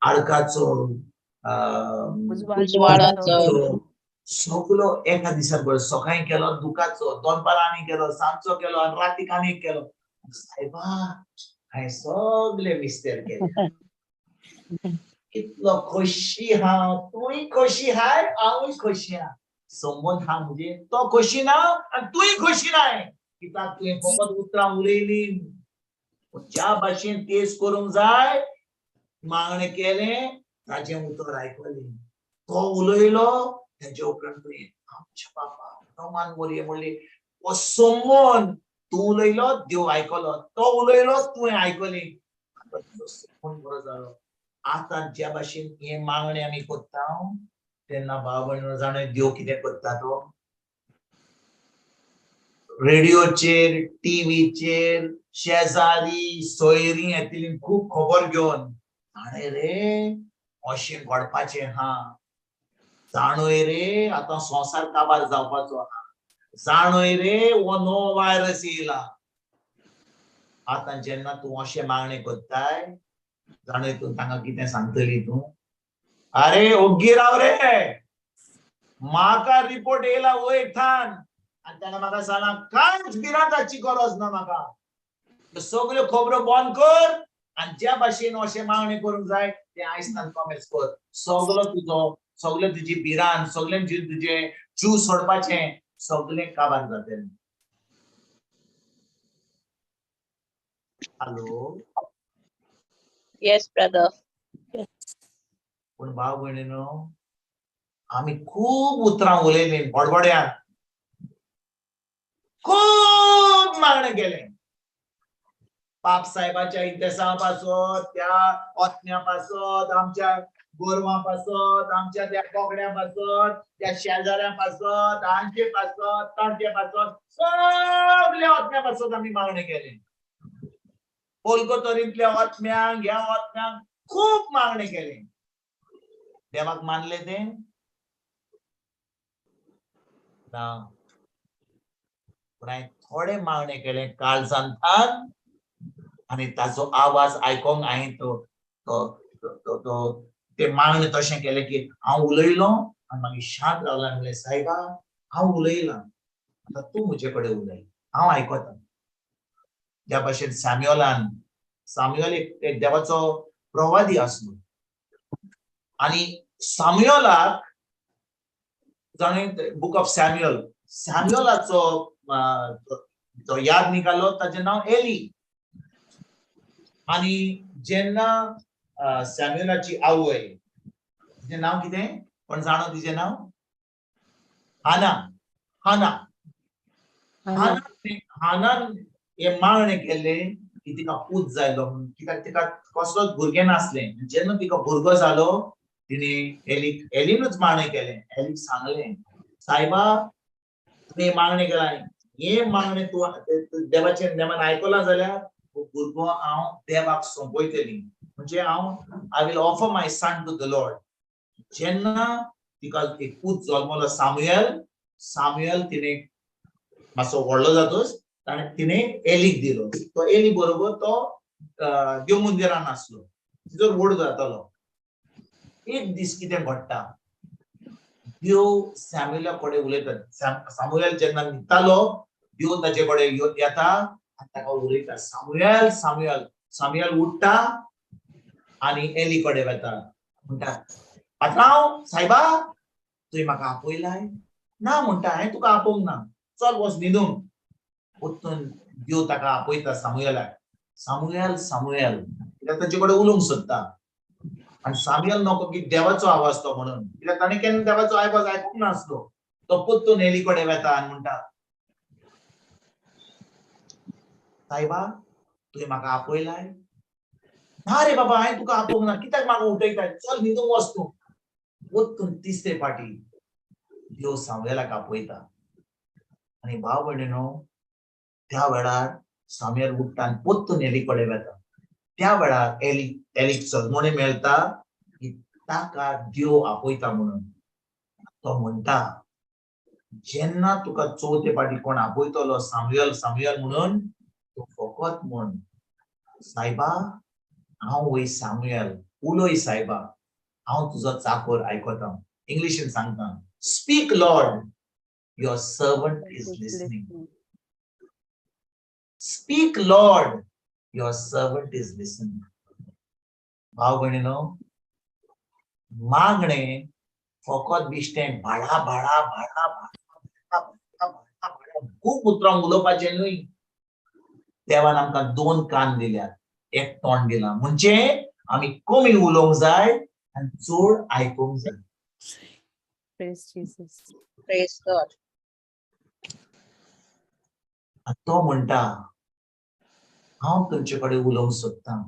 आडकाचो, उजवाडाचो, सगलो एका दिसा बरो. सकाळी केलो दुखाचो, दनपारां आनी केलो, सांजचो केलो, आनी रातीक आनी केलो. सायबा, हांवें सगळे मिस्तेर केले, इतलो खोशी हांव, तूंय खोशी हाय, हांवूय खोशी आहा. संबंद हा म्हणजे तो खोशी ना आनी तूंय खोशी नाय, कित्याक तुवें फकत उतरां उलयली. ज्या भाशेन तेज करूंक जाय, मागणें केलें, ताजें उतर आयकलें, तो उलयलो, तेजे उपरांत तुवें आमच्या बापा नमान मोरये म्हणली, हो संबंद तूं उलयलो, देव आयकलो, तो उलयलो, तुवें आयकलें, आतां तुजो संबंद बरो जालो. आतां ज्या भाशेन हें मागणें आमी करता तेन्ना भाव भयण जाणा देव कितें करता तो रेडियोचेर, टीव्हीचेर, शेजारी सोयरी येतली खूब खबर घेवन, जाणय रे अशें घडपाचें हा, जाणय रे आतां संवसार काबार जावपाचो आहा, जाणय रे हो नवो वायरस येयला. आतां जेन्ना तूं अशें मागणें करताय, जाणय तूं तांकां कितें सांगतली तूं, अरे ओग्गी राव रे, म्हाका रिपोर्ट येयला वयर थान आनी ताणें म्हाका सांगलां कांयच भिरांताची गरज ना म्हाका, सगल्यो खबरो बंद कर आनी ज्या भाशेन अशें मागणें करूंक जाय तें आयज तान कॉमेस कर. सगलो तुजो, सगळे तुजी भिरांत, सगळें तुजें जीव सोडपाचें सगळें काबार जातलें. हॅलो. Yes brother. पूण भाव भयणीनो, आमी खूब उतरां उलयलीं बडबड्यान, खूब मागणें केलें पाप साहेबाच्या इंतेसां पासत, त्या ओतन्या पासत, आमच्या गोरवां पासत, आमच्या त्या कोकड्यां पासत, त्या शेजाऱ्यां पासत, आमचे पासत, तांचे पासत, सगल्या आत्म्या पासत आमी मागणें केलें. कोलकोतरींतल्या आत्म्यांक, ह्या आत्म्यांक खूब मागणें केलें. देवाक मानले ते ना, पूण हांवें थोडे मागणें केलें काळजांतल्यान आनी ताचो आवाज आयकोंक हांवें तो तो तो तो ते मागणें तशें केलें की हांव उलयलो आनी मागीर शांत रावलो आनी म्हणलें, सायबा हांव उलयलां, आतां तूं म्हजे कडेन उलय, हांव आयकता. ज्या भाशेन सॅम्युअलान, सॅम्युअल एक देवाचो प्रवादी आसलो आनी सॅम्युअलाक जाणें बूक ऑफ सॅम्युअल, सॅम्युअलाचो तो याद निघालो, ताचें नांव एली. आनी जेन्ना सॅम्युअलाची आवय, तिचें नांव कितें कोण जाणो? तिचें नांव हाना. हाना, हानान हे मागणें केल्लें की तिका पूत जायलो म्हणून, कित्याक तिका कसलोच भुरगें नासलें. जेन्ना तिका भुरगो जालो, तिणें एलीक, एलीनूच मागणें केलें. एलीक सांगलें, सायबा तुवें मागणें केलां, हें मागणें तूं देवाचें नेमान आयकलां जाल्यार भुरगो हांव देवाक सोंपयतली, म्हणजे हांव I will offer my son to the Lord. जेन्ना तिका एक पूत जल्मलो सामुएल, सामुएल तिणें मातसो व्हडलो जातोच ताणें तिणें एलीक दिलो. तो एली बरोबर तो देव मंदिरान आसलो, तिचो व्हड जातालो. एक दीस कितें घडटा, देव सॅम्युअला कडेन उलयता. सामुएल जेन्ना न्हिदतालो, देव ताचे कडेन येता आनी ताका उलयता, सामुएल, सामुएल. सामुएल उठ्ठा आनी एली कडेन वता, म्हणटा, पात्रांव सायबा तुवें म्हाका आपयलाय? ना म्हणटा, हांवें तुका आपोवंक ना, चल वच न्हिदूंक. परतून देव ताका आपयता सामुएलाक, सामुएल, सामुएल, कित्याक ताचे कडेन उलोवंक सोदता. आनी सामुएल नको की देवाचो आवाज तो म्हणून, कित्याक ताणें केन्ना देवाचो आवाज आयकूंक नासलो. तो परतून एली कडेन वता आनी म्हणटा, सायबा तुवें म्हाका आपयलाय? ना रे बाबा, हांवें तुका आपोवंक ना, कित्याक म्हाका उठयताय, चल न्हिदूंक वच तूं. परतून तिसरे फाटी देव सामुएलाक आपयता आनी भाव भयणीनो, त्या वेळार सामुएल उठ्ठा आनी परतून एली कडेन वता. त्या वेळार एली, एलीक सजमणी मेळटा की ताका देव आपयता म्हणून. तो म्हणटा, जेन्ना तुका चवथे फाटी कोण आपयतलो सामुएल, सामुएल म्हणून, तूं फकत म्हण, सायबा हांव वय सामुएल, उलय सायबा, हांव तुजो चाकोर आयकता. इंग्लिशीन सांगता, speak Lord, your servant is listening. Speak Lord, your servant is listening. भाव भयणीनो, मागणे फकत बिश्टें भाडा भाडा भाडा भाडा भाडा भाडा भाडा खूब उतरां उलोवपाचें न्हय. देवान आमकां दोन कान दिल्यात, एक तोंड दिलां, म्हणजे आमी कमी उलोवंक जाय आनी चड आयकूंक जाय. Praise Jesus. Praise God. तो म्हणटा, हांव तुमचे कडेन उलोवंक सोदतां,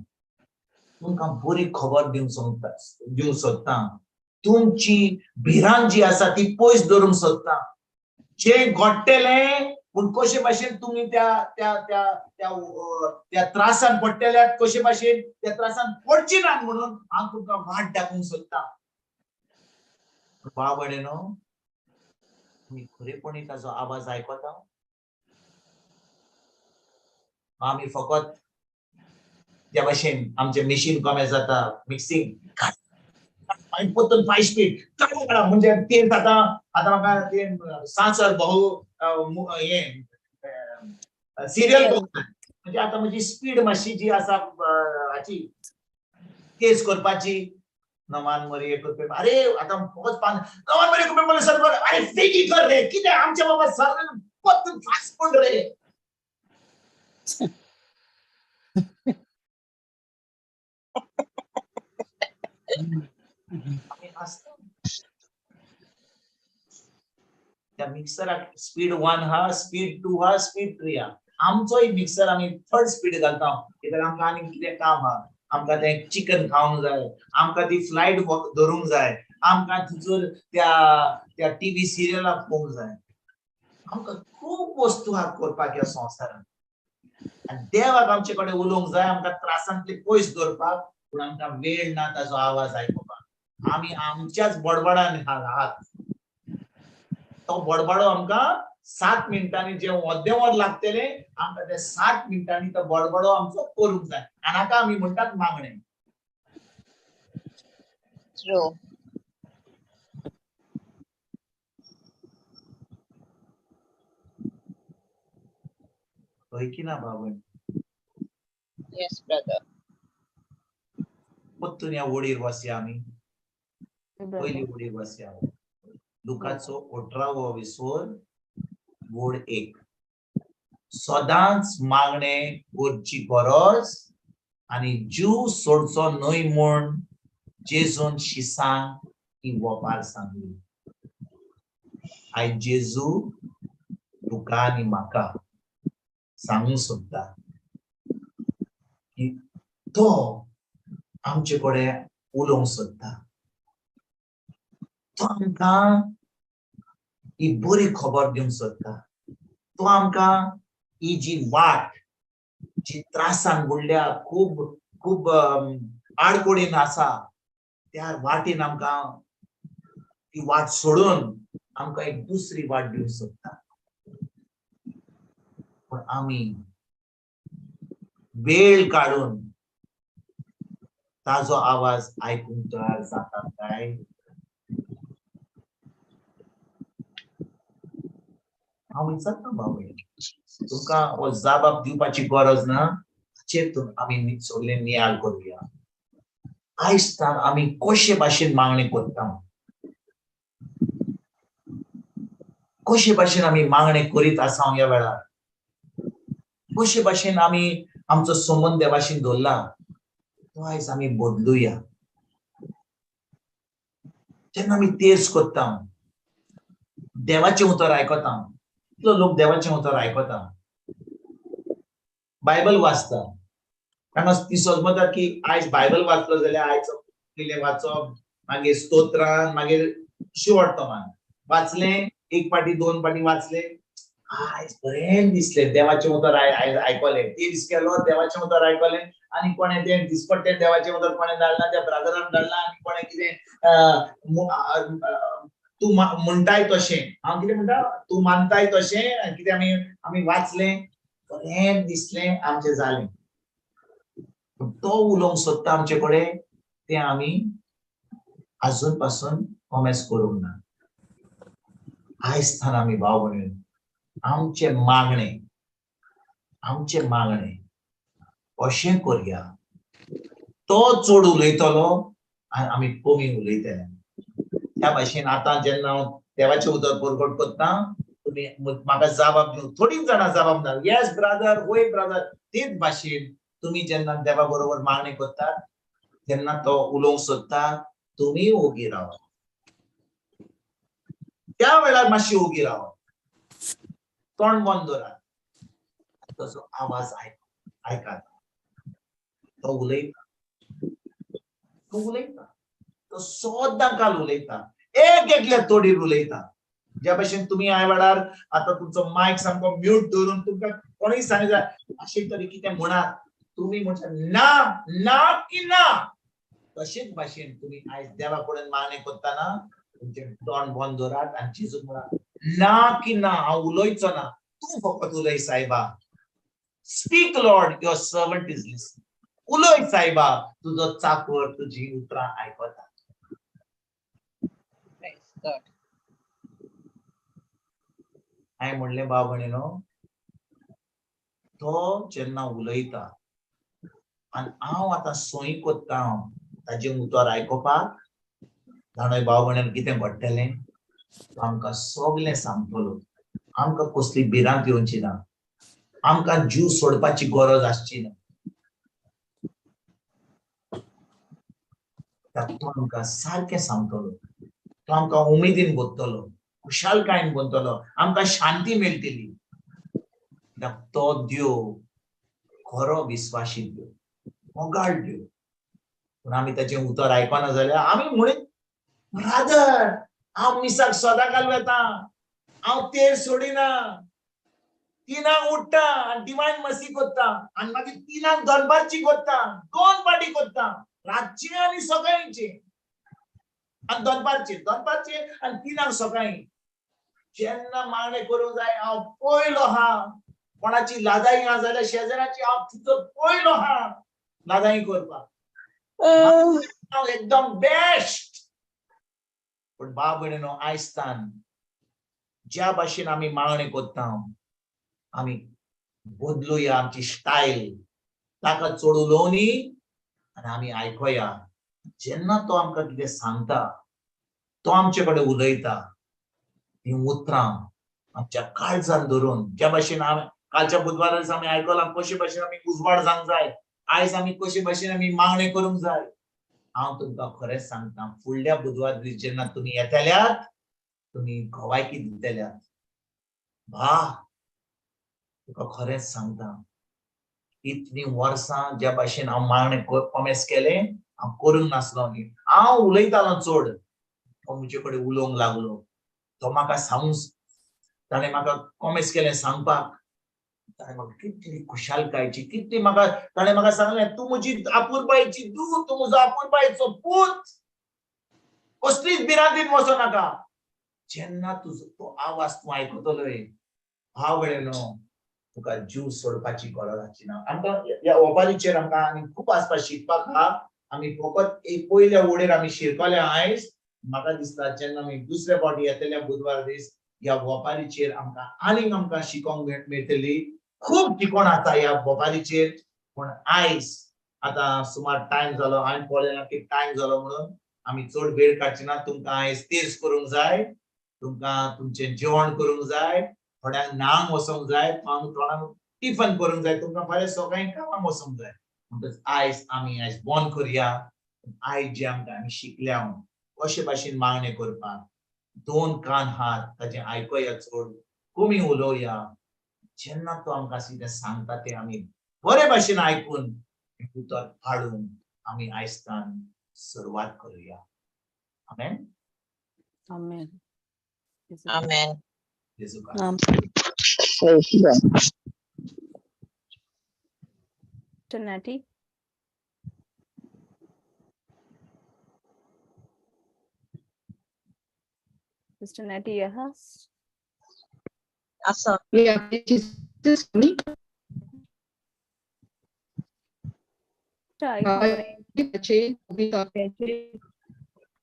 तुमकां बरी खबर दिवंक सोदता, दिवंक सोदतां, तुमची भिरांत जी आसा ती पयस दवरूंक सोदतां. जें घडटलें पूण कशे भाशेन तुमी त्या त्या त्या त्या त्या त्रासान पडटल्यात, कशे भाशेन त्या त्रासान पडची नात म्हणून हांव तुमकां वाट दाखोवंक सोदतां. भाव भयणीनो, तुमी खरेपणी ताचो आवाज आयकता? आमी फकत त्या भाशेन आमचें मिशीन कमें जाता, मिक्सिंग मागीर परतून फायव स्पीड काडा, म्हणजे तें जाता. आतां म्हाका तें सांसर बहु हें सिरियल, म्हणजे आतां म्हजी स्पीड मातशी जी आसा हाची तेज करपाची. नवान मरे करपी, अरे आतां फकत पान नवान मरे करपी म्हणलें सर, अरे बेगीन कर रे, कितें आमच्या बाबा सर परतून फास्ट कोण रे. आमी आसता त्या मिक्सराक स्पीड 1 हा, स्पीड 2 हा, स्पीड 3 हा. आमचोय मिक्सर आमी थर्ड स्पीड घालता, कित्याक आमकां आनी कितें काम हा. आमकां तें चिकन खावंक जाय, आमकां ती फ्लायट धरूंक जाय, आमकां थंयसर त्या त्या टीव्ही सिरियलाक पळोवंक जाय. आमकां खूब वस्तू आहा करपाक ह्या संवसारांत. आनी देवाक आमचे कडेन उलोवंक जाय, आमकां त्रासांतले पयस दवरपाक, पूण आमकां वेळ ना ताजो आवाज आयकुपाक. आमी आमच्याच बडबडान आहात. तो बडबडो आमकां 7 मिनटांनी जे अर्दें वर लागतलें आमकां ते 7 मिनटांनी तो बडबडो आमचो करूंक जाय. आनी हाका आमी म्हणटात मागणें. True. हय की ना बाबा? Yes, brother. परतून ह्या वडीर वसया आमी. पयली वडीर वसया. लुकाचो 18वो विसोर वोड 1. सदांच मागणे करची गरज आनी जीव सोडचो न्हय म्हूण जेजून शिसांक ही वपार सांगली. आयज जेजू तुका आनी म्हाका सांगूंक सोदता की तो आमचे कडेन उलोवंक सोदता. तो आमकां ही बरी खबर दिवंक सोदता. तो आमकां ही जी वाट जी त्रासान बुडल्या, खूब खूब आडकोडीन आसा, त्या वाटेन आमकां ती वाट सोडून आमकां एक दुसरी वाट दिवंक सोदता. पूण आमी वेळ काडून ताजो आवाज आयकूंक तयार जाता काय? हांव विचारता बाबा, तुमकां हो जाबाब दिवपाची गरज ना. हाचेर आमी सगळे नियाळ करुया. आयज तान आमी कशे भाशेन मागणी करता, कशे भाशेन आमी मागणी करीत आसा ह्या वेळार, कशे भाशेन आमी आमचो संबंद देवाशीन दवरला, तो आयज आमी बदलुया. जेन्ना आमी तेज करता, देवाचें उतर आयकता, कितलो लोक देवाचें उतर आयकता, बायबल वाचता, तांकां ती समजतात की आयज बायबल वाचलो जाल्यार आयज कितें वाचप, मागीर स्तोत्रान, मागीर शिवटतमान वाचलें, एक पाटी 2 पाटी वाचले, आयज बरें दिसलें, देवाचें उतर आयकलें, तेज केलो, देवाचें उतर आयकलें, आनी कोणें तें दिसपट्टें देवाचें उतर कोणें धाडलां, त्या ब्रादरान धाडलां, आनी कोणें कितें तूं म्हणटाय तशें, हांव कितें म्हणटा, तूं मानताय तशें, कितें आमी आमी वाचलें, बरें दिसलें, आमचें जालें. तो उलोवंक सोदता आमचे कडेन तें आमी आजून पासून कॉमेस करूंक ना. आयज थान आमी भाव भयण आमचें मागणें, आमचें मागणें अशें करया, तो चड उलयतलो आनी आमी कमी उलयतले. त्या भाशेन आतां जेन्ना हांव देवाचें उतर परगट करता, तुमी म्हाका जाबाब दिवं, थोडींच जाणां जाबाब दिता, येस ब्रादर, वय ब्रादर. तेच भाशेन तुमी जेन्ना देवा बरोबर मागणी करतात, तेन्ना तो उलोवंक सोदता, तुमी ओगी रावात. त्या वेळार मातशी ओगी रावात, तोंड बंद दवरात, ताचो आवाज आयकात. तो उलयता, तो उलयता, तो सदां काल उलयता, एक एकल्या तोडीर उलयता. ज्या भशेन तुमी ह्या वेळार आतां तुमचो मायक सामको म्यूट दवरून तुमकां कोणूय सांगता अशें तरी कितें म्हणात, तुमी म्हणटा ना ना की ना. तशेंच भाशेन तुमी आयज देवा कडेन मागणें करतना तुमचें तोंड बंद दवरात आनी जेजूक म्हणा, ना की ना, हांव उलयचो ना, तूं फकत उलय सायबा. Speak Lord, your servant is listening. उलय सायबा, तुजो चाकर तुजी उतरां आयकता. हांवें म्हणलें भाव भयणीनो, तो जेन्ना उलयता आनी हांव आतां सोय करता ताजें उतर आयकुपाक, जाणा भाव भयणीन कितें घडटलें, तो आमकां सगळें सांगतलो. आमकां कसली भिरांत येवची ना, आमकां जीव सोडपाची गरज आसची ना. तो आमकां सारकें सांगतलो, तो आमकां उमेदीन भरतलो, खुशालकायेन भरतलो, आमकां शांती मेळटली. तो देव खरो विस्वाशी देव, मोगाळ देव. पूण आमी ताचें उतर आयकना जाल्यार आमी म्हणीत, ब्रादर हांव मिसाक सदां काल वेता, हांव तेर सोडिना, 3 आंक उठ्ठा आनी डिवायन मसी करता आनी मागीर 3 आंक दनपारची करता, 2 पाटी करता, रातची आनी सकाळची, आनी दनपारची, दनपारची आनी 3 आंक सकाळी. जेन्ना मागणें करूंक जाय हांव पयलो आहा. कोणाची लादाई आहा जाल्यार शेजाराची हांव तिचो पयलो आहा लादाई करपाक, हांव एकदम बेस्ट. पूण बाब भयणीनो, आयजतान ज्या भाशेन आमी मागणें करता आमी बदलुया आमची स्टायल. ताका चड उलोवनी आनी आमी आयकोया. जेन्ना तो आमकां कितें सांगता, तो आमचे कडेन उलयता, ती उतरां आमच्या काळजान धरून, ज्या भाशेन आमी कालच्या बुधवारा दिसा आमी आयकलां कशे भाशेन आमी उजवाड जावंक जाय, आयज आमी कशे भाशेन आमी मागणें करूंक जाय. हांव तुमकां खरेंच सांगता, फुडल्या बुधवार दीस जेन्ना तुमी येतल्यात, तुमी गवायकी दितल्यात, भा तुका खरेंच सांगता, इतलीं वर्सां ज्या भाशेन हांव मागणें कॉमेस केलें, हांव करूंक नासलो. हांव उलयतालो चड, तो म्हजे कडेन उलोवंक लागलो, तो म्हाका सांगूंक, ताणें म्हाका कॉमेस केलें सांगपाक. ताणें म्हाका कितली खुशालकायची, कितली म्हाका ताणें म्हाका सांगलें, तूं म्हजी आपुरबायची दूत, तूं म्हजो आपुरबायचो पूत, कसलीच भिरांतीन वचो नाका. जेन्ना तुजो तो आवाज तूं आयकतलोय, भाव भयणीनो, तुका जीव सोडपाची गरज आसची ना. आमकां ह्या ओपारीचेर आमकां आनी खूब आसपा शिकपाक आहा. आमी फकत एक पयल्या वोडीर आमी शिरकले आयज. म्हाका दिसता जेन्ना आमी दुसऱ्या फावटी येतल्या बुधवार दीस, ह्या वोपारीचेर आमकां आनीक आमकां शिकोंक मेळटली. खूब शिकोण आसा ह्या वोपारीचेर. पूण आयज आतां सुमार टायम जालो, हांवें पळयलां की टायम जालो म्हणून आमी चड वेळ काडची ना. तुमकां आयज तेर्स करूंक जाय, तुमकां तुमचें जेवण करूंक जाय, थोड्यांक न्हांक वचोंक जाय, थोड्यांक टिफन करूंक जाय, तुमकां फाल्यां सकाळीं कामाक वचोंक जाय. म्हणटच आयज आमी आयज बंद करया. आयज जे आमकां आमी शिकल्या कशे भाशेन मागणें करपाक, दोन कान हात ताचें आयकोया, चड कमी उलोवया. जेन्ना तो आमकां कितें सांगता तें आमी बरे भाशेन आयकून उतर पाळून आमी आयजतान सुरवात करुया. आमेन. आमेन. Amen. जेजू का. Sister Natty. Sister Natty, yes. Asa. Yeah, Jesus me. Sister,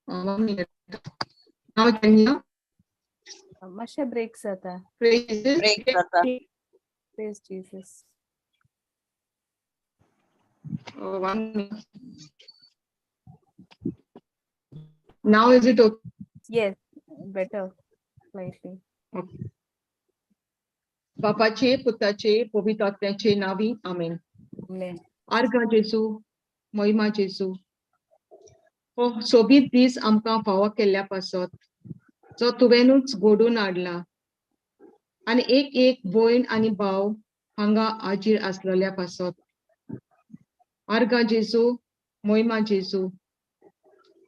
One minute. Now can you मातशे ब्रेक जाता. Praise Jesus. Break जाता. Praise Jesus. Oh, one minute. Now is it okay? Yes, better, slightly. बापाचे, पुताचे, पवित्र आत्म्याचे नावी, आमेन. Amen. आर्गां जेजू, महिमा जेजू. हो सोबीत दीस आमकां फावो केल्ल्या पासत, जो तुवेंनूच घडोवन हाडला आनी एक एक भयण आनी भाव हांगा हाजीर आसलेल्या पासत, आर्गां जेजू, महिमा जेजू.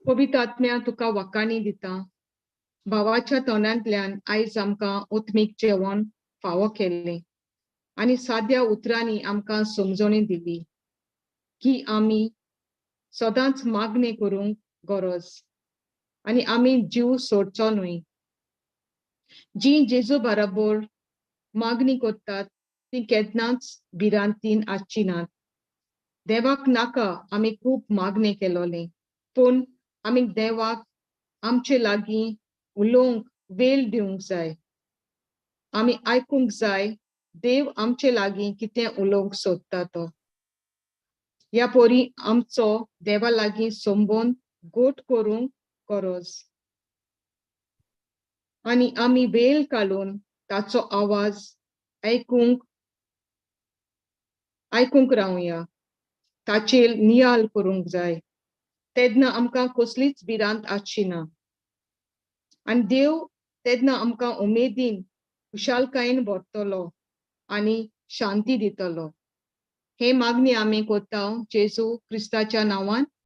पवित्र आत्म्या, तुका वाखाणी दिता. भावाच्या तोंडांतल्यान आयज आमकां आत्मीक जेवण फावो केल्लें आनी साद्या उतरांनी आमकां समजणी दिली की आमी सदांच मागणें करूंक गरज आनी आमी जीव सोडचो न्हय. जीं जेजू बराबर मागणी करतात ती केन्नाच भिरांतीन आसची नात. देवाक नाका आमी खूब मागणें केलोलें, पूण आमी देवाक आमचे लागीं उलोवंक वेळ दिवंक जाय. आमी आयकूंक जाय देव आमचे लागीं कितें उलोवंक सोदता तो. ह्या पोरी आमचो देवा लागीं संबंद गोट करूंक गरज आनी आमी वेळ काडून ताचो आवाज आयकूंक आयकूंक रावया, ताचेर नियाळ करूंक जाय. तेन्ना आमकां कसलीच भिरांत आसची ना आनी देव तेन्ना आमकां उमेदीन खुशालकायेन भरतलो आनी शांती दितलो. हे मागणी आमी करता जेजू क्रिस्ताच्या नांवान.